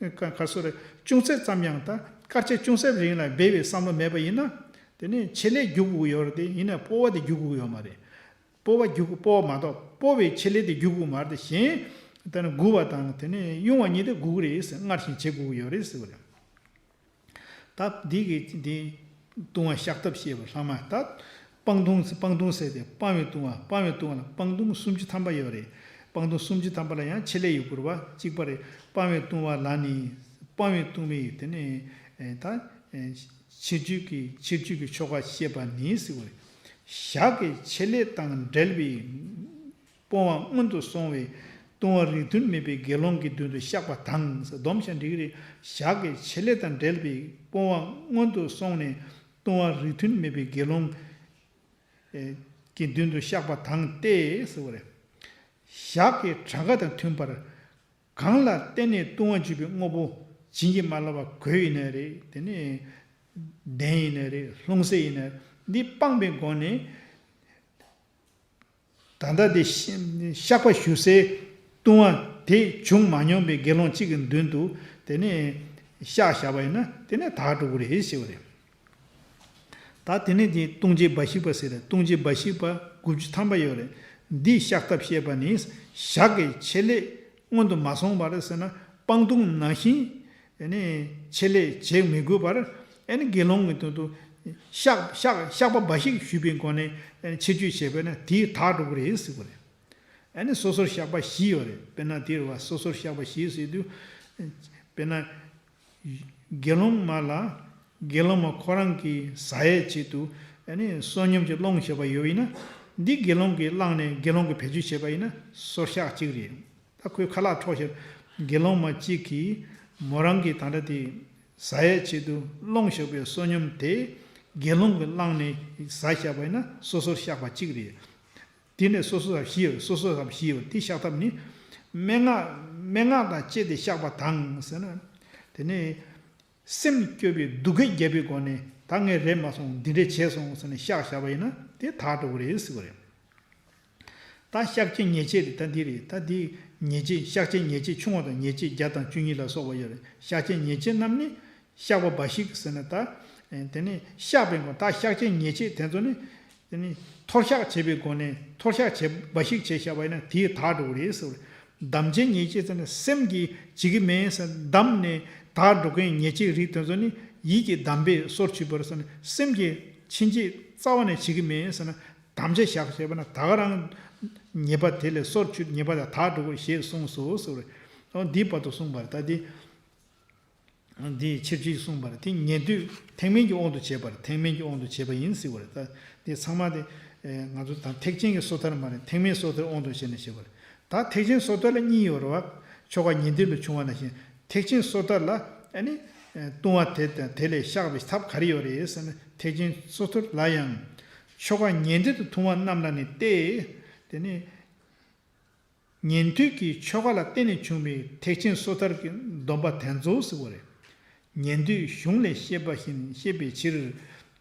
ག་ག་སོ་རེ་ཅུང་ཟད་ཙམ་ཡང་ད་སྐར་ཆ་ཅུང་ཟད་རིང་ལ་སྦས་པའི་བསམ་བློ་མེད་པ་ཡིན་ན། དེ་ནི་ཆེད་ལས་རྒྱུག་དགོས་ཡོད་རེད། དེ་ཡིན་ན་སྤོ་བ་དེ་རྒྱུག་དགོས་ཡོད་མ་རེད། སྤོ་བ་རྒྱུག་སྤོ་བ་མ་གཏོགས་སྤོ་བའི་ཆེད་ལས་དེ་རྒྱུག་དགོས་མ་རེད། དེ་གཞན་ད་ནི་དགུ་པ་དང་དེ་ནི་དབྱུང་བ་གཉིས་དེ་དགོས་ཀྱི་རེད་ཟེར། སྔར་བཞིན་བྱེད་དགོས་ཀྱི་ཡོད་རེད་ཟེར་བ་རེད། ད་འདི་གི་འདི་ལྟུང་བ་བཤགས་ཐབས་བཤད་པ་ལྷག་མ་ད། སྤང་ལྟུང་སྤང་ལྟུང་ཟེར་ཏེ་སྤང་བའི་ལྟུང་བ་སྤང་བའི་ལྟུང་བ་ལ་སྤང་ལྟུང་སུམ་ཅུ་ཐམ་པ་ཡོད་རེད། སྤང་ལྟུང་སུམ་ཅུ་ཐམ་པ་ལ་ཡང་ཆེད་ལས་ཡོད་དགོས་རེད་བ། གཅིག་པ་རེད། སྤང་བའི་ལྟུང་བ་ལ་ནི་སྤང་བའི་ལྟུང་བའི་དེ་ནས་ད་ཕྱིར་བཅོས་ཀྱི་ཕྱིར་བཅོས་ཀྱི་ཆོ་ག་བཤད་པ་ནི་ཟེར་བ་རེད། ཞག་གི་ཆེད་ལས་དང་འབྲེལ་བའི་སྤོང་བ་སྔོན་དུ་སོང་བའི་ལྟུང་བ་རིགས་མཐུན་མེད་པའི་དགེ་སློང་གི་མདུན་དུ་བཤགས་པ་དང་། སྡོམ་བྱ་འགྲིག་གི་རེད། ཞག་གི་ཆེད་ལས་དང་འབྲེལ་བའི་སྤོང་བ་སྔོན་དུ་སོང་ནས་ལྟུང་བ་རིགས་མཐུན་མེད་པའི་དགེ་སློང་གི་མདུན་དུ་བཤགས་པ་དང་སྟེ་ཟེར་བ་རེད། ཞག་གི་གྲངས་ཀ་དང་མཐུན་པར་ གང་ལ་བརྟེན་ནས་ལྟུང་བ་བརྗོད་པའི་དངོས་པོ་བྱིན་གྱིས་མ་བརླབས་པ་གོས་ཡིན་ནའི་རེད། དེ་ནས་གདན་ཡིན་ནའི་རེད། ལྷུང་བཟེད་ཡིན་ནའི་རེད། འདི་སྤངས་པའི་སྒོ་ནས། ད་ལྟ་དེ་བཤགས་པ་ཞུ་སའི་ལྟུང་བ་དེ་བྱུང་མ་མྱོང་པའི་དགེ་སློང་གཅིག་གི་མདུན་དུ་དེ་ནས་བཤགས་བཞག་པ་ཡིན་ན་དེ་ནས་དག་འགྲོ་གི་རེད་ཞེས་པ་རེད། ད་དེ་ནས་དེ་ལྟུང་བྱེད་འབའ་ཞིག་པ་ཟེར་རེད། ལྟུང་བྱེད་འབའ་ཞིག་པ་དགུ་བཅུ་ཐམ་པ་ཡོད་རེད། འདིས་བཤགས་ཐབས་བཤད་པ་ནི་ཞག་གི་ཆེད་ལས་སྔོན་དུ་མ་སོང་བར་ཟེར་ན་སྤང་ལྟུང་ནང་བཞིན། ཨ་ནི་ཆེད་ལས་བྱེད་མི་དགོས་པར། ཨ་ནི་དགེ་སློང་གི་དོན་དུ་བཤགས་བཤགས་བཤགས་པ་འབའ་ཞིག་ཞུས་པའི་སྒོ་ནས། ཨ་ནི་ཆེད་བསྐྱོད་བྱས་པས་ན་དེས་དག་འགྲོ་གི་རེད་ཟེར་བ་རེད། ཨ་ནི་སོ་སོར་བཤགས་པ་བཞི་ཡོད་རེད། དཔེར་ན་དེ་རེད་བ། སོ་སོར་བཤགས་པ་བཞི་ཟེར་དུས། དཔེར་ན་དགེ་སློང་མ་ལ་དགེ་སློང་མ་ཁོ་རང་གིས་ཟ་ཡས་ཆེད་དུ། ཨ་ནི་བསོད་སྙོམས་ཀྱི་སློང་བྱས་པ་ཡོད་པ་ཡིན་ན། འདི་དགེ་སློང་གིས་བླངས་ནས་དགེ་སློང་གིས་བེད་སྤྱོད་བྱས་པ་ཡིན་ན་སོར་བཤགས་གཅིག་རེད། ད་ཁོས་ཁ་ལག་འཕྲོག་བྱས། དགེ་སློང་མ་གཅིག་གིས་མོ་རང་གི་ད་ལྟ་དེ་ཟ་ཡས་ཆེད་དུ་སློང་བཞག་པའི་བསོད་སྙོམས་དེ་དགེ་སློང་གིས་བླངས་ནས་ཟ་བཞག་པ་ཡིན་ན་སོ་སོར་བཤགས་པ་གཅིག་རེད། དེ་ནས་སོ་སོ་བཤགས་བཞི་ཡོད། སོ་སོ་བཤགས་བཞི་ཡོད། དེ་བཤགས་ཐབས་ནི། སྨྲེ་སྔགས་སྨྲེ་སྔགས་དང་བཅས་ཏེ་བཤགས་པ་དང་ཟེར་ན། དེ་ནས་སེམས་སྐྱོ་བའི་སྡུག་སྐད་བརྒྱབ་པའི་སྒོ་ནས་ད་ངས་རེད་མ་སོང་། འདི་འདྲས་བྱས་སོང་ཟེར་ནས་བཤགས་བཞག་པ་ཡིན་ན་དེ་དག་འགྲོ་གི་རེད་ཟེར་བ་རེད། ད་བཤགས་བྱའི་ཉེས་བྱས་རེད། ད་འདི་རེད། ད་འདི་ཉེས་བྱས། བཤགས་བྱའི་ཉེས་བྱས་ཆུང་བ་དང་། ཉེས་བྱས་བརྒྱ་དང་བཅུ་གཉིས་ལ་སོགས་པ་ཡོད་རེད། བཤགས་བྱའི་ཉེས་བྱས་རྣམས་ནི། བཤགས་པ་འབའ་ཞིག་ཟེར་ན་ད། དེ་ནི་བཤགས་པའི་སྒོ། ད་བཤགས་བྱའི་ཉེས་བྱས་དེ་ཚོ་ནི། དེ་ནི་འཐོར་བཤགས་བྱེད་པའི་སྒོ་ནས་འཐོར་བཤགས་བྱེད་འབའ་ཞིག་བྱས་བཞག་པ་ཡིན་ན་དེས་དག་འགྲོ་གི་རེད་ཟེར་བ་རེད། བསྡམ་བྱའི་ཉེས་བྱས་ཟེར་ན་སེམས་ཀྱིས་བྱེད་ཀྱི་མེད་ཟེར། བསྡམས་ནས་དག་འགྲོ་མཁན་ཉེས་བྱས་རིགས་དེ་ཚོ་ནི་ཡིད་ཀྱིས་བསྡམས་པས་སོར་ཆུད་པར་ཟེར་ན་སེམས་ཀྱིས་ཕྱིན་ཆད་རྩ་བ་ནས་བྱེད་ཀྱི་མེད་ཟེར་ན། དམ་བཅའ་བཞག་བྱས་པ་ན་ད་ག་རང་ཉེས་པ་དེ་ལས་སོར་ཆུད། ཉེས་པ་དེ་དག་འགྲོ་གི་ཞེས་གསུངས་སོ་ཟེར་བ་རེད། འོ་འདིའི་བར་དུ་གསུངས་པ་རེད། ད་འདི་འདིའི་ཕྱིར་ཆོས་གསུངས་པ་རེད། དེ་ཉན་ཐོས་ཐེག་དམན་གྱི་དབང་དུ་བྱས་པ་རེད། ཐེག་དམན་གྱི་དབང་དུ་བྱས་པ་ཡིན་ཟེར་བ་རེད། ད་འདི་ཚང་མ་དེ་ང་ཚོ་ད་ཐེག་ཆེན་གྱི་སོ་ཐར་མ་རེད། ཐེག་དམན་སོ་ཐར་དབང་དུ་བྱས་ནས་བྱས་པ་རེད། ད་ཐེག་ཆེན་སོ་ཐར་ལ་གཉིས་ཡོད་རེད་བ། ཆོ་ག་ཉན་ཐོས་ལ་བྱུང་བ་ནང་བཞིན་ཐེག་ཆེན་སོ་ཐར་ལ་ཨ་ནི་ལྟུང་བ་དེ་དང་དེ་ལས་བཤགས་པའི་ཐབས་ག་རེ་ཡོད་རེད་ཟེར་ན། ཐེག་ཆེན་སོ་ཐར་ལ་ཡང་ཆོ་ག་ཉན་ཐོས་དང་ཐུན་མོང་རྣམས་ལ་ནི་སྟེ། དེ་ནི་ཉན་ཐོས་ཀྱི་ཆོ་ག་ལ་བརྟེན་ནས་བྱུང་བའི་ཐེག་ཆེན་སོ་ཐར་གྱི་སྡོམ་པ་དེ་ཚོ་ཟེར་བ་རེད། ཉན་ཐོས་གཞུང་ལས་བཤད་པ་བཞིན་བཤད་པའི་ཕྱིར།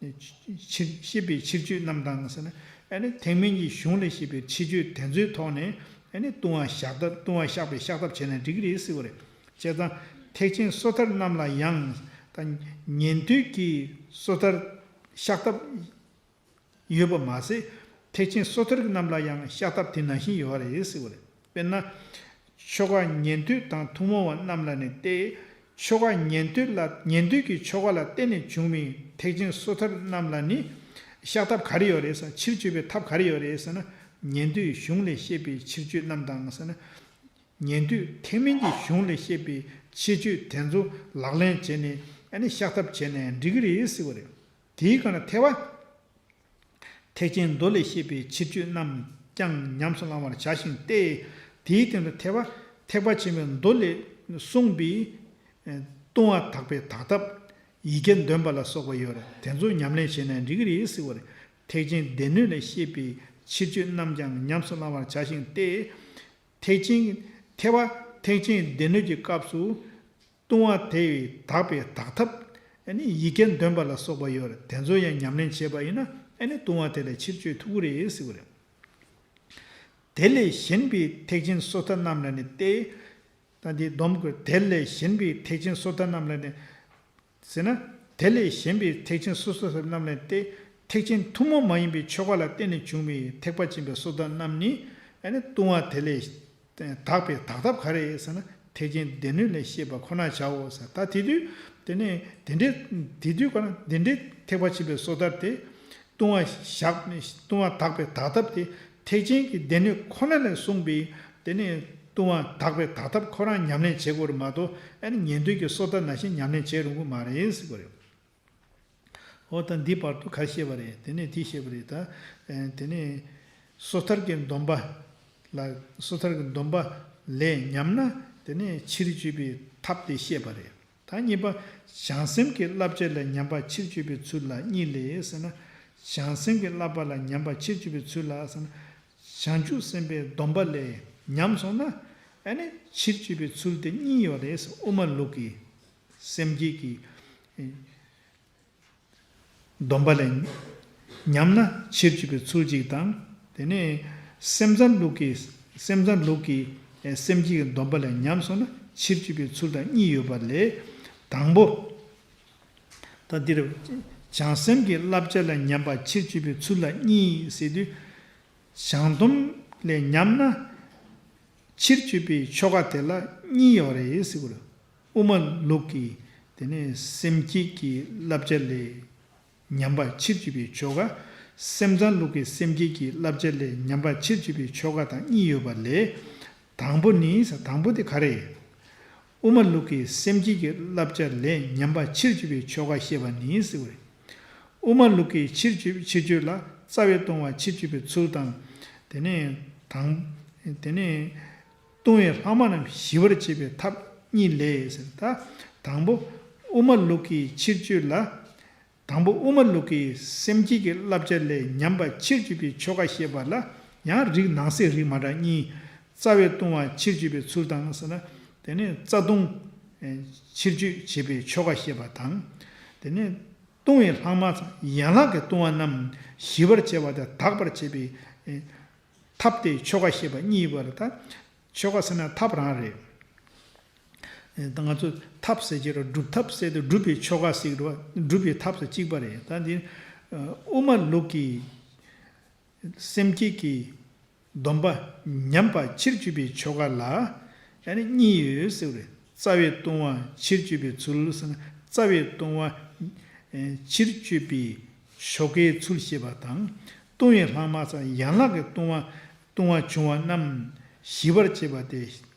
ཕྱིར་བཤད་པའི་ཕྱིར་བཅོས་རྣམས་དང་ཟེར་ན། ཨ་ནི་ཐེག་དམན་གྱི་གཞུང་ལས་བཤད་པའི་ཕྱིར་བཅོས་དེ་ཚོའི་ཐོག་ནས་ཨ་ནི་ལྟུང་བ་བཤགས་ཐབས། ལྟུང་བ་བཤགས་པའི་བཤགས་ཐབས་བྱས་ན་འགྲིག་གི་རེད་ཟེར་བ་རེད། བྱས་ཙང་ཐེག་ཆེན་སོ་ཐར་རྣམས་ལ་ཡང་ད་ཉན་ཐོས་ཀྱི་སོ་ཐར་བཤགས་ཐབས་ཡོད་པ་མ་ཟད། ཐེག་ཆེན་སོ་ཐར་རྣམས་ལ་ཡང་བཤགས་ཐབས་དེ་ནང་བཞིན་ཡོད་རེད་ཟེར་བ་རེད། དཔེར་ན། ཆོ་ག་ཉན་ཐོས་དང་ཐུན་མོང་བ་རྣམས་ལ་ནི་སྟེ། ཆོ་ག་ཉན་ཐོས་ལ། ཉན་ཐོས་ཀྱི་ཆོ་ག་ལ་བརྟེན་ནས་བྱུང་བའི་ཐེག་ཆེན་སོ་ཐར་རྣམས་ལ་ནི་བཤགས་ཐབས་ག་རེ་ཡོད་རེད་ཟེར། ཕྱིར་བཅོས་པའི་ཐབས་ག་རེ་ཡོད་རེད་ཟེར་ན། ཉན་ཐོས་གཞུང་ལས་བཤད་པའི་ཕྱིར་བཅོས་རྣམས་དང་ཟེར་ན། ཉན་ཐོས་ཐེག་དམན་གྱི་གཞུང་ལས་བཤད་པའི་ཕྱིར་བཅོས་དེ་ཚོ་ལག་ལེན་བྱས་ནས་ཨ་ནི་བཤགས་ཐབས་བྱས་ནས་འགྲིག་གི་རེད་ཟེར་བ་རེད། དེའི་སྒང་ལ་ཐེག་པ། ཐེག་ཆེན་མདོ་ལས་བཤད་པའི་ཕྱིར་བཅོས་རྣམས་ཀྱང་ཉམས་སུ་བླང་བར་བྱ་ཞིང་སྟེ། དེའི་སྟེང་དུ་ཐེག་པ། ཐེག་པ་ཆེན་པོའི་མདོ་ལས་གསུངས་པའི་ལྟུང་བ་དག་པའི་དག་ཐབས། ཡིག་བརྒྱ་འདོན་པ་ལ་སོགས་པ་ཡོད་རེད། དེ་ཚོ་ཉམས་ལེན་བྱས་ནས་འགྲིག་གི་རེད་ཟེར་བ་རེད། ཐེག་ཆེན་སྡེ་སྣོད་ལས་བཤད་པའི་ཕྱིར་བཅོས་རྣམས་ཀྱང་ཉམས་སུ་བླང་བར་བྱ་ཞིང་སྟེ། ཐེག་ཆེན། ཐེག་པ། ཐེག་ཆེན་སྡེ་སྣོད་ཀྱི་སྐབས་སུ། ལྟུང་བ་དེ་ཡི་དག་པའི་དག་ཐབས། ཨ་ནི་ཡིག་བརྒྱ་འདོན་པ་ལ་སོགས་པ་ཡོད་རེད། དེ་ཚོ་ཡང་ཉམས་ལེན་བྱས་པ་ཡིན་ན་ཨ་ནི་ལྟུང་བ་དེ་ལས་ཕྱིར་བཅོས་ཐུབ་ཀྱི་རེད་ཟེར་བ་རེད། དེ་ལས་གཞན་པའི་ཐེག་ཆེན་སོ་ཐར་རྣམས་ལ་ནི་སྟེ། ད་འདི་སྡོམ་དགོས། དེ་ལས་གཞན་པའི་ཐེག་ཆེན་སོ་ཐར་རྣམས་ལ་ནི། ཟེར་ན། དེ་ལས་གཞན་པའི་ཐེག་ཆེན་སོ་ཐར་རྣམས་ལ་སྟེ། ཐེག་ཆེན་ཐུན་མོང་མ་ཡིན་པའི་ཆོ་ག་ལ་བརྟེན་ནས་བྱུང་བའི་ཐེག་པ་ཆེན་པོའི་སོ་ཐར་རྣམས་ནི། ཨ་ནི་ལྟུང་བ་དེ་ལས་དག་པའི་དག་ཐབས་ག་རེ་ཟེར་ན། ཐེག་ཆེན་སྡེ་སྣོད་ལས་བཤད་པ་ཁོ་ན་བྱའོ་ཟེར། ད་དེ་དུས་དེ་ནས་དེ་འདྲའི་དེ་དུས་ག་ན་དེ་འདྲའི་ཐེག་པ་ཆེན་པོའི་སོ་ཐར་དེ། ལྟུང་བ་བཤགས། ལྟུང་བ་དག་པའི་དག་ཐབས་དེ་ཐེག་ཆེན་གྱི་སྡེ་སྣོད་ཁོ་ན་ལས་གསུངས་པའི་དེ་ནས་ལྟུང་བ་དག་པའི་དག་ཐབས་ཁོ་རང་ཉམས་ལེན་བྱེད་དགོས་རེད་མ་གཏོགས། ཨ་ནི་ཉན་ཐོས་ཀྱི་སོ་ཐར་ནང་བཞིན་ཉམས་ལེན་བྱེད་རུང་གི་མ་རེད་ཟེར་གྱི་རེད། འོ་ད་འདི་བར་དུ་ག་རེ་བཤད་པ་རེད། དེ་ནས་དེ་བཤད་པ་རེད། ད་དེ་ནས་སོ་ཐར་གྱི་སྡོམ་པ་ལ། སོ་ཐར་གྱི་སྡོམ་པ་ལས་ཉམས་ན་དེ་ནས་ཕྱིར་བཅོས་པའི་ཐབས་དེ་བཤད་པ་རེད། ད་གཉིས་པ། བྱང་སེམས་ཀྱི་བསླབ་བྱ་ལ་ཉམས་པ་ཕྱིར་བཅོས་པའི་ཚུལ་ལ་གཉིས་ལས་ཟེར་ན། བྱང་སེམས་ཀྱི་བསླབ་པ་ལ་ཉམས་པ་ཕྱིར་བཅོས་པའི་ཚུལ་ལ་ཟེར་ན། བྱང་ཆུབ་སེམས་དཔའི་སྡོམ་པ་ལས་ཉམས་སོང་ན། ཨ་ནི་ཕྱིར་བཅོས་པའི་ཚུལ་དེ་གཉིས་ཡོད་རེད། དབུ་མ་ལུགས་ཀྱི་སེམས་བསྐྱེད་ཀྱི་སྡོམ་པ་ལས་ཉམས་ན་ཕྱིར་བཅོས་པའི་ཚུལ་གཅིག་དང་། དེ་ནས་སེམས་ཙམ་ལུགས་ཀྱི་སེམས་ཙམ་ལུགས་ཀྱི་སེམས་བསྐྱེད་ཀྱི་སྡོམ་པ་ལས་ཉམས་སོང་ན་ཕྱིར་བཅོས་པའི་ཚུལ་དང་གཉིས་ཡོད་པ་ལས། དང་པོ། ད་འདིར་བྱང་སེམས་ཀྱི་བསླབ་བྱ་ལ་ཉམས་པ་ཕྱིར་བཅོས་པའི་ཚུལ་ལ་གཉིས་ཟེར་དུས། བྱང་སྡོམ་ལས་ཉམས་ན་ཕྱིར་བཅོས་པའི་ཆོ་ག་དེ་ལ་གཉིས་ཡོད་རེད་ཟེར་གྱི་རེད། དབུ་མ་ལུགས་ཀྱི་དེ་ནས་སེམས་བསྐྱེད་ཀྱི་བསླབ་བྱ་ལས་ཉམས་པ་ཕྱིར་བཅོས་པའི་ཆོ་ག། སེམས་ཙམ་ལུགས་ཀྱི་སེམས་བསྐྱེད་ཀྱི་བསླབ་བྱ་ལས་ཉམས་པ་ཕྱིར་བཅོས་པའི་ཆོ་ག་དང་གཉིས་ཡོད་པ་ལས། དང་པོ་ནི། དང་པོ་དེ་ག་རེ། དབུ་མ་ལུགས་ཀྱི་སེམས་བསྐྱེད་ཀྱི་བསླབ་བྱ་ལས་ཉམས་པ་ཕྱིར་བཅོས་པའི་ཆོ་ག་བཤད་པ་ནི་ཟེར་བ་རེད། དབུ་མ་ལུགས་ཀྱི་ཕྱིར་བཅོས་ཕྱིར་བཅོས་ལ་རྩ་བའི་ལྟུང་བ་ཕྱིར་བཅོས་པའི་ཚུལ་དང་། དེ་ནས་དང་། དེ་ནས་ལྟུང་བའི་ལྷག་མ་རྣམས་ཞི་བར་བྱེད་པའི་ཐབས་གཉིས་ལས་ཟེར། ད་དང་པོ་དབུ་མ་ལུགས་ཀྱི་ཕྱིར་བཅོས་ལ། དང་པོ་དབུ་མ་ལུགས་ཀྱི་སེམས་བསྐྱེད་ཀྱི་བསླབ་བྱ་ལས་ཉམས་པ་ཕྱིར་བཅོས་པའི་ཆོ་ག་བཤད་པ་ལ་ཡང་རིགས་ནང་གསེས་རིགས་མ་འདྲ་གཉིས། རྩ་བའི་ལྟུང་བ་ཕྱིར་བཅོས་པའི་ཚུལ་དང་ཟེར་ན། དེ་ནས་རྩ་ལྟུང་ཕྱིར་བཅོས་བྱེད་པའི་ཆོ་ག་བཤད་པ་དང་། དེ་ནས་ལྟུང་བའི་ལྷག་མ་ཚང་ཡན་ལག་གི་ལྟུང་བ་རྣམས་ཞི་བར་བྱེད་པ་དང་དག་པར་བྱེད་པའི་ཐབས་དེ་ཆོ་ག་བཤད་པ་གཉིས་ཡོད་པ་རེད། ད་ཆོ་ག་ཟེར་ན་ཐབས་རང་རེད། ད་ང་ཚོ་ཐབས་ཟེར་གྱི་རེད། སྒྲུབ་ཐབས་ཟེར་དུས་སྒྲུབ་པའི་ཆོ་ག་ཟེར་གྱི་རེད་བ། སྒྲུབ་པའི་ཐབས་སུ་གཅིག་པ་རེད། ད་འདི་དབུ་མ་ལུགས་ཀྱི་སེམས་བསྐྱེད་ཀྱི་སྡོམ་པ་ཉམས་པ་ཕྱིར་བཅོས་པའི་ཆོ་ག་ལ་ཡང་ནི་གཉིས་ཡོད་ཟེར་བ་རེད། རྩ་བའི་ལྟུང་བ་ཕྱིར་བཅོས་པའི་ཚུལ་ཟེར་ན། རྩ་བའི་ལྟུང་བ་ཕྱིར་བཅོས་པའི་ཆོ་གའི་ཚུལ་བཤད་པ་དང་། ལྟུང་བའི་ལྷག་མ་ཚང་ཡན་ལག་གི་ལྟུང་བ་ལྟུང་བ་བྱུང་བ་རྣམས་ཞི་བར་བྱེད་པ་དེ།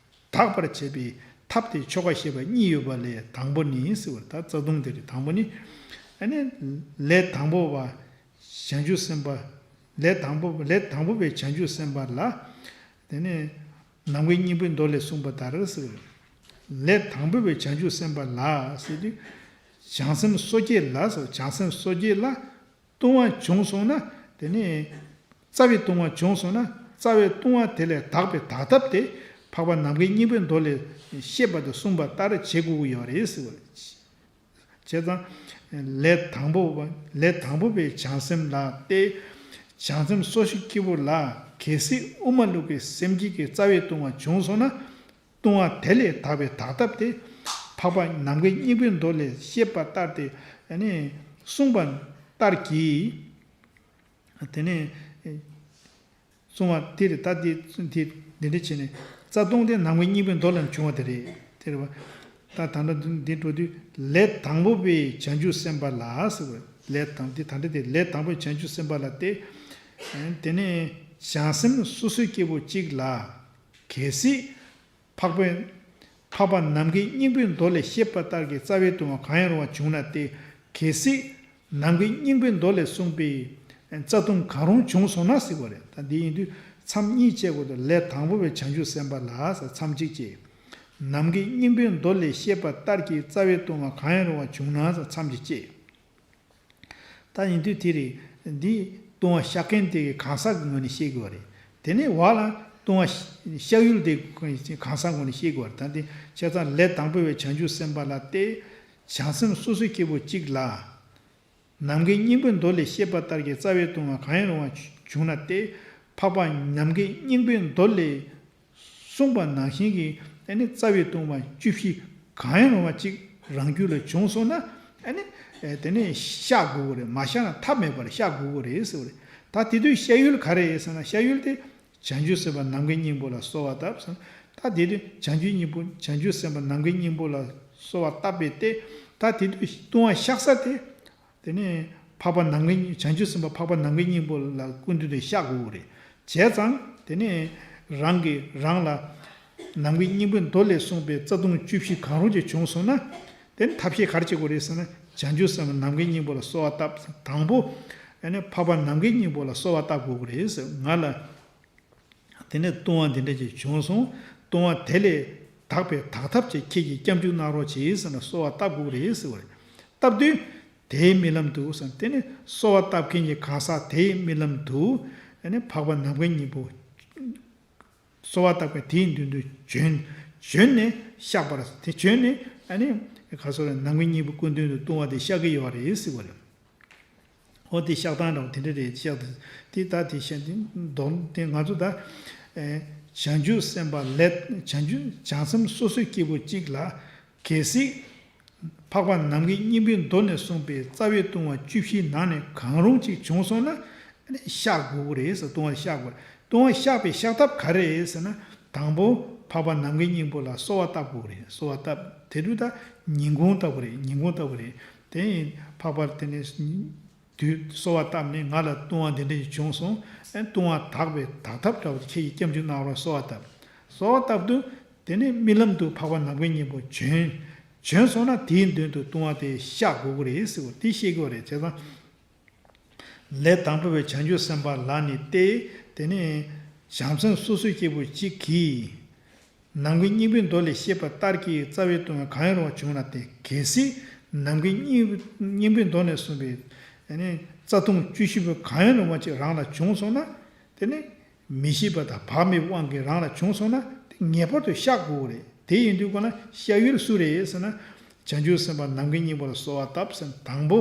དག་པར་བྱེད་པའི་ཐབས་དེ་ཆོ་ག་བཤད་པ་གཉིས་ཡོད་པ་ལས་དང་པོ་ནི་ཟེར་བ་རེད། ད་རྩ་ལྟུང་དེ་རེད། དང་པོ་ནི། ཨ་ནི་ལས་དང་པོ་པ་བྱང་ཆུབ་སེམས་དཔའ། ལས་དང་པོ་ལས་དང་པོ་པའི་བྱང་ཆུབ་སེམས་དཔའ་ལ། དེ་ནས་ནམ་མཁའི་སྙིང་པོའི་མདོ་ལས་གསུངས་པ་ལྟར་ཟེར་བ་རེད། ལས་དང་པོ་པའི་བྱང་ཆུབ་སེམས་དཔའ་ལ་ཟེར་དུས། བྱང་སེམས་སོ་སྐྱེ་ལ་ཟེར། བྱང་སེམས་སོ་སྐྱེ་ལ། ལྟུང་བ་བྱུང་སོང་ན། དེ་ནས་རྩ་བའི་ལྟུང་བ་བྱུང་སོང་ན། རྩ་བའི་ལྟུང་བ་དེ་ལས་དག་པའི་དག་ཐབས་དེ་འཕགས་པ་ནམ་མཁའི་སྙིང་པོའི་མདོ་ལས་བཤད་པ་དང་གསུངས་པ་ལྟར་བྱེད་དགོས་ཀྱི་ཡོད་རེད་ཟེར་བ་རེད། བྱས་ཙང་། ལས་དང་པོ་བ་ལས་དང་པོ་པའི་བྱང་སེམས་ལ་སྟེ། བྱང་སེམས་སོ་སོ་སྐྱེ་བོ་ལ་གལ་སྲིད་དབུ་མ་ལུགས་ཀྱི་སེམས་བསྐྱེད་ཀྱི་རྩ་བའི་ལྟུང་བ་བྱུང་སོང་ན། ལྟུང་བ་དེ་ལས་དག་པའི་དག་ཐབས་དེ། འཕགས་པ་ནམ་མཁའི་སྙིང་པོའི་མདོ་ལས་བཤད་པ་ལྟར་ཏེ། ཨ་ནི་གསུངས་པ་ལྟར་གྱིས། དེ་ནས་གསུངས་པ་དེ་རེད། ད་དེ་དེ་འདི་འདྲ་བྱས་ནས་རྩ་ལྟུང་དེ་ནམ་མཁའི་སྙིང་པོའི་མདོ་ལས་བྱུང་བ་དེ་རེད། དེ་རེད་བ། ད་ད་ལྟ་འདི་འགྲོ་དུས་ལས་དང་པོ་པའི་བྱང་ཆུབ་སེམས་དཔའ་ལ་ཟེར་བ་ལས་དང་དེ་ད་ལྟ་དེ་ལས་དང་པོའི་བྱང་ཆུབ་སེམས་དཔའ་ལ་སྟེ། དེ་ནས་བྱང་སེམས་སོ་སོའི་སྐྱེ་བོ་གཅིག་ལ། གལ་སྲིད། འཕགས་པའི། འཕགས་པ་ནམ་མཁའི་སྙིང་པོའི་མདོ་ལས་བཤད་པ་ལྟར་གྱི་རྩ་བའི་ལྟུང་བ་གང་ཡང་རུང་བ་བྱུང་ན་སྟེ། གལ་སྲིད། ནམ་མཁའི་སྙིང་པོའི་མདོ་ལས་གསུངས་པའི་རྩ་ལྟུང་གང་རུང་བྱུང་སོང་ན་ཟེར་བ་རེད། ད་འདི་ཡིན་དུས་མཚམས་གཉིས་བཅད་དགོས་འདུག་ལས་དང་པོ་པའི་བྱང་ཆུབ་སེམས་དཔའ་ལ་ཟེར་མཚམས་གཅིག་བཅད། ནམ་མཁའི་སྙིང་པོའི་མདོ་ལས་བཤད་པ་ལྟར་གྱི་རྩ་བའི་ལྟུང་བ་གང་ཡང་རུང་བ་བྱུང་ན་ཟེར་མཚམས་གཅིག་བཅད། ད་ཡིན་དུས་དེ་རེད། འདི་ལྟུང་བ་བཤགས་མཁན་དེ་གི་གང་ཟག་གི་ངོས་ནས་བཤད་དགོས་པ་རེད། དེ་ནས་བ་ལ་ལྟུང་བ་བཤགས་ཡུལ་དེ་གང་ཟག་ངོས་ནས་བཤད་དགོས་པ་རེད། ད་འདི་བྱས་ཙང་ལས་དང་པོ་པའི་བྱང་ཆུབ་སེམས་དཔའ་ལ་སྟེ། བྱང་སེམས་སོ་སོའི་སྐྱེ་བོ་གཅིག་ལ། ནམ་མཁའི་སྙིང་པོའི་མདོ་ལས་བཤད་པ་ལྟར་གྱི་རྩ་བའི་ལྟུང་བ་གང་ཡང་རུང་བ་བྱུང་ན་སྟེ། འཕགས་པ་ནམ་མཁའི་སྙིང་པོའི་མདོ་ལས། གསུངས་པ་ནང་བཞིན་གྱི་ཨ་ནི་རྩ་བའི་ལྟུང་བ་བཅུ་བཞི་གང་ཡང་རུང་བ་ཅིག་རང་རྒྱུད་ལ་བྱུང་སོང་ན། ཨ་ནི་དེ་ནས་བཤགས་དགོས་ཀྱི་རེད། མ་བཤགས་ན་ཐབས་མེད་པར་བཤགས་དགོས་ཀྱི་རེད་ཟེར་བ་རེད། ད་དེ་དུས་བཤགས་ཡུལ་ག་རེ་རེད་ཟེར་ན། བཤགས་ཡུལ་དེ་བྱང་ཆུབ་སེམས་དཔའ་ནམ་མཁའི་སྙིང་པོ་ལ་གསོལ་བ་བཏབ་ཟེར། ད་དེ་དུས་བྱང་ཆུབ་སྙིང་པོ་བྱང་ཆུབ་སེམས་དཔའ་ནམ་མཁའི་སྙིང་པོ་ལ་གསོལ་བ་བཏབ་པས་ཏེ། ད་དེ་དུས་ལྟུང་བ་བཤགས་ས་དེ། དེ་ནས་འཕགས་པ་ནམ་མཁའི་བྱང་ཆུབ་སེམས་དཔའ་འཕགས་པ་ནམ་མཁའི་སྙིང་པོ་ལ་སྐུ་མདུན་དུ་བཤགས་དགོས་ཀྱི་རེད། བྱས་ཙང་དེ་ནས་རང་གིས་རང་ལ་ནམ་མཁའི་སྙིང་པོའི་མདོ་ལས་གསུངས་པའི་རྩ་ལྟུང་བཅུ་བཞི་གང་རུང་ཅིག་བྱུང་སོང་ན། དེ་ནས་ཐབས་ཤེས་ག་རེ་བྱེད་དགོས་རེད་ཟེར་ན། བྱང་ཆུབ་སེམས་དཔའ་ནམ་མཁའི་སྙིང་པོ་ལ་གསོལ་བ་བཏབ། དང་པོ་ཨ་ནི་འཕགས་པ་ནམ་མཁའི་སྙིང་པོ་ལ་གསོལ་བ་བཏབ་དགོས་ཀྱི་རེད་ཟེར། ང་ལ། དེ་ནས་ལྟུང་བ་འདི་འདྲ་ཅིག་བྱུང་སོང་། ལྟུང་བ་དེ་ལས་དག་པའི་དག་ཐབས་ཅིག་ཁྱེད་ཀྱིས་སྐྱབས་འཇུག་གནང་རོགས་གྱིས་ཟེར་ནས་གསོལ་བ་བཏབ་དགོས་རེད་ཟེར་བ་རེད། བཏབ་དུས་དེའི་རྨི་ལམ་དུ་ཟེར། དེ་ནས་གསོལ་བ་བཏབ་མཁན་གྱི་གང་ཟག་དེའི་རྨི་ལམ་དུ་ཨ་ནི་འཕགས་པ་ནམ་མཁའི་སྙིང་པོ་ གསོལ་བ་བཏབ་པས་དེའི་མདུན་དུ་བྱོན། བྱོན་ནས་བཤགས་པར། དེ་བྱོན་ནས་ཨ་ནི་ག་སོ་རེ་ནམ་མཁའི་སྙིང་པོའི་སྐུ་མདུན་དུ་ལྟུང་བ་དེ་བཤགས་ཀྱི་ཡོད་རེད་ཟེར་བ་རེད། འོ་དེ་བཤགས་སྟངས་འདྲ་བོ་དེ་འདྲ་རེད། བཤགས་དེ་དེ་ད་དེ་བཤད་དེ་མདོར་དེ་ང་ཚོ་ད་ཨེ་བྱང་ཆུབ་སེམས་དཔའ་ལས་བྱང་ཆུབ་བྱང་སེམས་སོ་སོའི་སྐྱེས་བུ་གཅིག་ལ་གལ་སྲིད་འཕགས་པ་ནམ་མཁའི་སྙིང་པོའི་མདོ་ནས་གསུངས་པའི་རྩ་བའི་ལྟུང་བ་བཅུ་བཞིའི་ནང་ནས་གང་རུང་གཅིག་བྱུང་སོང་ན་ཨ་ནི་བཤགས་དགོས་ཀྱི་རེད་ཟེར། ལྟུང་བ་བཤགས་དགོས། ལྟུང་བ་བཤགས་པའི་བཤགས་ཐབས་ག་རེ་རེད་ཟེར་ན། དང་པོ་འཕགས་པ་ནམ་མཁའི་སྙིང་པོ་ལ་གསོལ་བ་བཏབ་དགོས་ཀྱི་རེད། གསོལ་བ་བཏབ་དེ་དུས་ད་ཉིན་གུང་བཏབ་དགོས་རེད། ཉིན་གུང་བཏབ་དགོས་རེད། དེ་ཡིན་འཕགས་པར་དེ་ནས་དུས་གསོལ་བ་བཏབ་ནས་ང་ལ་ལྟུང་བ་འདི་འདྲ་ཞིག་བྱུང་སོང་། ཨ་ལྟུང་བ་དག་པའི་དག་ཐབས་འདྲ་བོ་ཁྱེད་ཀྱིས་སྐྱབས་འཇུག་གནང་རོགས། གསོལ་བ་བཏབ། གསོལ་བ་བཏབ་དུས་དེ་ནས་རྨི་ལམ་དུ་འཕགས་པ་ནམ་མཁའི་སྙིང་པོ་བྱོན། བྱོན་སོང་ན་དེའི་མདུན་དུ་ལྟུང་བ་དེ་བཤགས་དགོས་ཀྱི་རེད་ཟེར་བ་དེ་ཤེས་དགོས་རེད། བྱས་ཙང་ལས་དང་པོ་པའི་བྱང་ཆུབ་སེམས་དཔའ་ལ་ནི་སྟེ། དེ་ནས་བྱང་སེམས་སོ་སོའི་སྐྱེས་བུ་གཅིག་གིས། ནམ་མཁའི་སྙིང་པོའི་མདོ་ལས་བཤད་པ་ལྟར་གྱི་རྩ་བའི་ལྟུང་བ་གང་ཡང་རུང་བ་བྱུང་ན་སྟེ། གལ་སྲིད་ནམ་མཁའི་སྙིང་སྙིང་པོའི་མདོ་ནས་གསུངས་པའི་ཨ་ནི་རྩ་ལྟུང་བཅུ་བཞི་པོ་གང་ཡང་རུང་བ་ཅིག་རང་ལ་བྱུང་སོང་ན། དེ་ནི་མི་ཤེས་པ་དང་བག་མེད་པའི་དབང་གིས་རང་ལ་བྱུང་སོང་ན་དེ་ངེས་པར་དུ་བཤགས་དགོས་རེད། དེ་ཡིན་དུས་ཀོ་ན་བཤགས་ཡུལ་སུ་རེད་ཟེར་ན། བྱང་ཆུབ་སེམས་དཔའ་ནམ་མཁའི་སྙིང་པོ་ལ་གསོལ་བ་བཏབ་ཟེར། དང་པོ་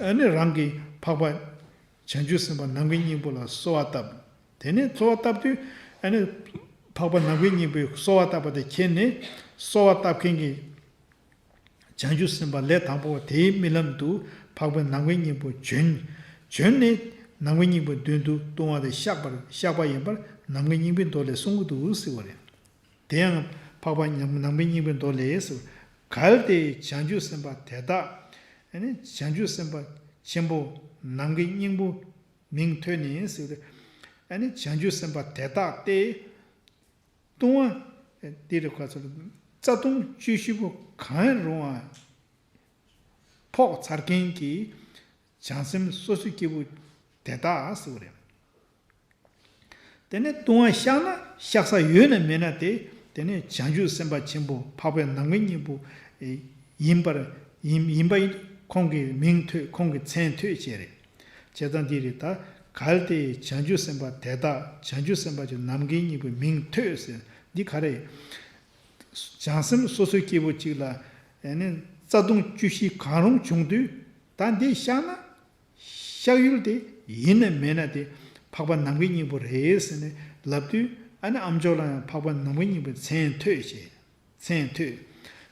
ཨ་ནི་རང་གིས་འཕགས་པ་བྱང་ཆུབ་སེམས་དཔའ་ནམ་མཁའི་སྙིང་པོ་ལ་གསོལ་བ་བཏབ། དེ་ནས་གསོལ་བ་བཏབ་དུས་ཨ་ནི་འཕགས་པ་ནམ་མཁའི་སྙིང་པོས་གསོལ་བ་བཏབ་པ་དེ་མཁྱེན་ནས། གསོལ་བ་བཏབ་མཁན་གྱི་བྱང་ཆུབ་སེམས་དཔའ་ལས་དང་པོ་བ་དེའི་རྨི་ལམ་དུ་འཕགས་པ་ནམ་མཁའི་སྙིང་པོ་བྱོན། བྱོན་ནས་ནམ་མཁའི་སྙིང་པོའི་མདུན་དུ་ལྟུང་བ་དེ་བཤགས་པར་བཤགས་པ་ཡིན་པར་ནམ་མཁའི་སྙིང་པོའི་མདོ་ལས་གསུང་གི་འདུག་ཟེར་བ་རེད། དེ་ཡང་འཕགས་པ་ནམ་མཁའི་སྙིང་པོའི་མདོ་ལས་ཟེར། གལ་ཏེ་བྱང་ཆུབ་སེམས་དཔའ་དེ་དག་ཨ་ནི་བྱང་ཆུབ་སེམས་དཔའ་ཆེན་པོ་ནམ་མཁའི་སྙིང་པོ་མིང་ཐོས་ནས་ཟེར། ཨ་ནི་བྱང་ཆུབ་སེམས་དཔའ་དེ་དག་སྟེ། ལྟུང་བ་འདི་རེད་ཁ་ཚུར་རྩ་ལྟུང་བཅུ་བཞི་པོ་གང་ཡང་རུང་བ་ཕོག་ཚར་མཁན་གྱི་བྱང་སེམས་སོ་སོའི་སྐྱེས་བུ་དེ་དག་ཟེར་བ་རེད། དེ་ནས་ལྟུང་བ་བཤགས་ན་བཤགས་ས་ཡོད་ན་མེད་ན་དེ། དེ་ནས་བྱང་ཆུབ་སེམས་དཔའ་ཆེན་པོ་འཕགས་པའི་ནམ་མཁའི་སྙིང་པོ་ཡིན་པར་ཡིན་ཡིན་པ་ཡིན་ཁོང་གི་མིང་ཐོས། ཁོང་གི་མཚན་ཐོས་བྱས་རེད། བྱས་ཙང་འདི་རེད་ད། གལ་ཏེ་བྱང་ཆུབ་སེམས་དཔའ་དེ་དག་བྱང་ཆུབ་སེམས་དཔའ་ཆེན་ནམ་མཁའི་སྙིང་པོའི་མིང་ཐོས་ཟེར་འདི་ག་རེ། བྱང་སེམས་སོ་སོའི་སྐྱེས་བུ་གཅིག་ལ་ཨ་ནི་རྩ་ལྟུང་བཅུ་བཞི་གང་རུང་བྱུང་དུས་ད་འདི་བཤགས་ན། བཤགས་ཡུལ་དེ་ཡིན་ན་མེད་ན་དེ་འཕགས་པ་ནམ་མཁའི་སྙིང་པོ་རེད་ཟེར་ནས་ལབ་དུས། ཨ་ནི་ཨ་མཆོག་ལ་ཡང་འཕགས་པ་ནམ་མཁའི་སྙིང་པོའི་མཚན་ཐོས་བྱས། མཚན་ཐོས།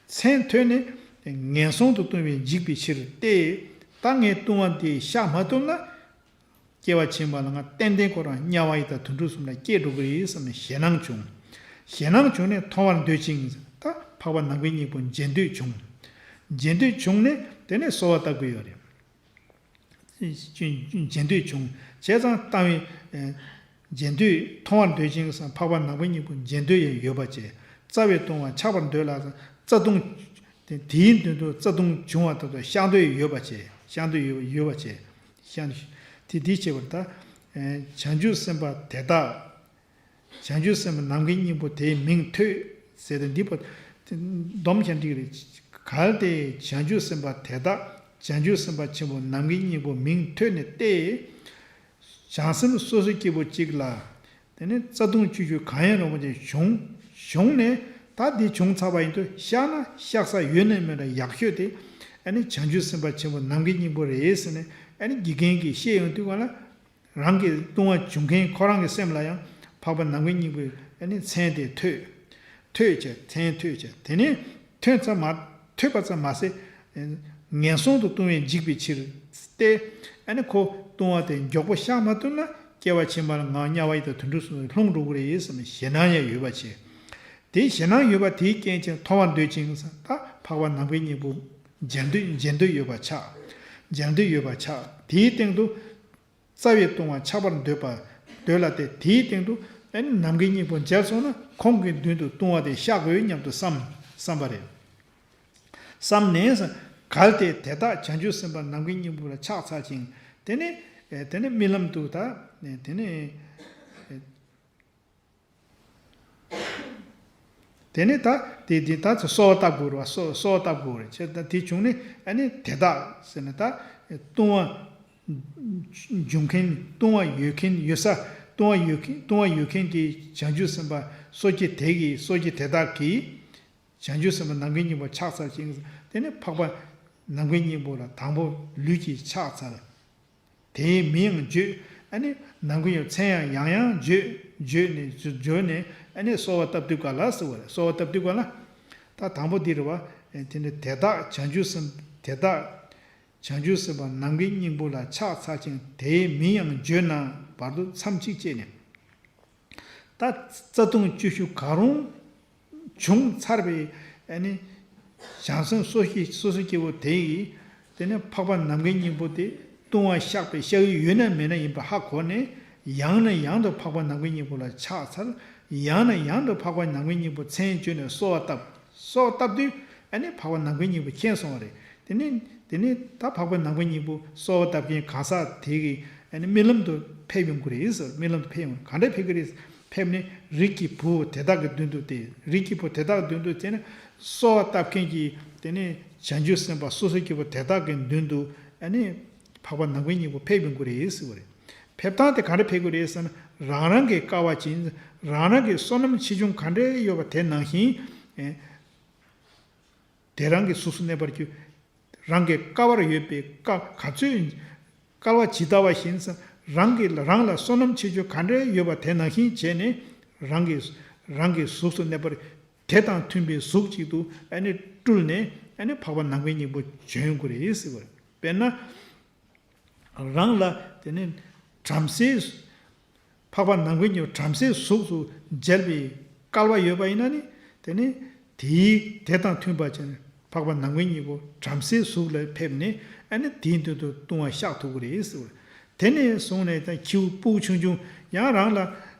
མཚན་ཐོས་ནས་ངན་སོང་དུ་ལྟུང་བས་འཇིགས་པའི་ཕྱིར་ཏེ། ད་ངས་ལྟུང་བ་འདི་བཤགས་མ་ཐུབ་ན། སྐྱེ་བ་ཕྱི་མ་ལ་ང་ཏན་ཏན་ཁོ་རང་དམྱལ་བ་ཡི་དྭགས་དུད་འགྲོ་གསུམ་ལ་སྐྱེ་འགྲོ་གི་རེད་བསམ་ནས་ཞེད་སྣང་བྱུང་། ཞེད་སྣང་བྱུང་ནས་མཐོང་བར་འདོད་ཅིང་། ད་འཕགས་པ་ནམ་མཁའི་སྙིང་པོ་མཇལ་འདོད་བྱུང་། མཇལ་འདོད་བྱུང་ནས་དེ་ནས་གསོལ་བ་བཏབ་ཀྱི་ཡོད་རེད། མཇལ་འདོད་བྱུང་། བྱས་ཙང་ལྟ་བའི་མཇལ་འདོད་མཐོང་བར་འདོད་ཅིང་། འཕགས་པ་ནམ་མཁའི་སྙིང་པོ་མཇལ་འདོད་ཡང་ཡོད་པ་བྱས། རྩ་བའི་ལྟུང་བ་ཆགས་པར་འདོད་ལ། རྩ་ལྟུང་དེ་དེའི་མདུན་དུ་རྩ་ལྟུང་བྱུང་བ་དག་ཏུ་བཤགས་འདོད་ཡོད་པ་བྱས། བཤགས་འདོད་ཡོད་ཡོད་པ་བྱས། བཤགས་དེ་འདི་བྱས་པར་ད། བྱང་ཆུབ་སེམས་དཔའ་དེ་དག་བྱང་ཆུབ་སེམས་དཔའ་ནམ་མཁའི་སྙིང་པོ་དེའི་མིང་ཐོས་ཟེར་ཏེ་འདི་པོ་སྡོམ་ཞིག་འགྲིག་རེད། གལ་ཏེ་བྱང་ཆུབ་སེམས་དཔའ་དེ་དག་བྱང་ཆུབ་སེམས་དཔའ་ཆེན་པོ་ནམ་མཁའི་སྙིང་པོ་མིང་ཐོས་ནས་ཏེ། བྱང་སེམས་སོ་སོའི་སྐྱེས་བུ་གཅིག་ལ། དེ་ནས་རྩ་ལྟུང་བཅུ་བཞི་གང་ཡང་རུང་བ་ཅིག་བྱུང་། བྱུང་ནས་ད་འདི་བྱུང་ཚར་བ་ཡིན་དུས་བཤགས་ན་བཤགས་ས་ཡོད་ན་མེད་ན་ཡག་ཤོས་དེ། ཨ་ནི་བྱང་ཆུབ་སེམས་དཔའ་ཆེན་པོ་ནམ་མཁའི་སྙིང་པོ་རེད་ཟེར་ནས་ཨ་ནི་དགེ་རྒན་གྱིས་བཤད་ཡོང་དུས་ག་ལ། རང་གི་ལྟུང་བ་བྱུང་མཁན་ཁོ་རང་གི་སེམས་ལ་ཡང་འཕགས་པ་ནམ་མཁའི་སྙིང་པོའི་ཨ་ནི་མཚན་དེ་ཐོས། ཐོས་བྱས། མཚན་ཐོས་བྱས། དེ་ནས་ཐོས་ཙམ་མ་ཐོས་པ་ཙམ་མ་ཟད། ངན་སོང་དུ་ལྟུང་བས་འཇིགས་པའི་ཕྱིར་ཏེ། ཨ་ནི་ཁོ་ལྟུང་བ་དེ་མགྱོགས་པོ་བཤགས་མ་ཐུབ་ན་སྐྱེ་བ་ཕྱི་མ་ལ་ང་དམྱལ་བ་ཡི་དྭགས་དུད་འགྲོ་གསུམ་ལ་ལྷུང་འགྲོ་གི་རེད་བསམ་ནས་ཞེད་སྣང་ཡང་ཡོད་པ་བྱས། དེའི་ཞེད་སྣང་ཡོད་པ་དེའི་རྐྱེན་བྱས་མཐོང་བར་འདོད་ཅིང་ད་འཕགས་པ་ནམ་མཁའི་སྙིང་པོ་མཇལ་འདོད་མཇལ་འདོད་ཡོད་པ་ཆགས། མཇལ་འདོད་ཡོད་པ་ཆགས། དེའི་སྟེང་དུ། རྩ་བའི་ལྟུང་བ་ཆགས་པར་འདོད་པ། འདོད་ལ་སྟེ། དེའི་སྟེང་དུ་ཨ་ནི་ནམ་མཁའི་སྙིང་པོ་མཇལ་སོང་ན་ཁོང་གི་མདུན་དུ་ལྟུང་བ་དེ་བཤགས་དགོས་སྙམ་དུ་བསམ་བསམ་པ་རེད། བསམ་ནས། གལ་ཏེ་དེ་དག་བྱང་ཆུབ་སེམས་དཔའ་ནམ་མཁའི་སྙིང་པོ་ལ་ཆགས་ཚར་ཅིང་། དེ་ནས་དེ་ནས་རྨི་ལམ་དུ་ད་དེ་ནས། དེ་ནས་ད་དེ་དེ་ད་ཚོ་གསོལ་བ་བཏབ་དགོས་རེད་བ། གསོལ་གསོལ་བ་བཏབ་དགོས་རེད། བྱས་ད་དེ་བྱུང་ནས་ཨ་ནི་དེ་དག་ཟེར་ནས་ད་ལྟུང་བ་འབྱུང་མཁན། ལྟུང་བ་ཡོད་མཁན་ཡོད་ས་ ལྟུང་བ་ཡོད་མཁན་ལྟུང་བ་ཡོད་མཁན་གྱི་བྱང་ཆུབ་སེམས་དཔའ་སོ་སྐྱེ་དེ་གིས་སོ་སྐྱེ་དེ་དག་གིས་བྱང་ཆུབ་སེམས་དཔའ་ནམ་མཁའི་སྙིང་པོ་ཕྱག་འཚལ་ཞིང་། དེ་ནས་འཕགས་པ་ནམ་མཁའི་སྙིང་པོ་ལ་དང་པོ་ལུས་ཀྱིས་ཕྱག་འཚལ། དེའི་མིང་ཡང་བརྗོད། ཨ་ནི་ནམ་མཁའི་སྙིང་པོའི་མཚན་ཡང་ཡང་ཡང་བརྗོད། བརྗོད་ནས་བརྗོད་ནས་ཨ་ནི་གསོལ་བ་བཏབ་དུས་ག་ལ་ཟེར་བ་རེད། གསོལ་བ་བཏབ་དུས་ག་ལ། ད་དང་པོ་འདི་རེད་བ། དེ་ནས་དེ་དག་བྱང་ཆུབ་སེམས་དེ་དག་བྱང་ཆུབ་སེམས་དཔའ་ནམ་མཁའི་སྙིང་པོ་ལ་ཕྱག་འཚལ་ཞིང་དེའི་མིང་ཡང་བརྗོད་ན་བར་དུ་མཚམས་གཅིག་བཅད་ནས། ད་རྩ་ལྟུང་བཅུ་བཅུ་གང་རུང་བྱུང་ཚར་བའི་ཨ་ནི་བྱང་སེམས་སོ་སྐྱེ་སོ་སོ་སྐྱེ་བོ་དེ་ཡིས་དེ་ནས་འཕགས་པ་ནམ་མཁའི་སྙིང་པོ་དེ་ལྟུང་བ་བཤགས་པའི་བཤགས་ཡུལ་ཡོད་ན་མེད་ན་ཡིན་པ་ཧ་གོ་ནས། ཡང་ནས་ཡང་དུ་འཕགས་པ་ནམ་མཁའི་སྙིང་པོ་ལ་ཕྱག་འཚལ། ཡང་ནས་ཡང་དུ་འཕགས་པ་ནམ་མཁའི་སྙིང་པོ་མཚན་བརྗོད་ནས་གསོལ་བ་བཏབ། གསོལ་བ་བཏབ་དུས་ཨ་ནི་འཕགས་པ་ནམ་མཁའི་སྙིང་པོ་མཁྱེན་སོང་བ་རེད། དེ་ནས་དེ་ནས་ད་འཕགས་པ་ནམ་མཁའི་སྙིང་པོ་གསོལ་བ་བཏབ་མཁན་གང་ཟག་དེ་གི་ཨ་ནི་རྨི་ལམ་དུ་ཕེབས་ཡོང་གི་རེད་ཟེར། རྨི་ལམ་དུ་ཕེབས་ཡོང་གི་ག་འདྲ་ཕེབས་ཀྱི་རེད། ཕེབས་ནས་རིགས་ཀྱི་བུ་དེ་དག་གི་མདུན་དུ་དེ་རིགས་ཀྱི་བུ་དེ་དག་གི་མདུན་དུ་དེ་ནས་གསོལ་བ་བཏབ་མཁན་གྱི་དེ་ནས་བྱང་ཆུབ་སེམས་དཔའ་སོ་སོ་སྐྱེ་བོ་དེ་དག་གི་མདུན་དུ་ཨ་ནི་འཕགས་པ་ནམ་མཁའི་སྙིང་པོ་ཕེབས་ཡོང་གི་རེད་ཟེར་བ་རེད། ཕེབས་སྟངས་དེ་ག་འདྲ་ཕེབས་ཀྱི་རེད་ཟེར་ན། རང་རང་གི་དཀའ་བ་ཅིན་རང་རང་གི་བསོད་ནམས་ཆེ་ཆུང་ག་འདྲ་ཡོད་པ་དེ་ནང་བཞིན། དེ་རང་གི་གཟུགས་སུ་གནས་པར་གྱུར། རང་གི་དཀའ་བར་ཡོད་པའི་དཀའ་ག་ཚོད། དཀའ་བ་ཇི་ལྟ་བ་བཞིན་རང་གི་རང་ལ་བསོད་ནམས་ཆེ་ཆུང་ག་འདྲ་ཡོད་པ་དེ་ནང་བཞིན་བྱས་ནས། རང་གི་རང་གི་གཟུགས་སུ་གནས་པར། དེ་དང་མཐུན་པའི་གཟུགས་གཅིག་ཏུ་ཨ་ནི་སྤྲུལ་ནས་ཨ་ནི་འཕགས་པ་ནམ་མཁའི་སྙིང་པོ་བྱོན་དགོས་རེད་ཟེར་བ་རེད། དཔེར་ན། རང་ལ་དེ་ནི་བྲམ་ཟེའི་འཕགས་པ་ནམ་མཁའི་སྙིང་པོ་བྲམ་ཟེའི་གཟུགས་སུ་མཇལ་བའི་སྐལ་བ་ཡོད་པ་ཡིན་ན་ནི། དེ་ནི་དེའི་དེ་དང་མཐུན་པ་ཅན་འཕགས་པ་ནམ་མཁའི་སྙིང་པོ་བྲམ་ཟེའི་གཟུགས་ལ་ཕེབས་ནས་ཨ་ནི་དེའི་མདུན་དུ་ལྟུང་བ་བཤགས་ཐུབ་ཀྱི་རེད་ཟེར་བ། དེ་ནས་བཟུང་ནས་ད་ཁྱེའུ་སྤུ་གུ་ཆུང་ཆུང་ཡང་རང་ལ།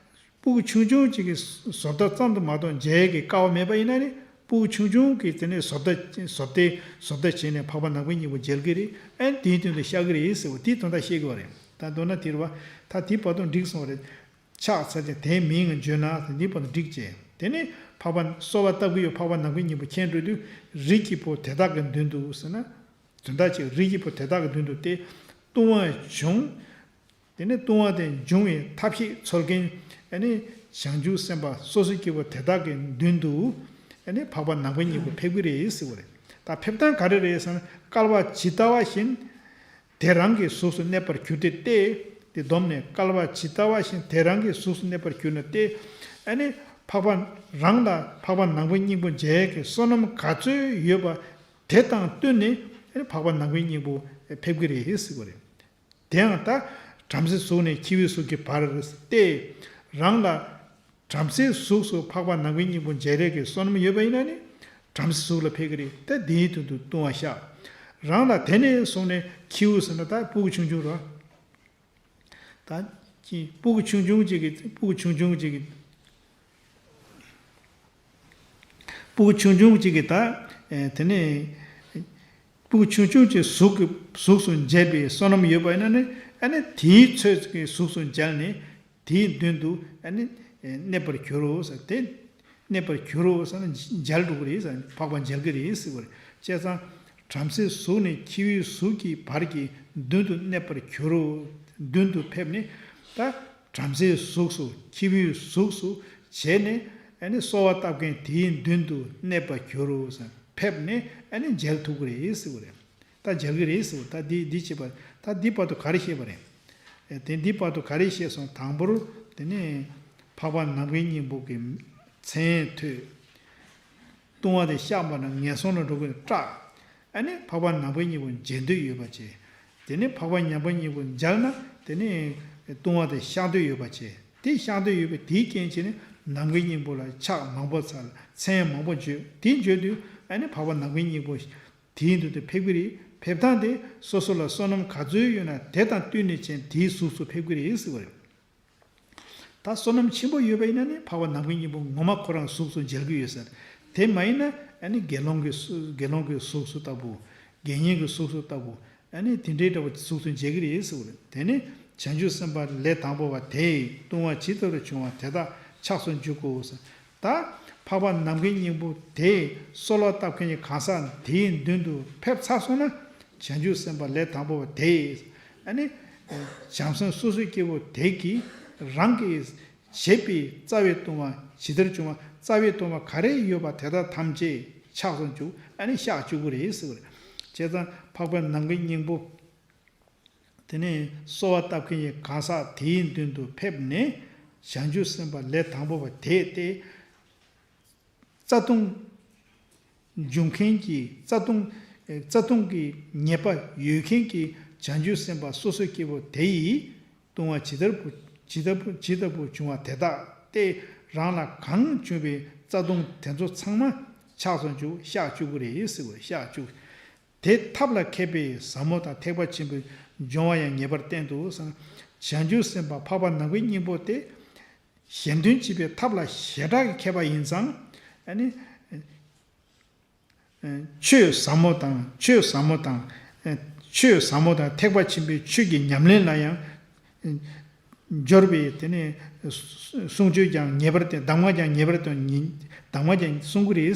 སྤུ་གུ་ཆུང་ཆུང་གཅིག་གི་བཟོ་ལྟ་ཙམ་དུ་མ་གཏོགས་མཇལ་ཡས་ཀྱི་སྐལ་བ་མེད་པ་ཡིན་ན་ནི། སྤུ་གུ་ཆུང་ཆུང་གིས་དེ་ནས་བཟོ་ལྟ་བཟོ་ལྟའི་བཟོ་ལྟ་བྱས་ནས་འཕགས་པ་ནམ་མཁའི་སྙིང་པོ་མཇལ་གྱི་རེད། ཨེ་དེའི་དོན་དུ་བཤགས་ཀྱི་རེད་ཟེར་བ་དེའི་དོན་དག་བཤད་དགོས་པ་རེད། ད་མདོར་ན་དེ་རེད་བ། ད་དེ་བར་དུ་འགྲིག་སོང་བ་རེད། ཕྱག་འཚལ་ཞིང་དེའི་མིང་བརྗོད་ན་དེ་འདི་བར་དུ་འགྲིག་བྱས། དེ་ནས་འཕགས་པ་གསོལ་བ་བཏབ་ཀྱི་ཡོད་འཕགས་པ་ནམ་མཁའི་སྙིང་པོ་མཁྱེན་འགྲོ་དུས། རིགས་ཀྱི་བུ་དེ་དག་གི་མདུན་དུ་ཟེར་ན། དོན་དག་ཅིག་རིགས་ཀྱི་བུ་དེ་དག་གི་མདུན་དུ་སྟེ། ལྟུང་བ་བྱུང་། དེ་ནས་ལྟུང་བ་དེ་འབྱུང་བའི་ཐབས་ཤེས་འཚོལ་མཁན་ཨ་ནི་བྱང་ཆུབ་སེམས་དཔའ་སོ་སོ་སྐྱེ་བོ་དེ་དག་གི་མདུན་དུ་ཨ་ནི་འཕགས་པ་ནམ་མཁའི་སྙིང་པོ་ཕེབས་ཀྱི་རེད་ཟེར་བ་རེད། ད་ཕེབས་སྟངས་ག་རེ་རེད་ཟེར་ན། བསྐལ་པ་ཇི་ལྟ་བ་བཞིན་དེ་རང་གི་གཟུགས་སུ་གནས་པར་གྱུར་ཏེ་སྟེ། དེ་བསྡོམས་ནས་བསྐལ་པ་ཇི་ལྟ་བ་བཞིན་དེ་རང་གི་གཟུགས་སུ་གནས་པར་གྱུར་ན་སྟེ། ཨ་ནི་འཕགས་པ་རང་ལ་འཕགས་པ་ནམ་མཁའི་སྙིང་པོ་མཇལ་ཡས་ཀྱི་བསོད་ནམས་ག་ཚོད་ཡོད་པ་དེ་དང་བསྟུན་ནས་ཨ་ནི་འཕགས་པ་ནམ་མཁའི་སྙིང་པོ་ཕེབས་ཀྱི་རེད་ཟེར་བ་རེད། དེའང་ད་བྲམ་ཟེའི་གཟུགས་ནས་འཆི་བའི་གཟུགས་ཀྱི་བར་སྟེ། རང་ལ་བྲམ་ཟེའི་གཟུགས་སུ་འཕགས་པ་ནམ་མཁའི་སྙིང་པོ་མཇལ་ཡས་ཀྱི་བསོད་ནམས་ཡོད་པ་ཡིན་ན་ནི། བྲམ་ཟེའི་གཟུགས་ལ་ཕེབས་ཀྱི་རེད། ད་དེའི་དོན་དུ་ལྟུང་བ་བཤགས། རང་ལ་དེ་ནས་བཟུང་ནས་ཁྱེའུ་ཟེར་ན་ད་སྤུ་གུ་ཆུང་ཆུང་རེད། ད་ཀྱི་སྤུ་གུ་ཆུང་ཆུང་ཅིག་གི་སྤུ་གུ་ཆུང་ཆུང་ཅིག་གི་སྤུ་གུ་ཆུང་ཆུང་ཅིག་གི་ད་ཨེ་དེ་ནས་སྤུ་གུ་ཆུང་ཆུང་ཅིག་གཟུགས་ཀྱི་གཟུགས་སུ་མཇལ་བའི་བསོད་ནམས་ཡོད་པ་ཡིན་ན་ནི། ཨ་ནི་དེའི་ཚོད་ཀྱི་གཟུགས་སུ་མཇལ་ནས་དེའི་མདུན་དུ་ཨ་ནི་ཨེ་གནས་པར་འགྱུར་རོ་ཟེར་ཏེ། གནས་པར་འགྱུར་རོ་ཟེར་ན་མཇལ་འགྲོ་གི་རེད་ཟེར། འཕགས་པ་མཇལ་གི་རེད་ཟེར་བ་རེད། བྱས་ཙང་། བྲམ་ཟེའི་གཟུགས་ནས་ཁྱེའུའི་གཟུགས་ཀྱི་བར་གྱི་མདུན་དུ་གནས་པར་འགྱུར་རོ། མདུན་དུ་ཕེབས་ནས། ད་བྲམ་ཟེའི་གཟུགས་སུ་ཁྱེའུའི་གཟུགས་སུ་བྱས་ནས་ཨ་ནི་གསོལ་བ་བཏབ་མཁན་དེའི་མདུན་དུ་གནས་པར་འགྱུར་རོ་ཟེར། ཕེབས་ནས་ཨ་ནི་མཇལ་ཐུབ་ཀྱི་རེད་ཟེར་བ་རེད། ད་མཇལ་གྱི་རེད་ཟེར་བ། ད་འདི་འདི་བྱེད་པ། ད་འདི་བར་དུ་ག་རེ་བཤད་པ་རེད། ཨེ་དེ་འདི་བར་དུ་ག་རེ་བཤད་སོང་། དང་པོར་དེ་ནས་འཕགས་པ་ནམ་མཁའི་སྙིང་པོ་གི་མཚན་ཐོས། ལྟུང་བ་དེ་བཤགས་པ་ན་ངན་སོང་ལ་འགྲོ་གི་སྐྲག། ཨ་ནི་འཕགས་པ་ནམ་མཁའི་སྙིང་པོ་མཇལ་འདོད་ཡོད་པ་བྱས། དེ་ནས་འཕགས་པ་ནམ་མཁའི་སྙིང་པོ་མཇལ་ན་དེ་ནས་ལྟུང་བ་དེ་བཤགས་འདོད་ཡོད་པ་བྱས། དེ་བཤགས་འདོད་ཡོད་པའི་དེའི་རྐྱེན་བྱས་ནས་ནམ་མཁའི་སྙིང་པོ་ལ་ཕྱག་མང་པོ་འཚལ། མཚན་མང་པོ་བརྗོད། དེ་བརྗོད་དུས་ཨ་ནི་འཕགས་པ་ནམ་མཁའི་སྙིང་པོ་དེའི་མདུན་དུ་ཕེབས་ཀྱི་རེད། ཕེབས་སྟངས་དེ་སོ་སོ་ལ་བསོད་ནམས་ག་ཚོད་ཡོད་ན་དེ་དང་བསྟུན་ནས་ཀྱང་དེའི་གཟུགས་སུ་ཕེབས་ཀྱི་རེད་ཟེར་བ་རེད། ད་བསོད་ནམས་ཆེན་པོ་ཡོད་པ་ཡིན་ན་ནི་འཕགས་པ་ནམ་མཁའི་སྙིང་པོ་ངོ་མ་ཁོ་རང་གཟུགས་སུ་མཇལ་གྱི་ཡོད་ཟེར། དེ་མ་ཡིན་ན་ཨ་ནི་དགེ་སློང་གི་གཟུ་དགེ་སློང་གི་གཟུགས་སུ་ལྟ་བུ། དགེ་བསྙེན་གྱི་གཟུགས་སུ་ལྟ་བུ། ཨ་ནི་དེ་འདྲའི་འདྲ་བ་གཟུགས་སུ་མཇལ་གྱི་རེད་ཟེར་བ་རེད། དེ་ནི་བྱང་ཆུབ་སེམས་དཔའ་ལས་དང་པོ་བ་དེས་ལྟུང་བ་ཇི་ལྟ་བུར་བྱུང་བ་དེ་དག་ཕྱག་སུ་འཇུག་གོ་ཟེར། ད་འཕགས་པ་ནམ་མཁའི་སྙིང་པོ་དེས་གསོལ་བ་བཏབ་མཁན་གྱི་གང་ཟག་དེའི་མདུན་དུ་ཕེབས་ཚར་སོང་ན། བྱང་ཆུབ་སེམས་དཔའ་ལས་དང་པོ་བ་དེས་ཨ་ནི་བྱང་སེམས་སོ་སོའི་སྐྱེ་བོ་དེ་གིས་ རང་གིས་བྱས་པའི་རྩ་བའི་ལྟུང་བ་ཇི་ལྟར་བྱུང་བ། རྩ་བའི་ལྟུང་བ་ག་རེ་ཡོད་པ་དེ་དག་ཐམས་ཅད་ཆགས་སུ་འཇུག་ཨ་ནི་བཤགས་བཅུག་གི་རེད་ཟེར་བ་རེད། བྱས་ཙང་འཕགས་པ་ནམ་མཁའི་སྙིང་པོ། དེ་ནས་གསོལ་བ་བཏབ་མཁན་གྱི་གང་ཟག་དེའི་མདུན་དུ་ཕེབས་ནས་བྱང་ཆུབ་སེམས་དཔའ་ལས་དང་པོ་པ་དེས་ཏེ། རྩ་ལྟུང་འཇུག་མཁན་གྱི་རྩ་ལྟུང་། རྩ་ལྟུང་གི་ཉེས་པ་ཡོད་མཁན་གྱི་བྱང་ཆུབ་སེམས་དཔའ་སོ་སོ་སྐྱེ་བོ་དེ་ཡིས་ལྟུང་བ་ཇི་ལྟར་བུ་ཇི་ལྟར་བུ་ཇི་ལྟ་བུ་བྱུང་བ་དེ་དག་སྟེ། རང་ལ་གང་བྱུང་བའི་རྩ་ལྟུང་དེ་ཚོ་ཚང་མ་ཆགས་སུ་འཇུག་བཤགས་བཅུག་གི་རེད་ཟེར་བ་བཤགས་བཅུག་དེ་ཐབས་ལ་མཁས་པས་ཟབ་མོ་དང་ཐེག་པ་ཆེན་པོའི་སྦྱོང་བ་ཡང་ངེས་པར་བསྟན་ཏོ། བྱང་ཆུབ་སེམས་དཔའ་འཕགས་པ་ནམ་མཁའི་སྙིང་པོ་སྟེ། གཞན་དོན་བྱེད་པའི་ཐབས་ལ་ཞེ་དྲག་གི་མཁས་པ་ཡིན་ཙང་། ཨ་ནི། ཆོས་ཟབ་མོ་དང་ཆོས་ཟབ་མོ་དང་། ཆོས་ཟབ་མོ་དང་ཐེག་པ་ཆེན་པོའི་ཆོས་ཀྱི་ཉམས་ལེན་ལ་ཡང་སྦྱོར་བའི་དེ་ནས་གསུང་ཆོས་ཀྱང་ངེས་པར་དུ་གདམས་ངག་ཀྱང་ངེས་པར་དུ་ཉན། གདམས་ངག་ཀྱང་གསུང་གི་རེད་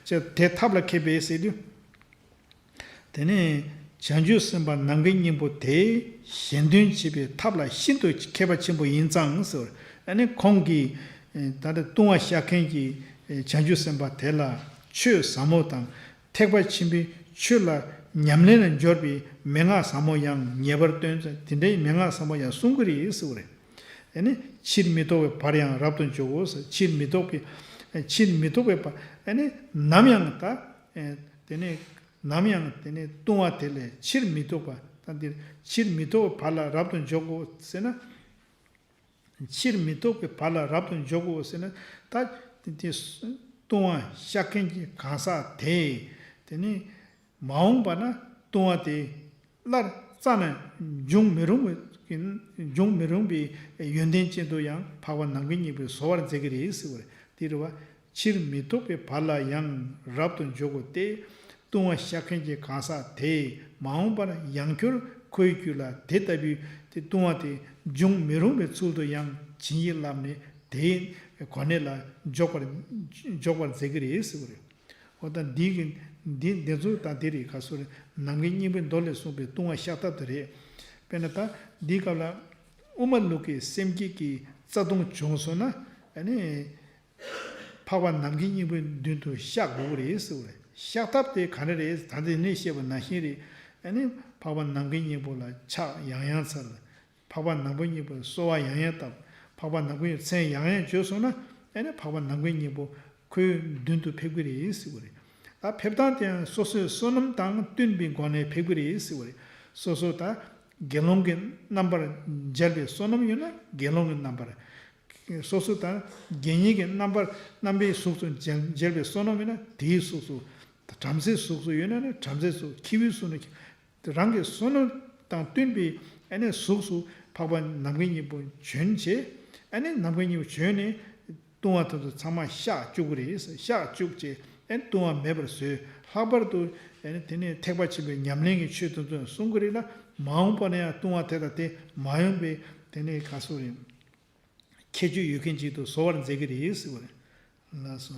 ཟེར་བ་དེ་ཐབས་ལ་མཁས་པས་ཟེར་དུས། དེ་ནས་བྱང་ཆུབ་སེམས་དཔའ་ནམ་མཁའི་སྙིང་པོ་དེ་གཞན་དོན་བྱེད་པའི་ཐབས་ལ་ཤིན་ཏུ་མཁས་པ་ཆེན་པོ་ཡིན་ཙང་ཟེར། ཨ་ནི་ཁོང་གིས་ད་ལྟ་ལྟུང་བ་བཤགས་མཁན་གྱི་བྱང་ཆུབ་སེམས་དཔའ་དེ་ལ་ཆོས་ཟབ་མོ་དང་ཐེག་པ་ཆེན་པོའི་ཆོས་ལ་ཉམས་ལེན་ལ་འབྱོར་བའི་མན་ངག་ཟབ་མོ་ཡང་ངེས་པར་སྟོན་ཙང་དེ་འདྲའི་མན་ངག་ཟབ་མོ་ཡང་གསུང་གི་རེད་ཟེར་བ་རེད། ཨ་ནི་ཕྱིར་མི་ལྡོག་པའི་བར་ཡང་རབ་ཏུ་འཇོག་གོ་ཟེར། ཕྱིར་མི་ལྡོག་པའི་ཕྱིར་མི་ལྡོག་པའི་བར་ཨ་ནི་ནམ་ཡང་ད་དེ་ནས། ནམ་ཡང་དེ་ནས་ལྟུང་བ་དེ་ལས་ཕྱིར་མི་ལྡོག་པ་དང་འདིར་ཕྱིར་མི་ལྡོག་པའི་བར་ལ་རབ་ཏུ་འཇོག་དགོས་ཟེར་ན། ཕྱིར་མི་ལྡོག་པའི་བར་ལ་རབ་ཏུ་འཇོག་དགོས་ཟེར་ན། ད་དེ་དེ་ལྟུང་བ་བཤགས་མཁན་གྱི་གང་ཟག་དེས་དེ་ནས་མ་འོངས་པ་ན་ལྟུང་བ་དེ་སླར་རྩ་ནས་འབྱུང་མི་རུང་བའི་འབྱུང་མི་རུང་བའི་ཡོན་ཏན་ཅན་དུ་ཡང་འཕགས་པ་ནམ་མཁའི་སྙིང་པོས་བཟོ་བར་མཛད་ཀྱི་རེད་ཟེར་བ་རེད། དེ་རེད་བ། ཕྱིར་མི་ལྡོག་པའི་བར་ལ་ཡང་རབ་ཏུ་འཇོག་གོ་སྟེ། ལྟུང་བ་བཤགས་མཁན་གྱི་གང་ཟག་དེས་མ་འོངས་པར་ཡང་བསྐྱར་ཁོའི་རྒྱུད་ལ་དེ་ལྟ་བུའི་དེ་ལྟུང་བ་དེ་འབྱུང་མི་རུང་བའི་ཚུལ་དུ་ཡང་བྱིན་གྱིས་བརླབས་ནས་དེའི་གོ་གནས་ལ་འཇོག་པར་འཇོག་པར་མཛད་ཀྱི་རེད་ཟེར་བ་རེད། འོ་ད་འདི་གི་འདི་འདི་ཚོ་ད་འདི་རེད། ག་སོ་རེད། ནམ་མཁའི་སྙིང་པོའི་མདོ་ལས་གསུངས་པའི་ལྟུང་བ་བཤགས་ཐབས་དེ་རེད། དཔེར་ན་ད་འདིའི་སྐབས་ལ་དབུ་མ་ལུགས་ཀྱི་སེམས་བསྐྱེད་ཀྱི་རྩ་ལྟུང་བྱུང་སོང་ན། ཨ་ནི། འཕགས་པ་ནམ་མཁའི་སྙིང་པོའི་མདུན་དུ་བཤགས་དགོས་ཀྱི་རེད་ཟེར་བ་རེད། བཤགས་ཐབས་དེ་ག་འདྲ་རེད། ད་ལྟ་ནས་བཤད་པ་ནང་བཞིན་རེད། ཨ་ནི་འཕགས་པ་ནམ་མཁའི་སྙིང་པོ་ལ་ཕྱག་ཡང་ཡང་འཚལ། འཕགས་པ་ནམ་མཁའི་སྙིང་པོར་གསོལ་བ་ཡང་ཡང་བཏབ། འཕགས་པ་ནམ་མཁའི་མཚན་ཡང་ཡང་བརྗོད་སོང་ན། ཨ་ནི་འཕགས་པ་ནམ་མཁའི་སྙིང་པོ་ཁོའི་མདུན་དུ་ཕེབས་ཀྱི་རེད་ཟེར་བ་རེད། ད་ཕེབས་སྟངས་དེ་ཡང་སོ་སོའི་བསོད་ནམས་དང་བསྟུན་པའི་སྒོ་ནས་ཕེབས་ཀྱི་རེད་ཟེར་བ་རེད། སོ་སོ་ད་དགེ་སློང་གི་རྣམ་པར་མཇལ་བའི་བསོད་ནམས་ཡོད་ན་དགེ་སློང་གི་རྣམ་པར། སོ་སོ་དང་དགེ་བསྙེན་གྱི་རྣམ་པར་རྣམ་པའི་གཟུགས་སུ་མཇལ་མཇལ་བའི་བསོད་ནམས་ཡོད་ན་དེའི་གཟུགས་སུ། བྲམ་ཟེའི་གཟུགས་སུ་ཡོད་ན་ནི་བྲམ་ཟེའི་གཟུགས། ཁྱེའུའི་གཟུགས་ནི། རང་གི་བསོད་ནམས་དང་བསྟུན་པའི་ཨ་ནི་གཟུགས་སུ་འཕགས་པ་ནམ་མཁའི་སྙིང་པོ་བྱོན་བྱས། ཨ་ནི་ནམ་མཁའི་སྙིང་པོ་བྱོན་ནས་ལྟུང་བ་དེ་ཚོ་ཚང་མ་བཤགས་བཅུག་གི་རེད། བཤགས་བཅུག་བྱས་ཨ་ནི་ལྟུང་བ་མེད་པར་བཟོས། ལྷག་པར་དུ་ཨ་ནི་དེ་ནས་ཐེག་པ་ཆེན་པོའི་ཉམས་ལེན་གྱི་ཆོས་དེ་ཚོ་གསུང་གི་རེད་ལ། མ་འོངས་པ་ན་ཡང་ལྟུང་བ་དེ་དང་དེ་མ་ཡོང་བའི་དེ་ནས་ག་སོ་རེད། ཁྱད་ཆོས་ཡོད་མཁན་ཅིག་ཏུ་བཟོ་བར་མཛད་ཀྱི་རེད་ཟེར་བ་རེད། ལགས་སོ།